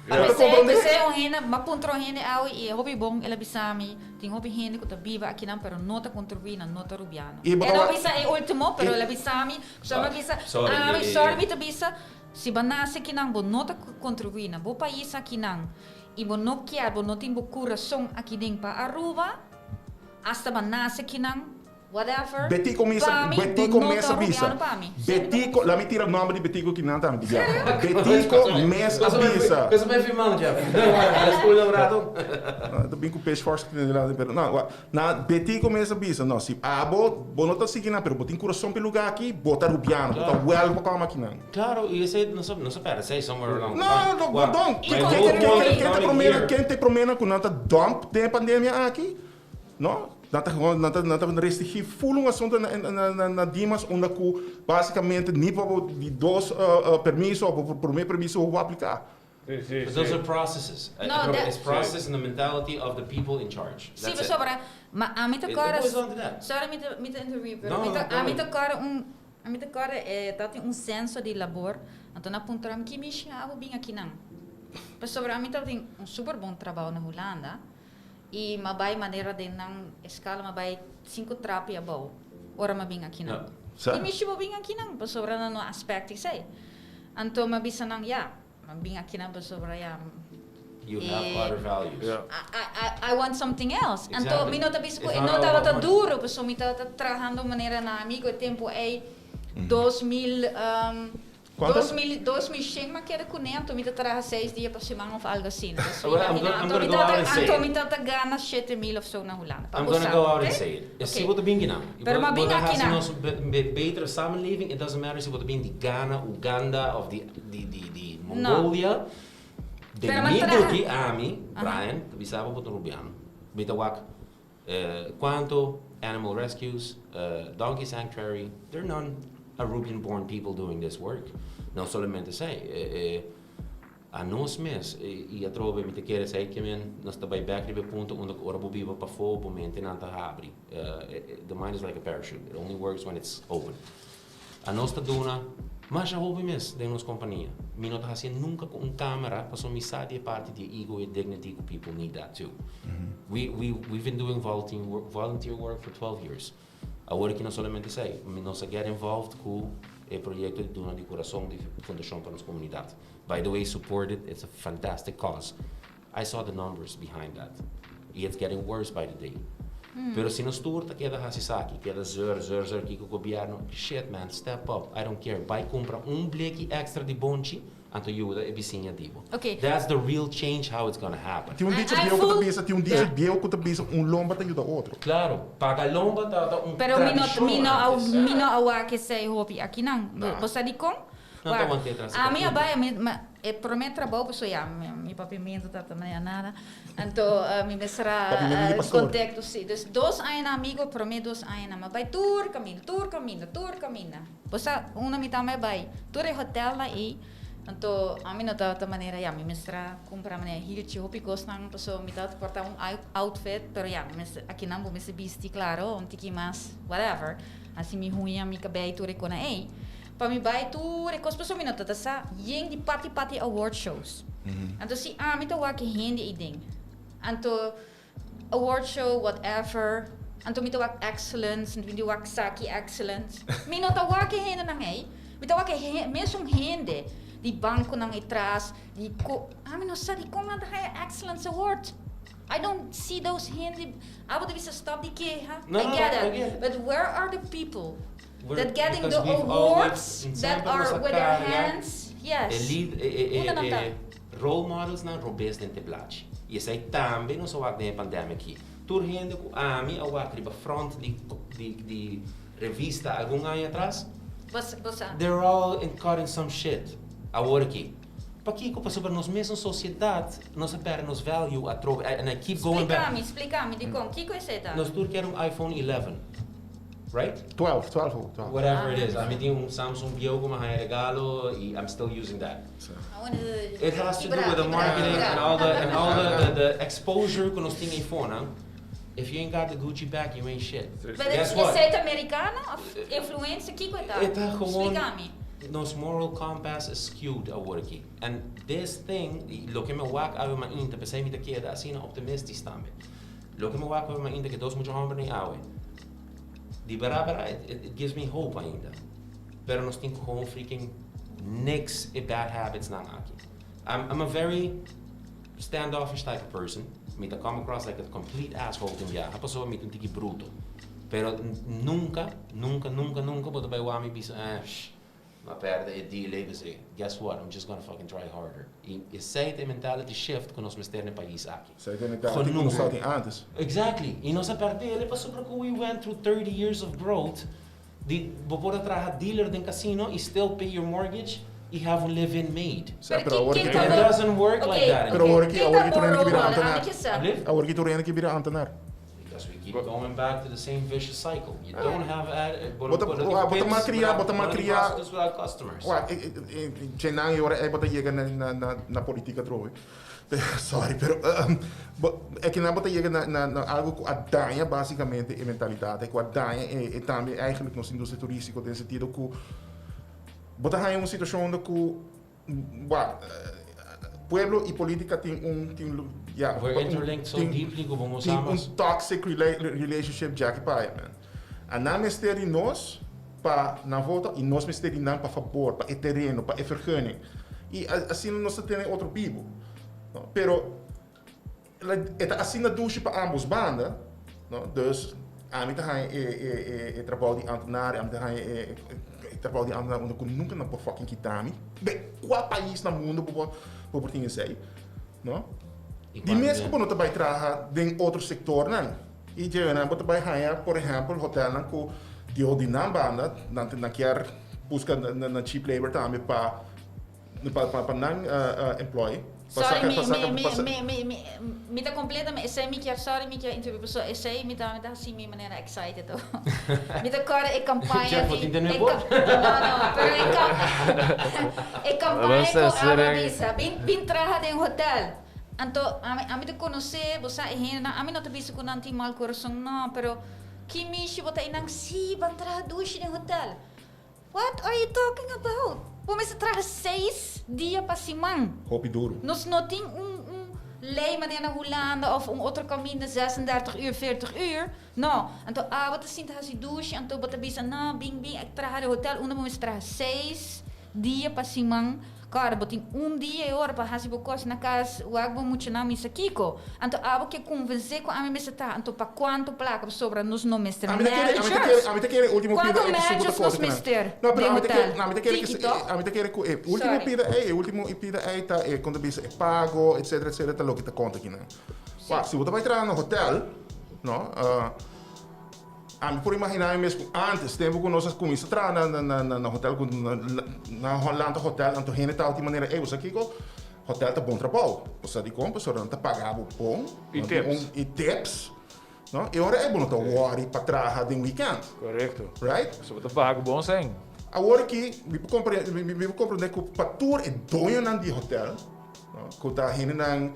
A Bo ta pesey, comprende? Pesey un hende, m'a puntra un hende awe y hopi bon, el a bisa mi, tin hopi hende cu ta biba akinan, pero no ta contribui na no ta rubiano. Y E no bisa e ultimo, pero el a bisa mi, so mi bisa, Sorry, ami, sorry mi ta bisa, si bo nace akinan, bo no ta contribui na bo pais akinan, y bo no kier, bo no tin bo curason aki den pa Aruba, hasta bo nace akinan, whatever. Betico mesa, Pa mi, Betico bo no mesa ta bisa. rubiano pa mi. Betico, laga mi tira nomber di Betico cu nan tambe. Betico mesa bisa. Cosa me filmando, Jeff? Spoel un rato. Ah, ta bin cu pitchforks cu tin delante, pero no, na Betico mesa bisa, no, si abo, bo no ta sigui na, pero bo tin curason pe lugar aki, bo ta rubiano, bo ta welcome akinan. Claro, y esey no se perde, say somewhere along the No, line. no, Well, don't. Y Ken ta prome, ken ta prome cu nan ta dump den pandemia aki? No? Nan ta gewoon, nan ta restringi full un asunto na Dimas, unda cu basicamente ni pa di dos permiso, of prome permiso bo aplica. Si. But those are processes. No, It's process and the mentality of the people in charge. Si, That's it. sobra, ma ami ta It cara boils down to that. Sorry, mi ta interrumpir, pero No, mi ta no, ami ta cara un ami ta cara ta tin un censo di labor, anto nan a puntra mi ki mi abo bin akinan. Pero sobre ami ta tin un super bon trabou na Hulanda y m'a bay manera den nan escala m'a bay cinco trapi abou. Ora m'a bin akinan. Sa? Y mi bo bin akinan, pero sobre na no aspecto esey. Anto m'a bisa nan ja, m'a bin akinan pero sobre ja. You have other values. I want something else. Anto, mi no ta bisa It's no not all tabata about money. duro, paso mi tabata trahando manera na amigo tempo ey 2000 Cuanto? 2000 2100 m'a keda cu ne, anto mi ta traha 6 dia pa siman of algo asina. So, Well, I'm anto gonna mi go out and say anto it. mi tata gana 7000 of zo na Hulanda. I'm gonna go out and say it. Si bo bin akinan. Pero m'a bin akinan. Nos betere samenleving, it doesn't matter si bo bin di Ghana, Uganda of di Mongolia. De Pero mi buki ami, Brian, bisa bo ta rubiano. Mi ta wak cuanto animal rescues, donkey sanctuary, they're non Arubian born people doing this work. No solamente esey, anos mes y atrobe mi ta kere say cu men nos ta bay back riba punto unda ora bo biba pafo bo mente nan ta habri. The mind is like a parachute. It only works when it's open. Anos ta duna masha hopi mes den nos compania. Mi no ta haciendo nunca cu un camera, paso mi sa di parte di ego y dignity cu people need that too. We've been doing volunteer work for 12 years. Awor cu no solamente esey, nos a get involved cu e proyecto di Duna di Curason di Fundacion pa nos Comunidad. By the way, support it, it's a fantastic cause. I saw the numbers behind that. Y it's getting worse by the day. Pero si nos tur ta keda hasi esaki, keda zeur, zeur, zeur, cu gobierno, shit man, step up, I don't care. Bay cumpra un bleki extra di bonchi, anto yuda e bisiña di bo. That's the real change how it's gonna happen. Tin un dicho I bieu cu ta bisa, tin un dicho bieu cu ta bisa un lomba ta yuda otro. Claro, paga lomba ta un Pero mi no tradicion mi no antes. Mi no a wak esey hopi akinan. No. Bo sa di con? No ta wante tras A mi papia. a bay mi ma e prome trabou paso ja, mi papiamento ta manera nada. Anto mi mesra Papiamento di pastor. Contacto si. Dus 2 aña na amigo, prome 2 aña m'a bay tur caminda, tur caminda, tur caminda. Bo sa unda mi tambe bay? Tur e hotel na ey. Anto ami no ta manera ja, mi mesra cumpra manera hilchi hopi cosnan paso mi ta porta un outfit, pero ja, mi akinan bo mester bisti claro, un tiki mas whatever. Asina mi huña, mi cabey tur e cona ey. Pa mi bai tur e kos pasobra mi no ta sa yen di parti parti award shows. Anto si ami ta wak e hende ei den. Anto award show whatever. Anto mi ta wak excellence, anto mi ta wak saki excellence. Mi no ta wak e hendenan ei. Mi ta wak e mesun hende di bankonan ei tras, di ko ami no sa dikon nan ta haya excellence award. I don't see those hende. Abo ta bisa stop di keha. No, I no, get I it. get it. But where are the people We're- that getting because the we've awards always- that semper nos are a with their carga hands? Yes. E lead, e, e, Unda nan e, ta? e role models nan robes den te blachi. I esei tambe nos a wak den e pandemia aki. Tur hende ku ami a wak riba front di, di, di revista algun aña atras, Bos, bos sa. they're all in, caught in some shit. Awor aki. Pakiko? Pasobra nos mesun sosiedat nos a perde nos value atrobe. And I keep going back. Splikami, splikami, dikon, kiko esei ta? Nos tur kier un iPhone 11. Right? 12, 12, oh, 12. Whatever it is. Ami tin un Samsung bieu ku mi a haña regalo i I'm still using that. It has to do with the marketing and all the and all the, the, the exposure ku nos tin eifonan. If you ain't got the Gucci bag, you ain't shit. But Guess what? esei ta amerikano of influencer? Kiko e ta? E ta gewoon Splikami. Nos moral compass is skewed awor aki. And this thing, loke mi a wak awe mainta, p'esei mi ta keda asina optimistisch tambe. Loke mi a wak awe mainta ku dos mucha hòmber ni awe. Di bera bera, it, it, it gives me hope ainda. Pero nos tin ku gewoon freaking nix e bad habits nan aki. I'm a very standoffish type of person. Mi ta come across like a complete asshole tin biaha, pasobra mi ta un tiki bruto. Pero nunca, nunca, nunca, nunca bo ta bai wak mi bisa, eh, shh, m'a perde e deal ei, p'esei. Guess what? I'm just gonna fucking try harder. I esei ta e mentality shift ku nos mester na e pais aki. Esei ta e mentality ku nos tabatin antes. Exactly. I nos a perde el pasobra ku we went through 30 years of growth di bo por a traha dealer den casino i still pay your mortgage i have un live-in maid. Sa, pero awor Ken ki ta It bo- doesn't work like Okay, that Pero anymore. awor ki Ken awor ta ki tur hende bo ki bira role model? ambtenaar. Ami ke sa. Alblieft? Awor ki tur hende ki bira ambtenaar. Because we keep going back to the same vicious cycle. You don't have ad, bo Bo ta- bo bo ta pimps malcria, bo ta without- bo no tin malcria. prostitutes without customers. Wak, djenan e ora ei bo ta yega na na na na politica atrobe. Sorry, pero bo e kinan bo ta yega na na na algo ku a daña basicamente e mentalidat ei, ku a daña e e tambe eigenlijk nos industria turistico den sentido ku bo ta haña un situacion unda ku wak, pueblo y politica tin un tin un ya We're interlinked so tin deeply ku bo no tin sa un mas. toxic relationship djaki pa aya man. A nan mester di nos pa nan vota y nos mester di nan pa fabor, pa e tereno, pa e vergunning. Y asina nos ta tene otro bibo. No? Pero e ta asina dushi pa ambos banda, no? Dus ami ta haña e e e e trabou di ambtenaar, ami ta haña e e trabou di ambtenaar unda ku nunka nan por fucking kita mi. Den kua pais na mundo bo por bo por tin esei, no? I Di mes ku kuantu bo no ta bai traha den otro sektornan i dje nan bo ta bai haña por ehèmpel hotelnan ku di di nan banda nan nan kier buska nan cheap labor tambe pa pa pa pa nan employee. Pa Sorry, saca mi, pa saca mi, pa sa mi, mi, mi, mi ta completamente, esei mi kier, sorry, mi kier interrumpir, so esei mi ta, mi ta hasi mi manera excited. Mi ta kòrda e kampaña Jeff, bo di, tin tene e bo? ka, no, no, pero e ka, e kampaña Basta ku Abba sereng. bisa, bin, bin traha den hotel. Anto, ami, ami ta konosé, bo sa e hendenan, ami no ta bisa ku nan tin mal kurason, no, pero ki mishi bo ta einan, sí, ban traha dushi den hotel. What are you talking about? Bo mester traha 6 dia pa siman. Hopi duro. Nos no tin un, un lei manera na Hulanda of un otro kaminda 36 uur, 40 uur. No. Anto, abo ta sinta hasi dushi, anto bo ta bisa, no, bin, bin, ik traha den hotel, unda bo mester traha 6 dia pa siman. Claro, bo tin un dia e ora pa hasi bo kos na kas, wak bo muchanan misa kiko. Anto abo ke konvensé ku ami mester traha, anto pa kuantu plaka sobra nos no mester Ami ta kere, ami ta kere, managers. ami ta kere último pida Kuantu ei ku subo ta managers nos kose kinan. mester No, pero den ami ta kere, hotel? ami ta kere Tiki ku toch? ami ta kere ku e último Sorry. pida ei, e último pida ei ta e konta bisa e pago, etc etc ta loke ta konta kinan. Wak, si bo ta bai traha na hotel, no, ami por imaginá mi mes ku antes, tempu ku nos a kuminsá traha na na na na hotel ku na na Holanda hotel, anto hende tabata tin manera, ey, bo sa kiko? Hotel ta bon trabou. Bo sa dikon? Pasobra nan ta paga bo bon. I Nan tin tips. un i tips. No? E ora ei bo no ta worry pa traha den weekend. Korekto. Right? So bo ta paga bon sèn. Awor aki, mi por kompre, mi mi por komprendé ku pa tur e doñonan di hotel, no, ku ta hendenan.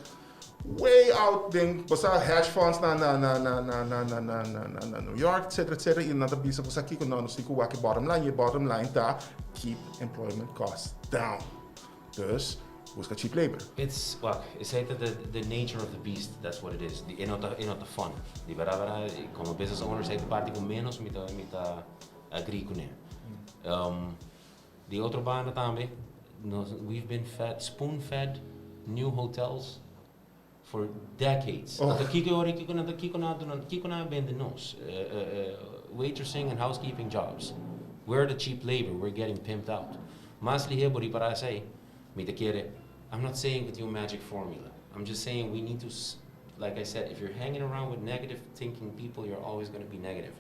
Way out den bo sa hedge funds na na na na na na na na na na na New York etcetera etcetera y nan ta bisa bo sa kico no nos tin cu wak e bottom line y e bottom line ta keep employment costs down dus busca cheap labor. It's wak esey ta the the nature of the beast that's what it is e no ta e no ta fun di berdad berdad como business owner esey ta parti cu menos mi ta mi ta agree cune. Di otro banda tambe nos we've been fed spoon fed new hotels for decades. Oh. Anto kiko e ora kiko nan ta kiko nan a duna kiko nan a bende nos? Waitressing and housekeeping jobs. We're the cheap labor, we're getting pimped out. Mas lihé bo ripará esei, mi ta kere, I'm not saying ku tin un magic formula, I'm just saying we need to like I said, if you're hanging around with negative thinking people you're always gonna be negative.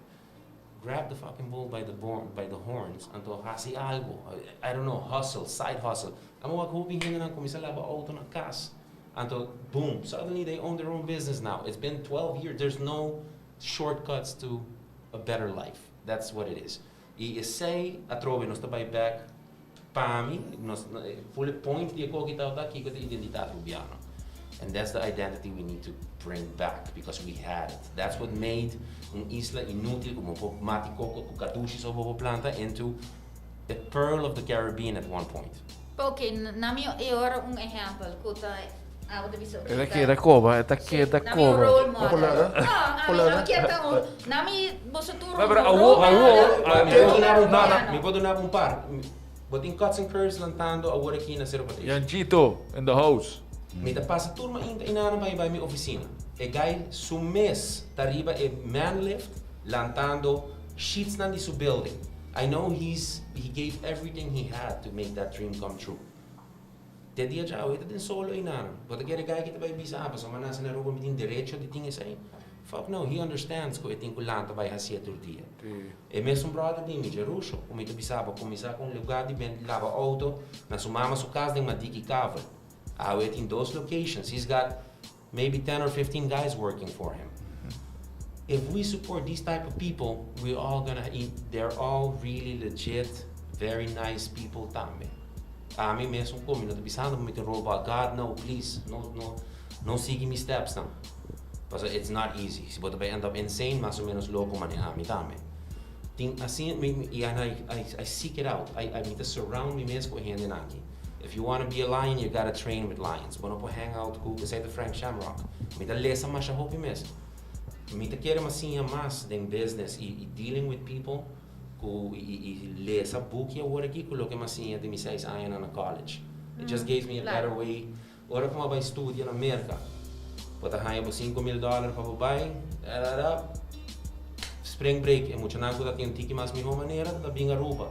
Grab the fucking bull by the by the horns anto hasi algo, I don't know, hustle, side hustle. Amo wak hopi hendenan cuminsa laba auto na cas, anto boom, suddenly they own their own business now. It's been 12 years, there's no shortcuts to a better life, that's what it is. Y esey atrobe nos ta bay back pa mi, nos full e point di e koki tabata kiko ta identidad Rubiano. And that's the identity we need to bring back because we had it. That's what made un isla inútil ku bo por mati koko ku kadushi so bo por planta into the pearl of the Caribbean at one point. Ok, na mi e ora un ehempel ku ta abo ta bisa E ta keda koba, e ta keda Na mi un koba. role model. Por laga? No, ami Por laga? ami kier ta un na mi boso tur No, un pero role awo, awo, model. a- Mi por duna bo un No, par, no. mi por duna bo un par. Bo tin cuts and curves lantando awor aki na Cerro Patricio. Yanchito in the house. Mi ta pasa tur mainta i nana bai bai mi oficina. E guy su mes ta riba e man lift lantando sheetsnan di su building. I know he's he gave everything he had to make that dream come true. Te dia djawe e ta den solo i nana. Bo ta kere guy ki ta bai bisa ah pasobra mi a nace na Aruba mi tin derecho di tin esei? Fuck no, he understands ku e tin ku lanta bai hacié tur dia. E mesun brother di mi, Jerusho, ku mi ta bisa bo kuminsá ku un lugá di bende laba outo na su mama su kas den Madiki Kavel. Awe e tin dos locations, he's got maybe ten or 15 guys working for him. If we support these type of people, we all gonna eat, they're all really legit, very nice people tambe. Ami mesun ku mi no ta bisando ku mi tin robot, God no, please, no, no, no sigui mi steps nan. Pasobra it's not easy. Si bo ta bai end up insane, mas o menos loko manera ami tambe. Tin asina, mi, mi, y and I, I, I seek it out. I, I, mi ta surround mi mes ku e hendenan aki. If you wanna be a lion, you gotta train with lions. Bo no por hang out ku, esei ta Frank Shamrock. Mi ta lesa masha hopi mes. Mi ta kere mas siña mas den business y, y dealing with people ku, y, y, y lesa buki awor aki ku loke mi a siña den mi seis añanan na college. It just gave me a better way. Ora ku mi a bai studia na Merka, bo ta haña bo 5000 dòler pa bo bai, da-da-da. Spring break, e muchanan ku ta tin un tiki mas mihó manera ta bin Aruba.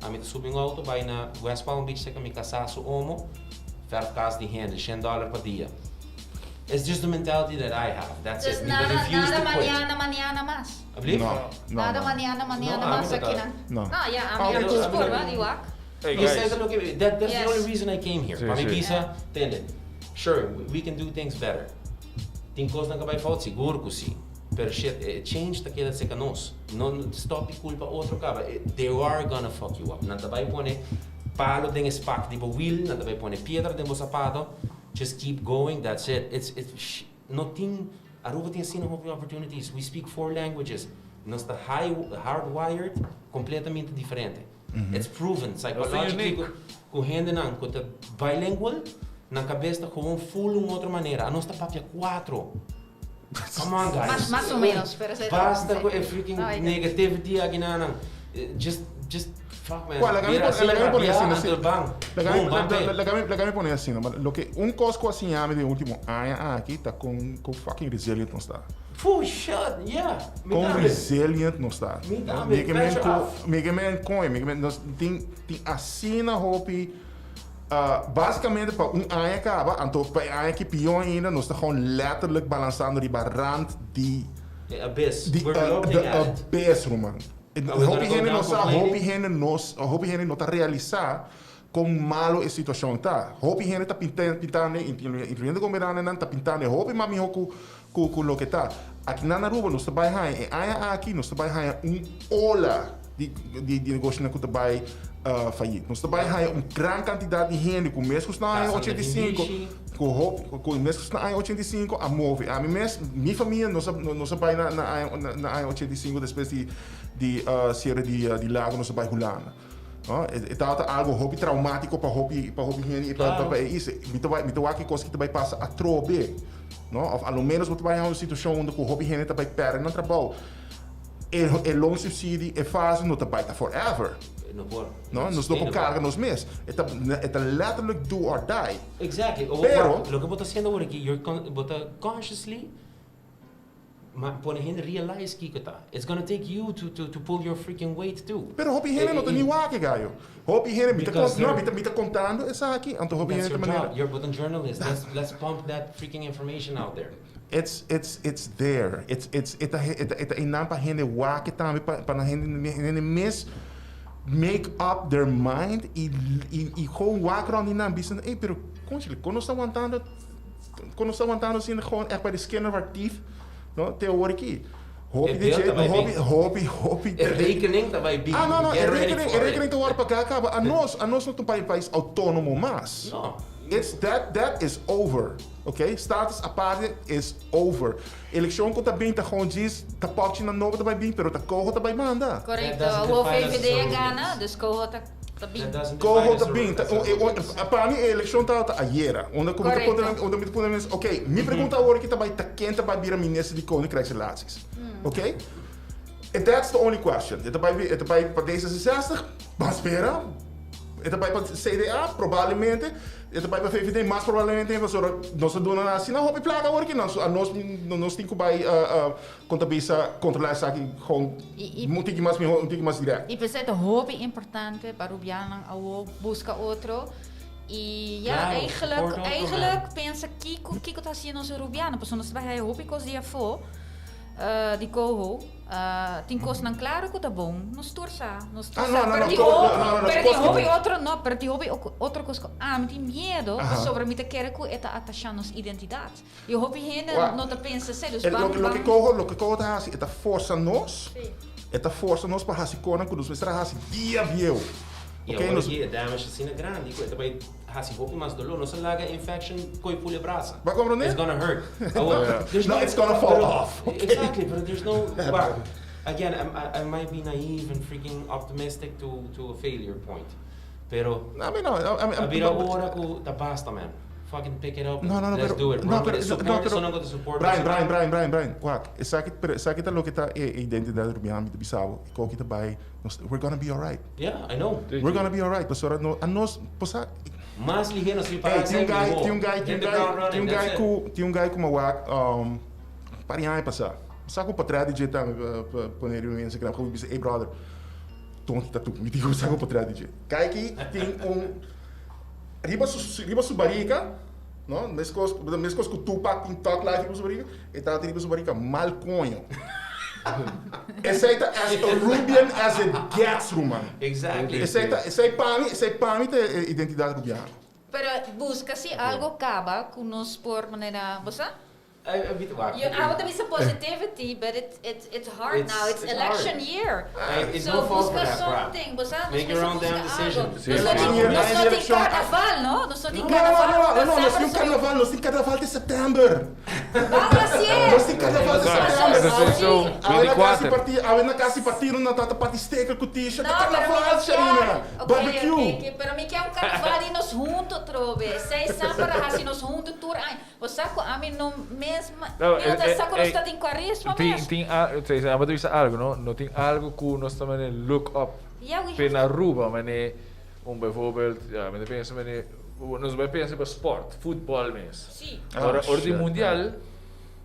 Ami ta subi un outo bai na West Palm Beach serka mi kasá su omo, fèrf kas di hende, shen dòler pa dia. It's just the mentality that I have, that's Dus it. Mi ta nada, refuse nada to quit. mañana, mañana mas. Alblief? No, no, Nada no. mañana, mañana No, ami mas no ta. aki nan. No. No, ya, ami Aunke a ku- djis purba di wak. Hey Esei guys. ta loke, that, that's the only reason I came here. Sí, Pa mi sí. bisa, tende, sure, we can do things better. Tin kosnan ku a bai fout? Sigur ku si. Pero shit, e change ta keda serka nos. No stop di kulpa otro kaba. They are gonna fuck you up. Nan ta bai pone palo den e spak di bo wiel, nan ta bai pone piedra den bo sapato. Just keep going, that's it. It's, it's, no tin, Aruba tin asina hopi opportunities. We speak four languages. Nos ta high, hardwired completamente diferente. It's proven psychologically unique. ku hendenan ku ta bilingual, nan kabes ta gewoon full un otro manera. Anos ta papia cuatro. Come on guys. Mas, mas o menos, pero esei ta- Basta ku e freaking Ay, negativity aki na nan. Just, just, fuck man. Well, laga mi Mira, pon- laga mi pone rabia, asina, sí. anto ban. Laga mi- Boom, ban pe. laga mi pone asina, maar loke un kos ku a siña mi den último aña aki ta kon kon fucking resilient nos ta. Fu shit, yeah. Mi Kon tambe. resilient nos ta. Mi tambe, Mi ke men pressure ku, off. mi ke men kon, mi ke men nos tin tin asina hopi Básicamente pa un aña caba, anto pa e aña ki pió ainda, nos ta gewoon letterlijk balansando riba rand di E abyss. di We're uh, looking the at it. abyss, ruman. Are we Hopi gonna go hende down no sa, complaining? hopi hende no, hopi hende no ta realisa con malo e situacion ta. Hopi hende ta pinta, pintando, incluyendo gobernantenan, ta pintando hopi mas miho cu, cu, cu loke ta. Aki na Aruba nos ta bay haña, e aña aki nos ta bay haña un ola. di di di negoshonan ku ta bai fayit. Nos ta bai haña un gran kantidat di hende ku mes ku sta aña 85, ku hopi ku mes ku sta aña 85 a move. Ami mes, mi famia nos a nos a bai na na aña na aña 85 despues di di siere di di lago nos a bai Hulanda. No, e e tabata algo hopi traumatiko pa hopi pa hopi hende i pa pa e isla. Mi ta bai mi ta wak e kos ki ta bai pasa atrobe, no, òf a lo ménos bo ta bai haña un situashon unda ku hopi hende ta bai pèrdè nan trabou. E e loonsubsidie, e fase no ta bai ta forever. No por. No, nos no por carga nos mes. E ta e ta letterlijk do or die. Exactly. O, Pero. Loke bo ta haciendo awor aki, you're con, bo ta consciously ma pone hende realize kiko ta. It's gonna take you to to to pull your freaking weight too. Pero hopi hende no ta ni wak e gallo. Hopi hende, mi ta Because no, they're mi ta mi ta contando esaki, anto hopi That's hende ta your manera. job. You're but a journalist. Let's let's pump that freaking information out there. It's it's it's there. It's it's e ta e ta e ta einan pa hende wak tambe pa pa nan hende hende mes make up their mind i i i gewoon wak rond di nan bisa ey pero conchale kon nos ta wantando kon nos ta wantando asina gewoon echt by the skin of our teeth no te awor aki. Hopi E di bill dje ta bai hopi bin. hopi hopi E rekening ta bai bin. Ah no no e Get ready rekening e for it. rekening ta wòrdu pagá kaba anos anos no ta un pais outónomo mas. No. It's that that is over. Ok, status aparte is over. Elekshon ku ta bin ta gewoon djis, ta pòpchi nan nobo ta bai bin, pero ta Coho ta bai manda. That Correcto. doesn't Awor define us as VVD a Arubians. gana, dus Coho ta ta bin. That doesn't define Coho us ta bin. Ta, as Arubians. Pa mi e elekshon tabata ayera. Unda ku mi ta Correcto. puntra, unda mi ta puntra mi mes, ok, mi pregunta awor aki ta bai ta ken ta bai bira minister di Koninkrijksrelaties. Ok? And that's the only question. E ta bai, e ta bai pa D66? Ban spera. E ta bai pa CDA? Probablemente. E ta bai pa VVD? Mas probablemente. Pasobra nos a duna nan asina hopi plaka awor aki. Nos, anos, nos tin ku bai kon ta bisa kontrolá esaki gewoon un tiki mas mihó, un tiki mas dirèkt. I p'esei ta hopi importante pa rubianan awor buska otro i ya, Claro, eigenlijk, support otro, man. eigenlijk pensa kiko, kiko ta hasiendo nos rubianan. Pasobra nos ta bai haya hopi kos di afó. Di coho tin cosnan claro cu ta bon, nos tur sa, nos tur sa, pero di pero di hopi otro no, pero di hopi otro cos cu ami tin miedo pasobra mi ta kere cu e ta atasha nos identidad y hopi hende no ta pensa esey, dus ban ban. Loke coho, loke coho ta haci e ta forsa nos, e ta forsa nos pa haci cosnan cu nos mester a haci dia bieu. Y awor aki e damage asina grandi cu e ta bay Hasi hopi mas dolor. No sa laga infection koe pule brasa. Ba comprende? It's gonna hurt. Awor, there's No, it's gonna fall pero, off. Okay. Exactly, pero there's no, well, again, I'm, I, I might be naive and freaking optimistic to, to a failure point. Pero, No, I mean, no, I mean, a bira ora ku ta basta, man. Fucking pick it up. No, no, no, Let's pero, do it. no, Run pero, with it. no, Support, pero, sonan ku ta support. Brian, Brian, Brian, Brian, Brian, wak, esaki, pero esaki ta loke ta e identidad Rubiano mi ta bisa bo, e koki ta bai, nos, we're gonna be alright. Yeah, I know. We're gonna be alright, pasobra no, a nos, bo sa. Mas lihé nos tin para Ey, tin un guy, tin un guy, tin Hit un the guy, ground running, tin un guy that's ku, it. tin un guy ku mi a wak um par di aña pasá. Mi sa ku potrèt di dje tambe pa pa pone riba mi Instagram, ku mi bisa, ey brother, tonti ta tu. Mi di ku mi sa ku potrèt di dje. Guy aki tin un, riba su, riba su barika, no, meskos, meskos ku Tupac tin Thug Life riba su barika, E tata riba su barika mal coño. Esey ta as Arubian as it gets, ruman. Exactly. Esey ta, esey pa mi, esey pa mi ta e identidad Arubiano. Pero busca si algo caba cu nos por manera, bo sa? I, I, wak, You, abo ta bisa positivity, but it, it, it's hard It's- now. It's, it's election hard. year. Hey, it's so no fault for busca that crap. something, bo sa? Nos Make your mester own damn busca decision. algo. Sí, Nos no sí. tin, Election nos no tin year, carnaval, no? Nos no tin No, no, carnaval. no, no, no, nos tin December, so- carnaval, nos tin carnaval di september. Vamos así. Nos tin carnaval di september. Eso, eso, Awe na kasi 24. parti, awe na kasi partido na tata parti steker ku t-shirt. No, Ta pero mi carnaval, no Sharina. kier. Ok, Barbecue. ok, ok, Pero mi kier un carnaval di nos hunto trobe. Sei sa para hasi nos hunto tur aña. Bo sa ku ami no mes, ma, No, mi no ta sa ku nos eh, ta tin cuaresma Tin, mes. tin, a, te, abo ta bisa algo, no? No tin algo ku nos ta mane look up. Yeah, we Pe have na Aruba, mane, un bijvoorbeeld, ja, mi ta pensa mane, nos bai pensa pa sport, futbol mes. Sí. Ah, Ora, ora di shit, mundial,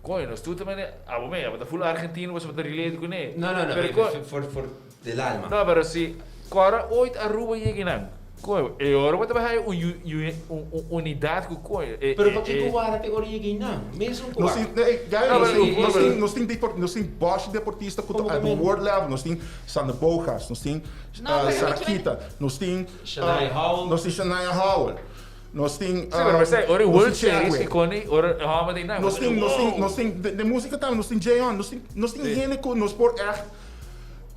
coño, nos tur ta mane, abo me, abo ta full argentino, pasobra ta relate kuné. No, no, no, Pero eh, co- for, for del alma. No, pero si Cora ooit Aruba yega nan, coño, e ora bo ta bai haya un un un unidad cu coño. E, Pero e, pakiko e, wara te ora yega nan? Mesun cu Nos wak. tin, eh, guy, No, nos pero- tin, nos pero- tin, nos tin depor, nos tin bosh deportista cu ta Como at que men? world level. Nos tin Sander Bogaerts, nos tin No, pero Sarah mi Kita, nos tin Shania Howell. Nos tin Shania Howell. Nos tin Sí, pero pensei, ora nos World tin Series Chadwick. e koni, ora hòmber di nan. Nos tin, nos tin, nos tin, de, de música tambe, nos tin Jayon, nos tin, nos tin Sí. hende cu nos por echt.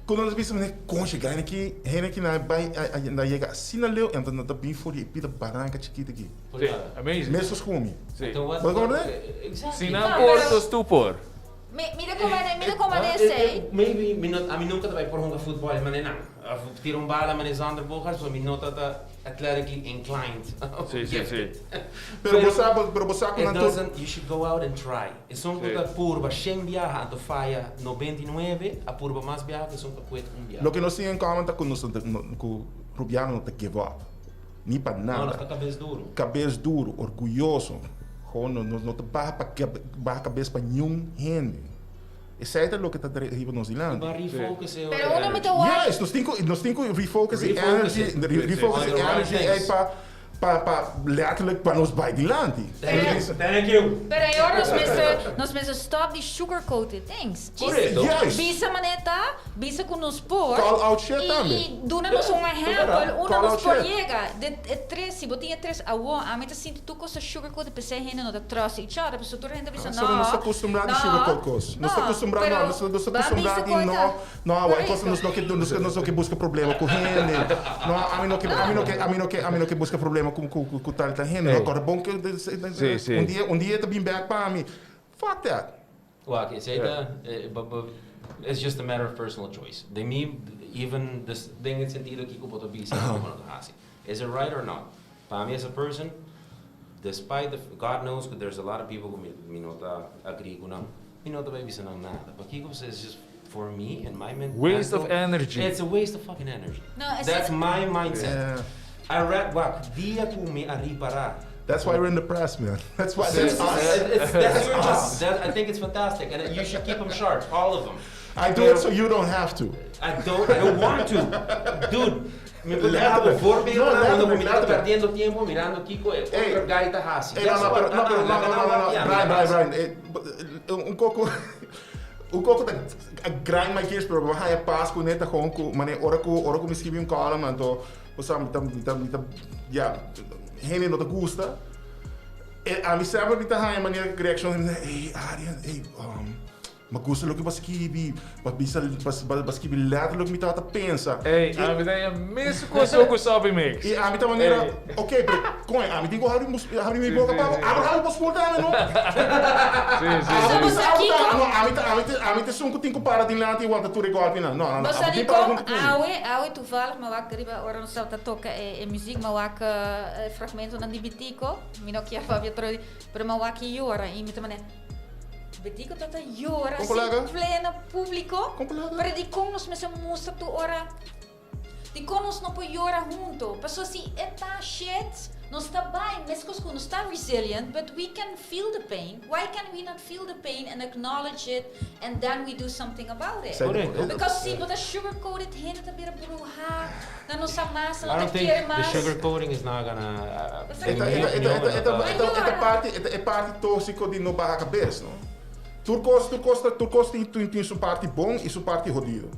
Ku nos bisa mene konche gana aki, hende aki nan a bai a a yega asina leu en nan ta bin for di e pida baranka chikito aki. Sí, amazing. Mescos ku mi. Sí. Bo ta komprende? Si nan por, tos tu por. Mi mira como mira como esey. Maybe mi no ami nunca ta bai por hunga futbol mane nan. Of tira un bala mane Xander Bogaerts pasobra mi no ta ta athletically inclined. Sí, sí, sí. Pero bo sa pero bo sa ku It nan tur. doesn't you should go out and try. Esun ku ta purba shen biaha anto faya 99 a purba mas biaha ku esun ku a kuet un biaha. Loke nos tin en common ta ku nos ta ku Rubiano no ta give up. Ni pa No, nada. nos ta kabes duru. Kabes duru, orguyoso. Gewoon no nos no ta baha pa baha kabes pa niun hende. Esei ta loke ta riba nos dilanti. Ba refocus e Pero uno mi ta wak. Juist, nos tin ku nos tin ku refocus e energy, refocus e energy ei pa pa pa letterlijk pa nos bai dilanti. Thank you. Pero e ora nos mester nos mester stop di sugarcoated things. Correcto. Juist. Bisa manera ta, bisa ku nos por. Call out shit tambe. I duna nos un ehempel unda Call nos out por shit. yega. De e tres, si bo tin e tres awo, ami ta sinti tur kos ta sugarcoated p'esei hende no ta trust each other, pasobra tur hende ta bisa no. Pasobra nos ta acostumbrá di sugarcoat kos. Nos ta acostumbrá, no, nos ta acostumbrá di no, no, awor e kos nos no ke, nos no ke buska problema ku hende. No, ami no ke, ami no ke, ami no ke, ami no ke buska problema ku ku ku tal tal hende. No, kòrda bon ke un dia, un dia e ta bin bèk pa mi. Fuck that. Wak, esei ta, it's just a matter of personal choice. Den mi, even des, den e sentido kiko bo ta bisa i kiko bo no ta hasi. Is it right or not? Pa mi as a person, despite the, God knows ku there's a lot of people ku mi, mi no ta agree ku nan, mi no ta bai bisa nan nada. Pakiko? Pasobra it's just for me and my men, Waste of mental, energy. It's a waste of fucking energy. No, esei That's my mindset. Yeah. I read, wak, dia ku mi a ripará. That's why we're in the press, man. That's why that's us. It's, that's your job. That, I think it's fantastic, and you should keep them sharp, all of them. I do it so you don't have to. I don't, I don't want to. Dude, mi por traha bo voorbeelden unda bo mi ta perdiendo tiempo mirando kiko e otro guy ta hasi. Ey, no, no, pero, no, pero, no, no, no, no, Brian, Brian, Brian, un koko, un koko ta grind my gears, pero bo haya pas ku ne ta gewoon ku, mane, ora ku, ora ku mi skibi un column, anto, Bo sa, mi ta, mi ta, mi ta, ya, hende no ta gusta. E ami semper mi ta haña manera ku reakshon, mi ta, ey, Arian, ey, mi a gusta loke bo a skibi, bo a bisa, bo a skibi letterlijk loke mi tabata pensa. Ey, ami ta haña mes kos ku Soppy Mix. I ami ta manera, ok, pero koño, ami tin ku habri habri mi boka pa bo, abra habri bo spoel tambe, no? Sí, sí, sí. Abo bisa abo ta, no, ami ta, ami ta, ami ta esun ku tin ku para dilanti i wanta tur e gòlpinan. No, no, no, Bo abo sa tin para dikon huntu ku mi. awe, awe toevallig mi wak riba ora nos tabata toka e e muziek, mi wak e fragmentonan di Betico, mi no kier papia tro di, pero mi wak e yora i mi ta manera, Betico tabata yora Kon así palaga? pleno publico, Kon palaga? pero dikon nos mester mustra tur ora Dikon nos no por yora hunto? Pasobra si e ta shit, nos ta bai meskos ku nos ta resilient, but we can feel the pain. Why can we not feel the pain and acknowledge it and then we do something about it? Correcto. Because si bo ta sugarcoat it, hende ta bira bruha, nan no sa mas, nan I no don't ta think kere the mas. sugarcoating is not gonna. E ta, e ta, e ta, e ta, e ta, e ta, e ta parti, e ta e parti tóksiko di no baha kabes, no? Tur kos, tur kos ta, tur kos tin, tin su parti bon i su parti hodido.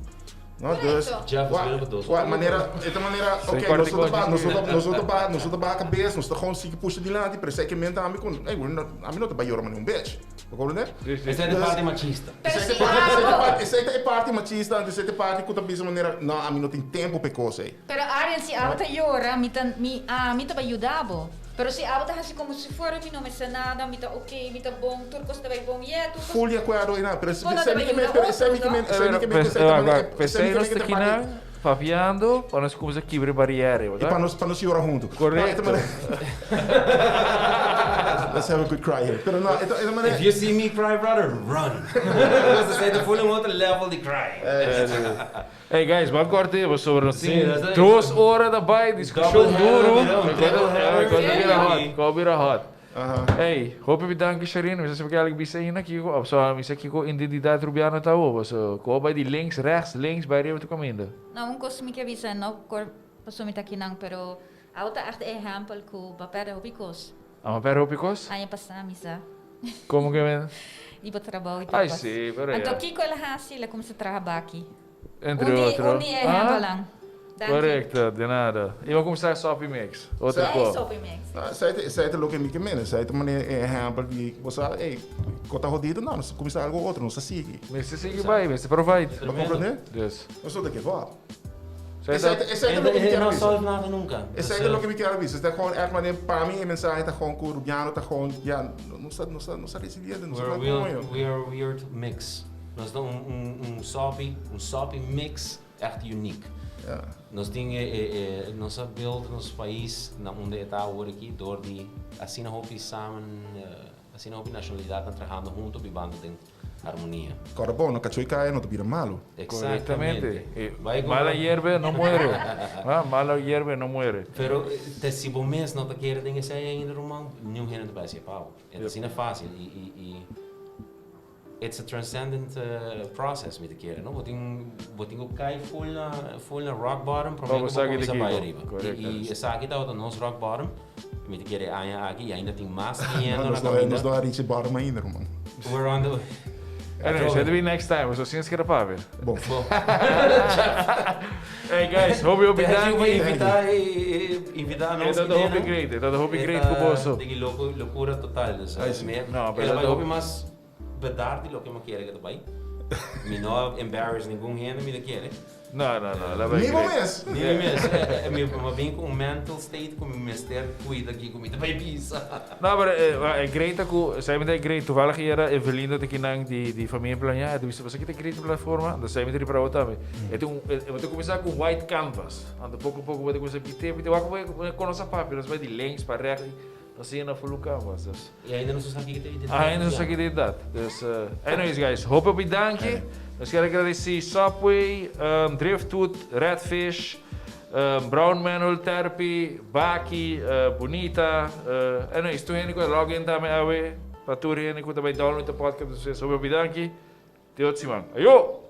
No, dus, Jeff is weer op dos. wa, manera, e ta manera, ok, nos no ta baha, nos no ta, nos no ta baha, nos no ta baha kabes, nos ta gewoon sigui pusha dilanti, pero esei ke mente ami ku, ey, ami no ta bai yora manera un bitch. Bo comprende? Esei ta e parti machista. Pero Esei si ta e parti, esei ta e abo. parti, esei ta e parti machista, anto esei ta e parti ku ta bisa manera, no, ami no tin tempo pa e kos ei. Pero Arjen, si abo ta yora, mi ta, mi, ami ta bai yuda bo. Pero si abo ta hasi komo si fuera mi no mester nada, mi ta ok, mi ta bon, tur kos ta bai bon, yeah, tur kos. Full di akuerdo einan, pero Bo no esei ta mi bai ke men, yuda pero esei mi otro, ke men, no? esei mi ke men ku esei ta manera, esei P'esei mi ke nos men ta ku ta parti. kinan papiando pa nos kumsa kibra e bariera, I bo pa nos, pa nos yora huntu. Correcto. No, e ta manera, Let's have a good cry here. Pero no, e ta, e ta manera. If you see me cry, brother, run. Because esei ta full un otro level di crying. Hey guys, ban korte pasobra nos tin Sí, dat is- dos ora ta bai, diskushon Double header, duru. bira un triple header. Kos ta bira hot, kos bira hot. Aha. Hey, hopi bedanki Sharine, mi sa si bo ke algu bisa ainda kiko, of so mi sa kiko identidad Rubiano ta awo, paso ku bai di links, rechts, links, bai riba tur kaminda. No, un kos mi ke bisa, no kor pasobra mi ta kinan, pero awo ta echt e ehèmpel ku bo a pèrdè hopi kos. Amo pèrdè hopi kos? Aña pasá mi sa. Komo ke men? Di bo trabou i tur Ai kos. si, pero Anto ya. kiko el a hasi? El a kuminsá traha baki. Entre Un di, otro. un di e ehèmpelnan. Danki. Correcto, de nada. Y bo cuminsa Soppy Mix. Otro Sa- co. Soppy Mix. No, esey ta loke mi ke mende, esey ta manera e ehempel di bo sa, ey, ko ta hodido, no, nos ta kuminsá algo otro, nos ta sigui. Mester sigui bai, mester provide. Bo komprendé? Dus. Nos no ta give up. Esey Esey ta. ta, esey ta loke mi E kier no bisa. solve nada nunca. Esey ta loke mi kier bisa. Ta gewoon echt manera, pa mi e mensahe ta gewoon ku Rubiano ta gewoon, ya, nos ta, nos ta, nos ta resiliente, nos ta We're kla koño. weird, we are weird mix. Nos ta un, un, un soppy, un soppy mix echt uniek. Ja. Nos tin e, e, e, nos a build nos pais na unda e ta awor aki door di asina hopi samen, asina hopi nacionalidadnan trahando hunto bibando den armonia. Kòrda bon, no kachó i kaya no ta bira malu. Correctamente. Exactamente. Bai ku Mala hierbe no muere. Ah, mala hierbe no muere. Pero te si bo mes no ta kere den esei ainda ruman, niun hende ta bai hacia pa bo. E ta asina fácil i, i, i It's a transcendent process mi ta kere, no? Bo tin bo tin ku kai full na full na rock bottom prome ku bo kuminsá bai ariba. I esaki tabata nos rock bottom, mi ta kere e aña aki i ainda tin mas biniendo na kaminda. Nos no a reach e bottom ainda, ruman. We're on the way. Anyway, esei ta bin next time, pasobra sin esaki ta papia. Bon. Bon. Hey guys, hopi hopi Thank you pa danki. invitá invitá nos. E ta hopi great, e ta hopi great ku boso. E ta lokura total. Dus, No, pero el a bai ta hopi mas Bedar di loke mi kere ke ta bai. Mi no a embarrass ningun hende mi ta kere. No, no, no, la bai Ni bo great. mes. Ni mi mes. Mi a bin ku un mental state ku mi mester kuida kiko mi ta bai bisa. No, pero e great ta ku, esei mi ta e great. Toevallig era Evelyn ta kinan di di Familia Plaña, e ta bisa pasobra ki ta great plataforma, anto esei mi ta ripara bo tambe. E ta un, e bo ta kuminsá ku un white canvas, anto poko poko bo ta kuminsá pite pite, wak bo e konosé papia, nos bai di links pa recht. Asina na fulu canvas, dus. Y ainda nos sa kiko ta identidad. Ainda nos sa kiko ta identidad. Dus, anyways guys, hopi hopi danki. Nos kier agradeci Subway, Driftwood, Redfish, Brown Manual Therapy, Baki, Bunita, anyways, tur hende ku a log in tambe awe, pa tur hende ku ta bai download e podcast, hopi hopi danki. Te otro siman. Ayo!